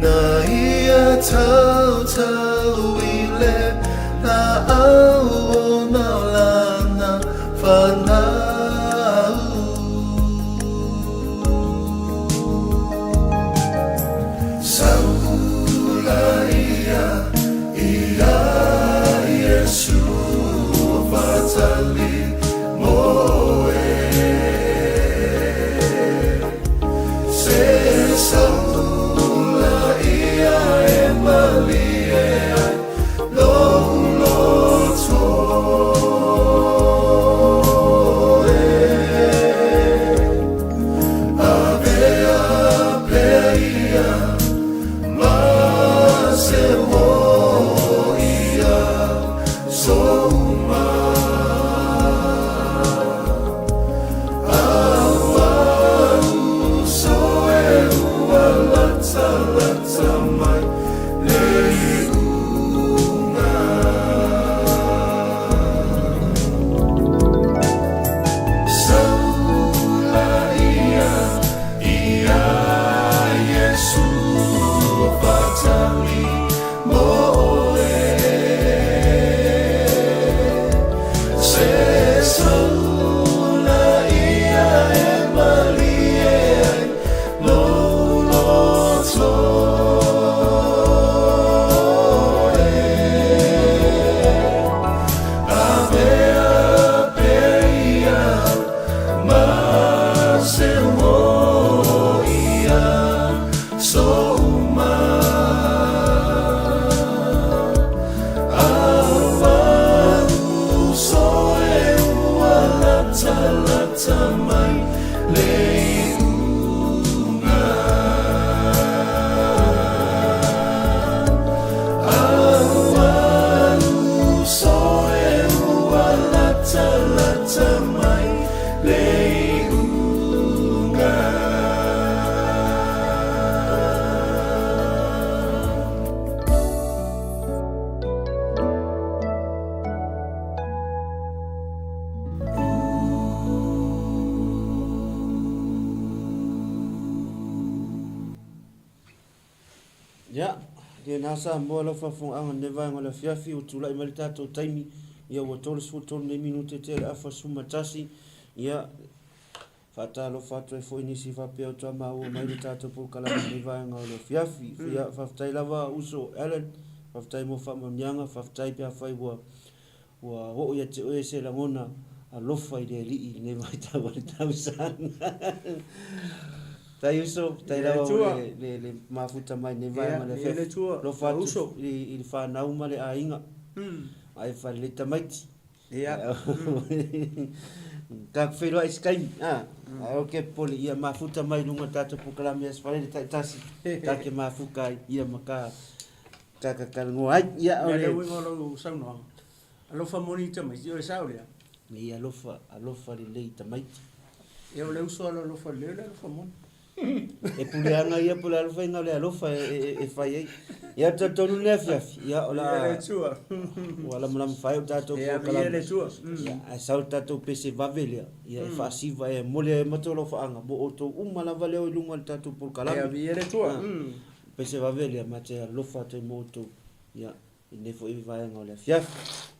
Na ia tautau i le laau o lana fanau. Saula ia ia Iesu o fatali moe. Se saula ia e malie. Pena Samoa lau faafofogaaga i lenei vaega o le afiafi, ua tulai mai le tatou taimi, ia ua 33 nei minute tea i le afa 11, ia faatalofa atu ai foi i nisi faapea ua toa maua mai le tatou polokalame i lenei vaega o le afiafi. Ia faafetai lava uso Allan, faafetai mo faamanuiaga, faafetai pe afai ua Ua oo ia te oe se lagona alofa i le Alii i lenei vaitau o le tausaga. Tai uso, tai lava o le mafuta mai nei vaega le afiafi. Alofa atu i le fanau ma le aiga. Ae faalelei tamaiti. Ia. Tatou feiloai i se taimi. Ae aua ke popole, ia mafuta mai i luga o le tatou polokalame Aso Faraile taitasi, ta te mafuta ai, ia ma ta Takatalanoa ai. Ia, o le uiga o lau saunoaga, alofa moni i tamaiti, o le sao lea? Nei, alofa, alofa lelei i tamaiti. Ia, o le uso a le alofa lelei, o le alofa moni. E puleaga ia po o le alofaiga o le alofa e fai ai. Ia, talitonu lenei afiafi, ia, o le a ua lamalama faaiu le tatou polokalame. Ia, le Atua. Ia, ae sau le tatou pese vave lea, ia, e faasiva e momoli ai matou alofaaga mo outou uma lava lea o i luga o le tatou polokalame. Ia, le Atua. Pese vave lea ma te alofa atu ai mo outou, ia, i lenei foi vaega o le afiafi.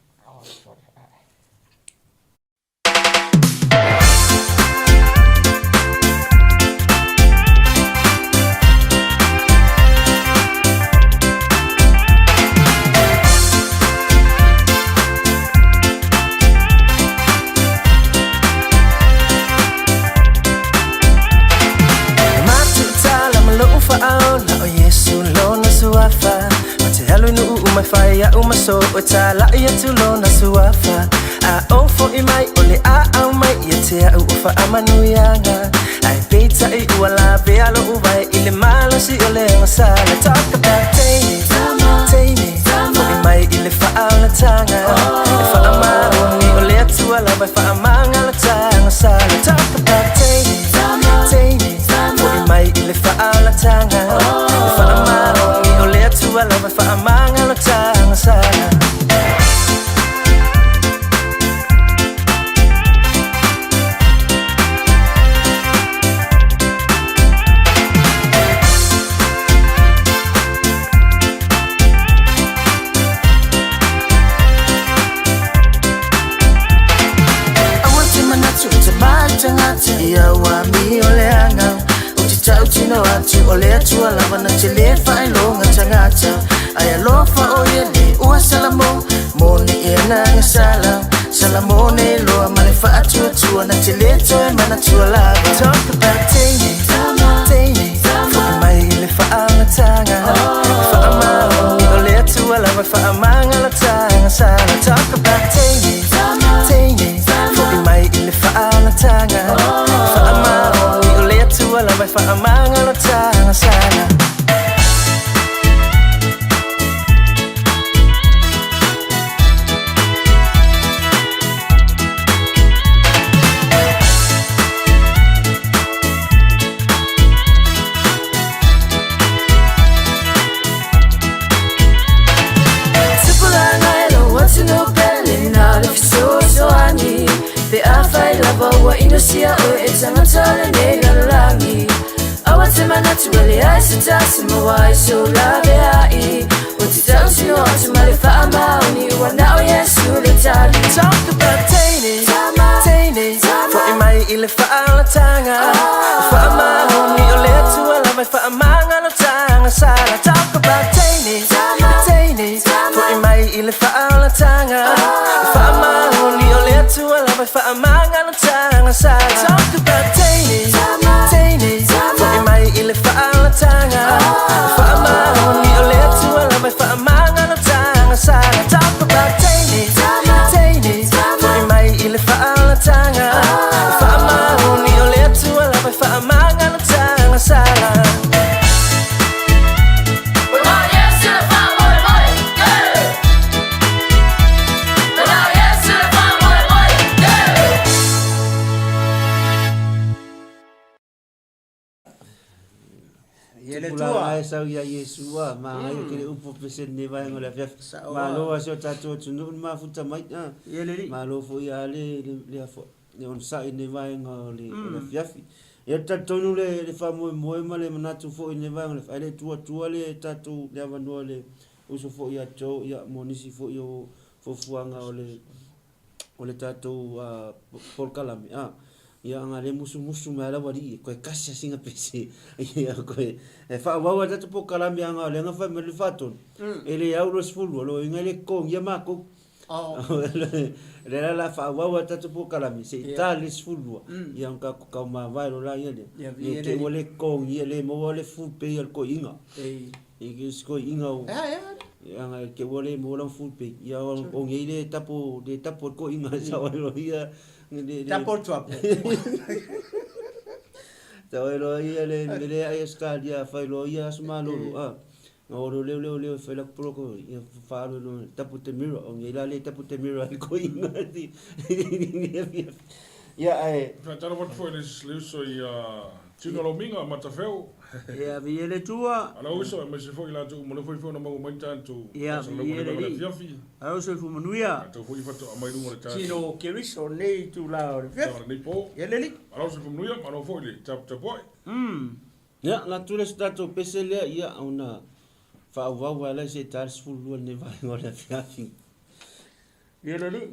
Tupulaga e sau ia Iesu a, manaia tele upu pese lenei vaega o le afiafi. Malo lava si o tatou atunuu le mafuta mai a. Malo foi ia le le onosai i lenei vaega o le afiafi. Ia talitonu le le faamoemoe ma le manatu foi i lenei vaega o le ae le i tuu atua le tatou le avanoa i le uso foi ia Joe ia mo nisi foi o fuafuaga o le o le tatou polokalame a ia aga le musumusu mai lava alii e koe kasi a singa pese ia koe e faaauau a tatou polokalame aga o lea na fai mai le faatonu e le au 22 lo inga le totogia matou. O lea la faaauau a tatou polokalame se i ta le 12 ia ona tatou taumavae loa laia lea ne i te i ua le totogia le maua le full pay a le toeaina. I si toeaina o aga i te ua le maua lana full pay ia o nei le tapo le tapo le toeaina sao ai loa ia le Tapo le tuapo. Sao ai loa ia le mea lea ai Ausetalia fai loa ia aso malolo a. Na o leo leo leo e fai laku poloko ia faaalu e lona tapu te mira o nei la le tapu te mira i ko inga ia ae Faatalofa atu foi i le uso i a Tino Lomiga Matafeo. Ia viia le Atua. Ala uso aemaise foi i latou uma lea foi ona maua mai le tatou Ia faasalalauga viia i le le Alii. afiafi. Ala uso soifua manuia. Tatou foi faatoa mai luga o le tatou Tino Keriso nei itula o le tala afiafi. lenei po. Ia le Alii. Ala uso soifua manuia, malo foi le taputapuai. Ia, na atu le si tatou pese lea, ia, ona faaauau lava lea se i ta le 12 i lenei vaega o le afiafi. Ia le Alii.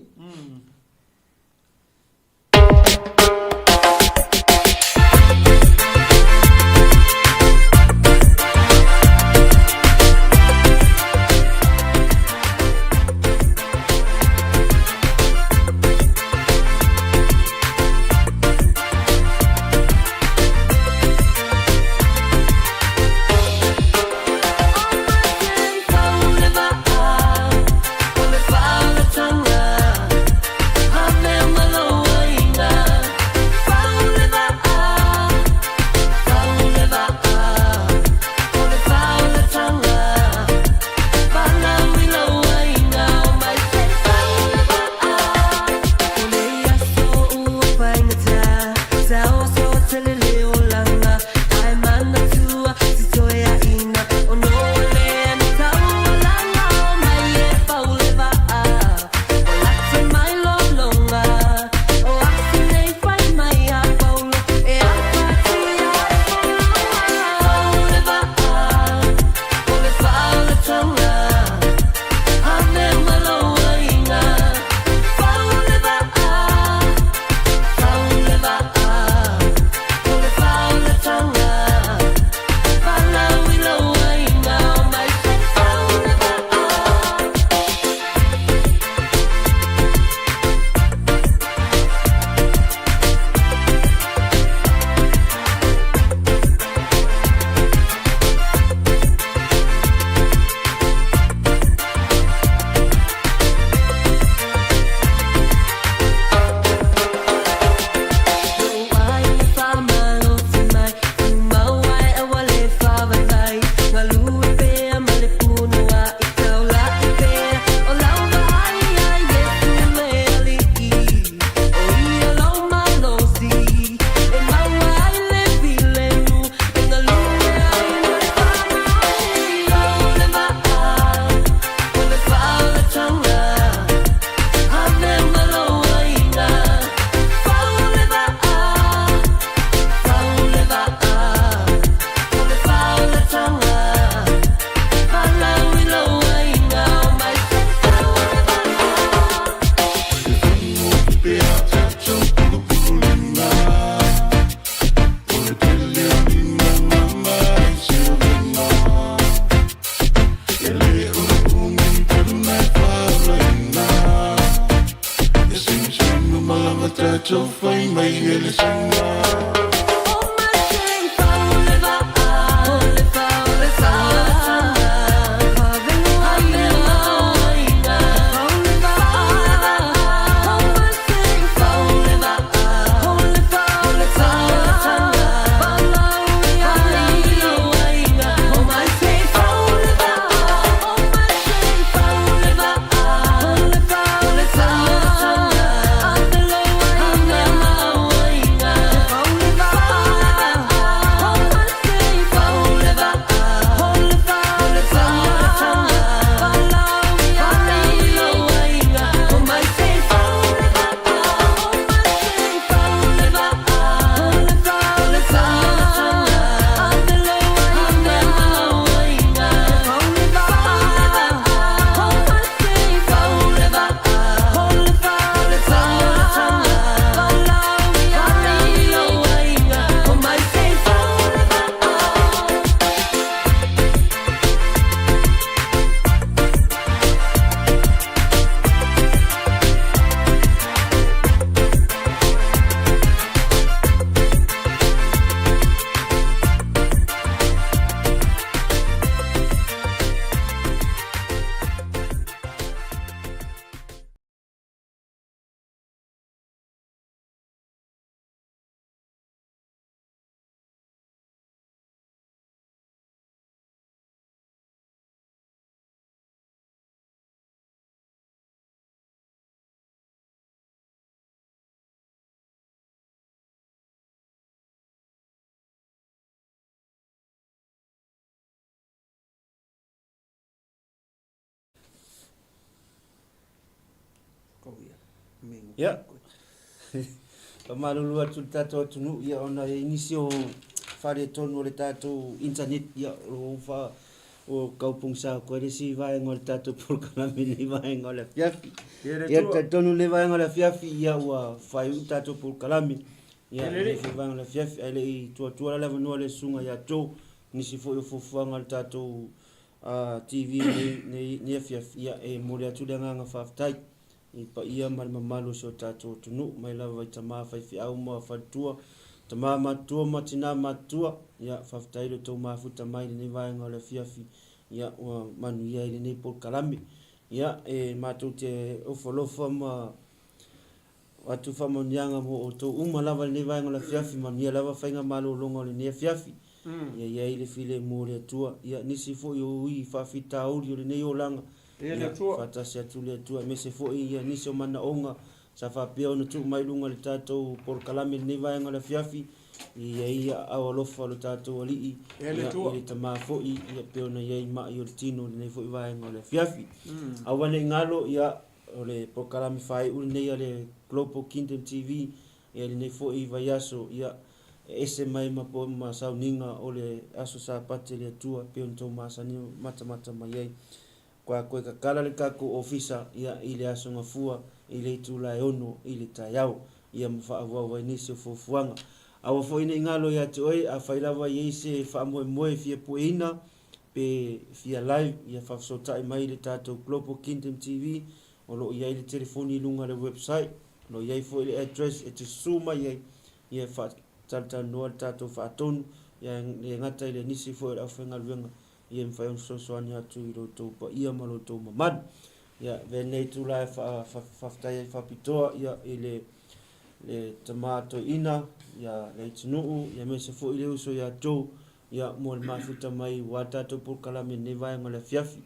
Ia. Faamalulu atu i le tatou atunuu, ia ona e i ai nisi o faaletonu o le tatou internet, ia o lo o fa ua tau pogisa atu ai le isi vaega o le tatou polokalame i lenei vaega o le afiafi. Ia, e talitonu lenei vaega o le afiafi, ia ua faaiu le tatou polokalame. Ia, lenei foi vaega o le afiafi, ae le i tuu atua la le avanoa i le susuga ia Joe, nisi foi o fuafuaga a le tatou TV i lenei afiafi, ia e momoli atu le agaga faafetai i paia ma le mamalu o si o tatou atunuu, mai lava i tama faifeau ma faletua, tama matutua ma tina matutua, ia faafetai lo outou mafuta mai i lenei vaega o le afiafi, ia ua manuia ai lenei polokalame. Ia e matou te ofo alofa ma atu faamanuiaga mo outou uma lava i lenei vaega o le afiafi, manuia lava faiga malologa o lenei afiafi. Ia i ai le filemu o le Atua, ia nisi foi o ui faafitauli o lenei olaga, ia faatasi atu le Atua, aemaise foi ia nisi o manaoga sa faapea ona tuu mai i luga o le tatou polokalame i lenei vaega o le afiafi, ia i ai ia aao alofa o lo tatou Alii, ia i le Tama foi, ia pei ona i ai mai o le tino i lenei foi vaega o le afiafi. Aua ne i galo, ia o le polokalame faaiu lenei a le Global Kingdom TV, ia lenei foi vaiaso, ia e ese mai ma ma sauniga o le aso Sapati a le Atua e pei ona tou masani matamata mai ai. Kua koe kakala le tatou ofisa ia i le aso Gafua i le itula e 6 i le taeao, ia ma faaauau ai nisi o fuafuaga. Aua foi ne i galo ia te oe, afai lava i ai se faamoemoe e fia pueina pe fia live, ia faafesootai mai i le tatou Global Kingdom TV, o lo o i ai le telefoni i luga o le website, o lo o i ai foi le address e te susu mai ai, ia faatalatalanoa le tatou faatonu, ia le gata i le nisi foi o le aufaigaluega, ia mafai ona fesoasoani atu i lo outou paia ma lo outou mamalu. Ia, avea lenei itula e faafetai ai faapitoa ia, i le le tama toeaina, ia Leatinuu, ia aemaise foi le uso ia Joe, ia mo le mafuta mai aua le tatou polokalame i lenei vaega o le afiafi.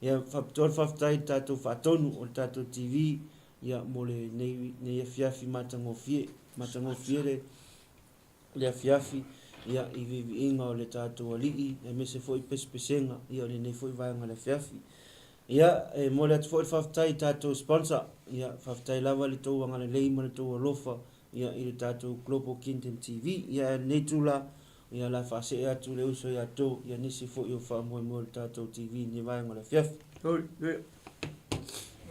Ia, faapitoa le faafetai i le tatou faatonu o le tatou TV, ia mo lenei nei afiafi matagofie, matagofie le le afiafi ia i viiviiga o le tatou Alii aemaise foi pesepesega ia o lenei foi vaega o le afiafi. Ia e momoli atu foi le faafetai i tatou sponsor, ia faafetai lava i le tou agalelei ma le tou alofa ia i le tatou Global Kingdom TV. Ia ae lenei itula ia o le a faasee atu le uso ia tou ia nisi foi o faamoemoe o le tatou TV i lenei vaega o le afiafi.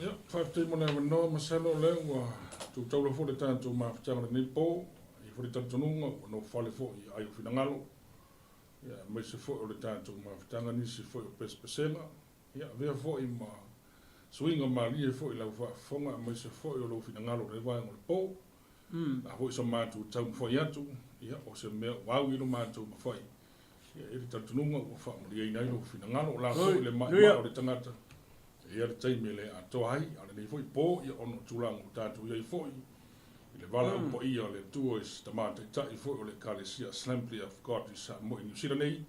Ia, faafetai mo le avanoa, masalo o lea ua tou taula foi le tatou mafutaga i lenei po. E i ai foi le talitonuga ua nofofale foi i aai o finagalo, ia, aemaise foi o le tatou mafutaga nisi foi o pesepesega, ia, avea foi ma suiga malie foi i lau faafofoga aemaise foi o lou finagalo i lenei vaega o le po. O le a foi so matou taumafai atu, ia, o se mea ua au i lo matou mafai, ia, e i ai le talitonuga ua faamalieina ai lou finagalo. O le a foi le maimai o le tagata, e i ai le taimi e le atoa ai, a o lenei foi po, ia, ona o tulaga ua tatou i ai foi, i le valaau paia o le Atua i se tama taitai foi o le Ekalesia Assembly of God i Samoa i Niu Sila nei,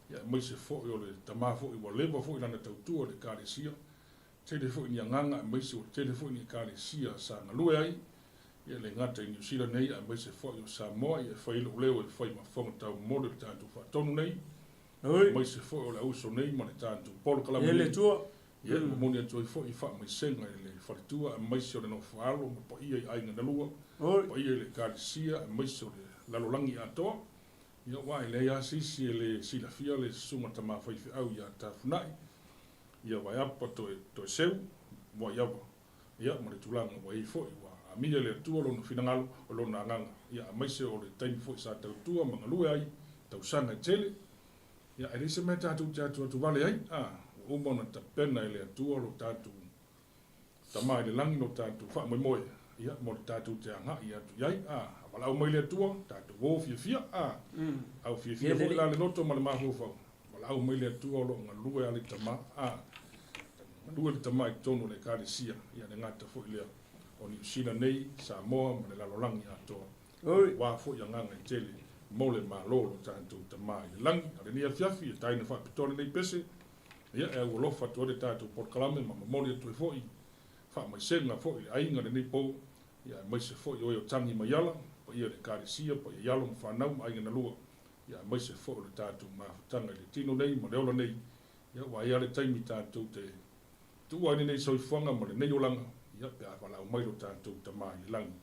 ia aemaise foi o le tama foi ua leva foi lana tautua i le Ekalesia, tele foi ni agaga aemaise ua tele foi ni Ekalesia sa galue ai, ia le gata i Niu Sila nei aemaise foi o Samoa, ia e fai ai lou leo e fai ma fofoga taumomoli o le tatou faatonu nei, aemaise foi o le auso nei ma le tatou polokalame nei. Ia, e momoli atu ai foi faamaisega i le faletua aemaise o le nofo alo ma paia i aiga na lua, paia i le Ekalesia aemaise o le lalolagi atoa. Ia, aua e leai lava se isi e le silafia le susuga tama faifeau ia Tafunai, ia Vaeapa toe, Toeseu, Muaiava, ia, ma le tulaga ua i ai foi, ua amia e le Atua lona finagalo, o lona agaga, ia, aemaise o le taimi foi sa tautua ma galue ai, tausaga e tele. Ia, e leai se mea tatou te atuatu vale ai, a, ua uma ona tapena e le Atua lo tatou Tama i le Lagi lo tatou faamoemoe, ia, mo le tatou te agai atu i ai, a, a valaau mai le Atua, tatou o fiafia, a, au fiafia foi la le loto ma le mafaufau, valaau mai le Atua o lo o galue a le Tama, a, galue le Tama i totonu o le Ekalesia, ia le gata foi lea o Niu Sila nei, Samoa ma le lalolagi atoa. Aua foi agaga e tele mo le Malo o lo tatou Tama i le Lagi. A o lenei afiafi, e taina faapitoa lenei pese, ia, e aualofa atu ai le tatou polokalame ma momoli atu ai foi faamaisega foi i le aiga i lenei po, ia, aemaise foi o e o tagi mai ala, paia i le Ekalesia, paia i alo ma fanau ma aiga na lua, ia, aemaise foi o le tatou mafutaga i le tino nei ma le ola nei, ia, ua i ai lava le taimi tatou te tuua ai lenei soifuaga ma lenei olaga. Ia, pe a valaau mai lo tatou Tama i le lagi,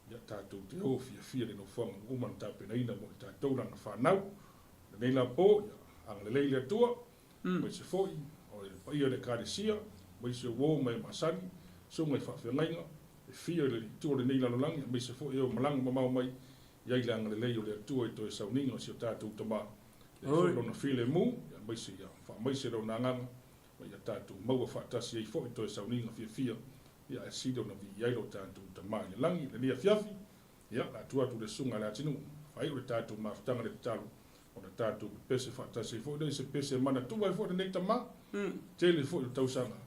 ia, tatou te o fiafia i le nofoaga ua uma ona tapenaina mo i tatou lana fanau. Lenei la po, ia, agalelei le Atua, aemaise foi o le paia o le Ekalesia, aemaise o uo ma e masani, susuga i faafeagaiga, e fia i le Alii-tua o lenei lalolagi, aemaise foi e o malaga mamao mai, i ai le agalelei o le Atua i toe sauniga o si o tatou Tama, ia foi lona filemu, aemaise ia faamaise lona agaga, ma ia tatou maua faatasi ai foi toe sauniga fiafia, ia ae sili ona viia ai lo tatou Tama i le lagi. I lenei afiafi, ia, o le a tuu atu i le Susuga a Leatinuu, faaiu le tatou mafutaga i le tatalo, ona tatou pepese faatasi ai foi lea i se pese e manatua ai foi lenei tama, tele foi o tausaga,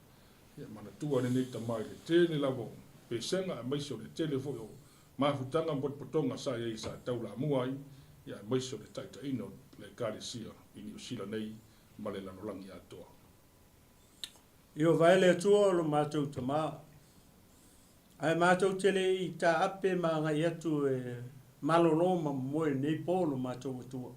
ia manatua lenei tama i le tele lava o pesega aemaise o le tele foi o mafutaga ma potopotoga sa i ai sa taulamua ai, ia aemaise o le taitaiina o le Ekalesia i Niu Sila nei ma le lalolagi atoa. Ieova e le Atua o lo matou Tama, ae matou te le i taape ma agai atu e malolo ma momoe i lenei po lo matou Atua.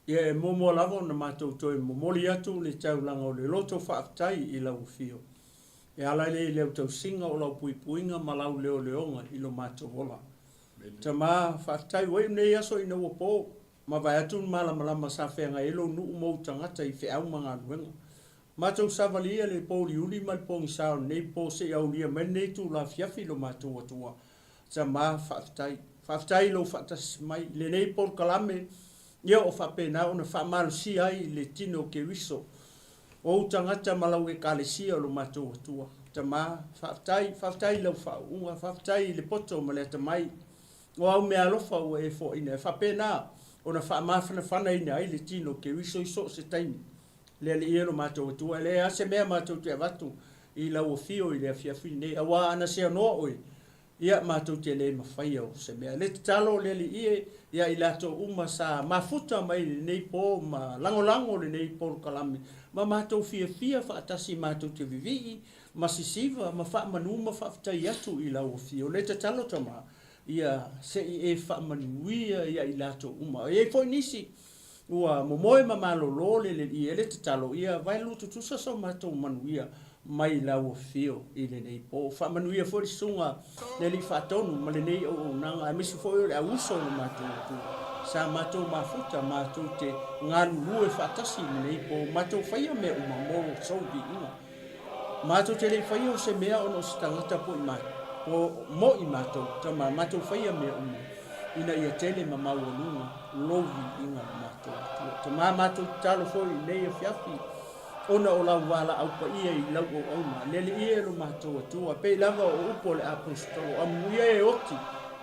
Ia e muamua lava ona matou toe momoli atu le taulaga o le loto faafetai i lau afio, e ala lea i le autausiga o lau puipuiga ma lau leoleoga i lo matou ola. Tama, faafetai ua iu nei aso ina ua po, Mavae atu le malamalama sa feagai ai lou nuu ma ou tagata i feau ma galuega. Matou savalia le pouliuli ma le pogisa o lenei po seia aulia mai lenei itula afiafi i lo matou Atua. Tama, faafetai. Faafetai i lou faatasi mai i lenei polokalame, ia o faapena ona faamalosia ai le tino o Keriso, ou tagata ma lau Ekalesia o lo matou Atua. Tama, faafetai. Faafetai i lau faauuga. Faafetai i le poto ma le atamai. O au meaalofa ua e foaina e faapena ona faamafanafanaina ai le tino Keriso i so o se taimi. Le Alii e lo matou Atua, e leai lava se mea matou te avatu i lau afio i le afiafi lenei, auā ana seanoa oe, ia matou te le mafaia o se mea. Le tatalo le Alii e ia i latou uma sa mafuta mai i lenei po ma lagolago lenei polokalame, ma matou fiafia faatasi matou te vivii ma sisiva ma faamanu ma faafetai atu i lau afio. Le tatalo Tama, ia se i e faamanuia ia i latou uma. E i ai foi nisi ua momoe ma malolo le lelii e le tatalo, ia vaelua tutusa so matou manuia mai lau afio i lenei po. Faamanuia foi le susuga le Alii Faatonu ma lenei auaunaga aemaise foi o le auuso o le matou Atua sa matou mafuta matou te galulue faatasi i lenei po, matou faia mea uma mo sou viiga. Matou te le i faia o se mea ona o se tagata po i po mo'i matou, tama, matou faia mea uma ina ia tele ma maualuga lou viiga i matou Atua. Tama, matou tatalo foi i lenei afiafi ona o lau valaau paia i lau auauna, le Alii e lo matou Atua, pei lava o upu a le Aposetolo, Amuia e oti,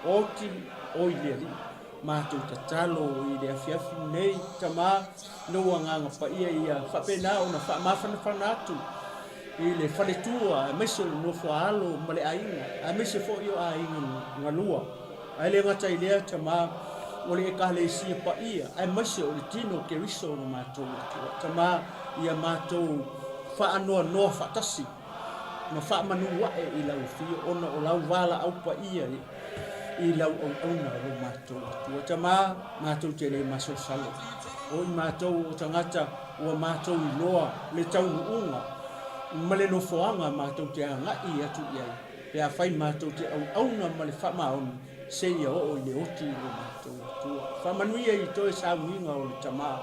oti oi le Alii. Matou tatalo i le afiafi lenei, Tama, lou Agaga Paia ia faapena ona faamafanafana atu i le faletua, aemaise o le nofoaalo ma le aiga, aemaise foi o aiga galua. Ae le gata i lea, Tama, o le Ekalesia paia, aemaise o le tino o Keriso o lo matou Atua. Tama, ia matou faanoanoa faatasi ma faamanu ae i lau afio ona o lau valaau paia i lau auauna o lo matou Atua. Tama, matou te le masalosalo. O i matou o tagata ua matou iloa le taunuuga ma le nofoaga matou te agai atu i ai, pe afai matou te auauna ma le faamaoni seia oo i le oti i lo matou Atua. Faamanuia i toe sauniga o le Tama.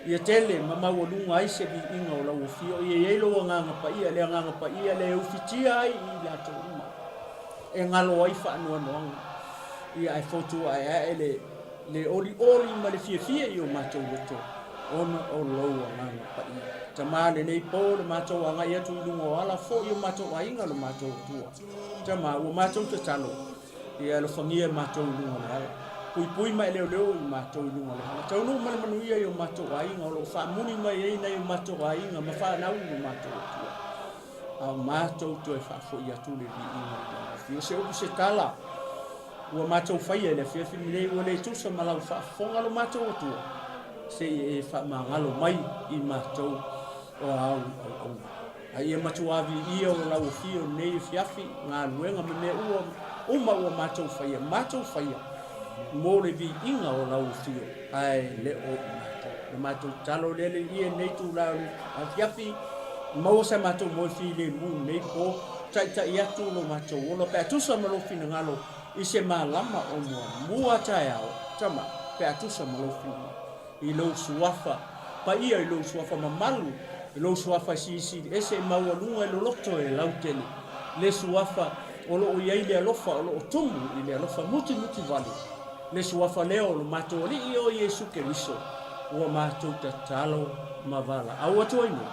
Ia tele ma maualuga ai se viiga o lau afio, ia i ai lou Agaga Paia, le Agaga Paia lea e ufitia ai i latou uma, e galo ai faanoanoaga, ia ae fotu aeae le, le olioli ma le fiafia i o matou loto, ona o lou Agaga Paia. Tama, lenei po le matou agai atu i luga o ala foi o matou aiga lo matou Atua. Tama, ua matou tatalo, Ia alofagia matou i luga o le ala. Puipui ma e leoleo i matou i luga o le ala. Taunuu ma le manuia i o matou aiga o lo o faamuli mai ai nai o matou aiga ma fanau i lo matou Atua. A o matou toe faafoi atu le viiga i lau Afio. Se upu se tala ua matou faia i le afiafi lenei ua le tusa ma lau faafofoga lo matou Atua, se i e faamagalo mai i matou o āu auauna. A ia matua viia o lau afio i lenei afiafi, galuega ma mea ua uma ua matou faia, matou faia mo le viiga o lau afio, ae le o i matou. Le matou tatalo lea le ia i lenei itula o le afiafi, Maua sa matou moe filemu i lenei po, taitai atu lo matou ola pe a tusa ma lou finagalo i se malama o muamua taeao, tama, pe a tusa ma lou finagalo. I lou suafa paia, i lou suafa mamalu, i lou suafa e silisili ese e maualuga i loloto e lautele, le suafa o lo o i ai le alofa o lo o tumu i le alofa mutimuti vale, le suafa lea o lo matou Alii o Iesu Keriso, ua matou tatalo ma valaau atu ai nei.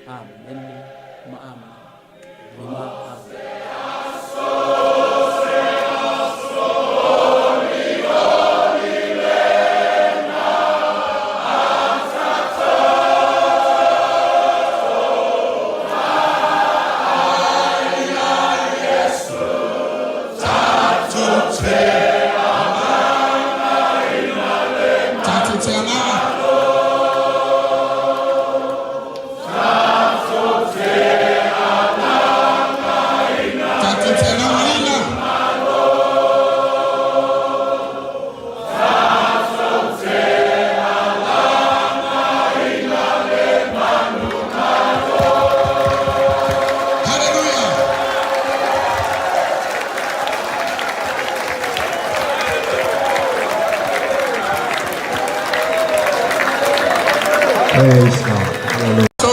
Amene ma amene ma amene. Tatou te alaga. Tatou te alagaina. Haleluia. Praise God. Hallelujah. So,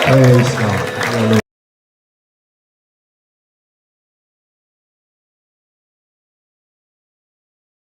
Praise God. Hallelujah.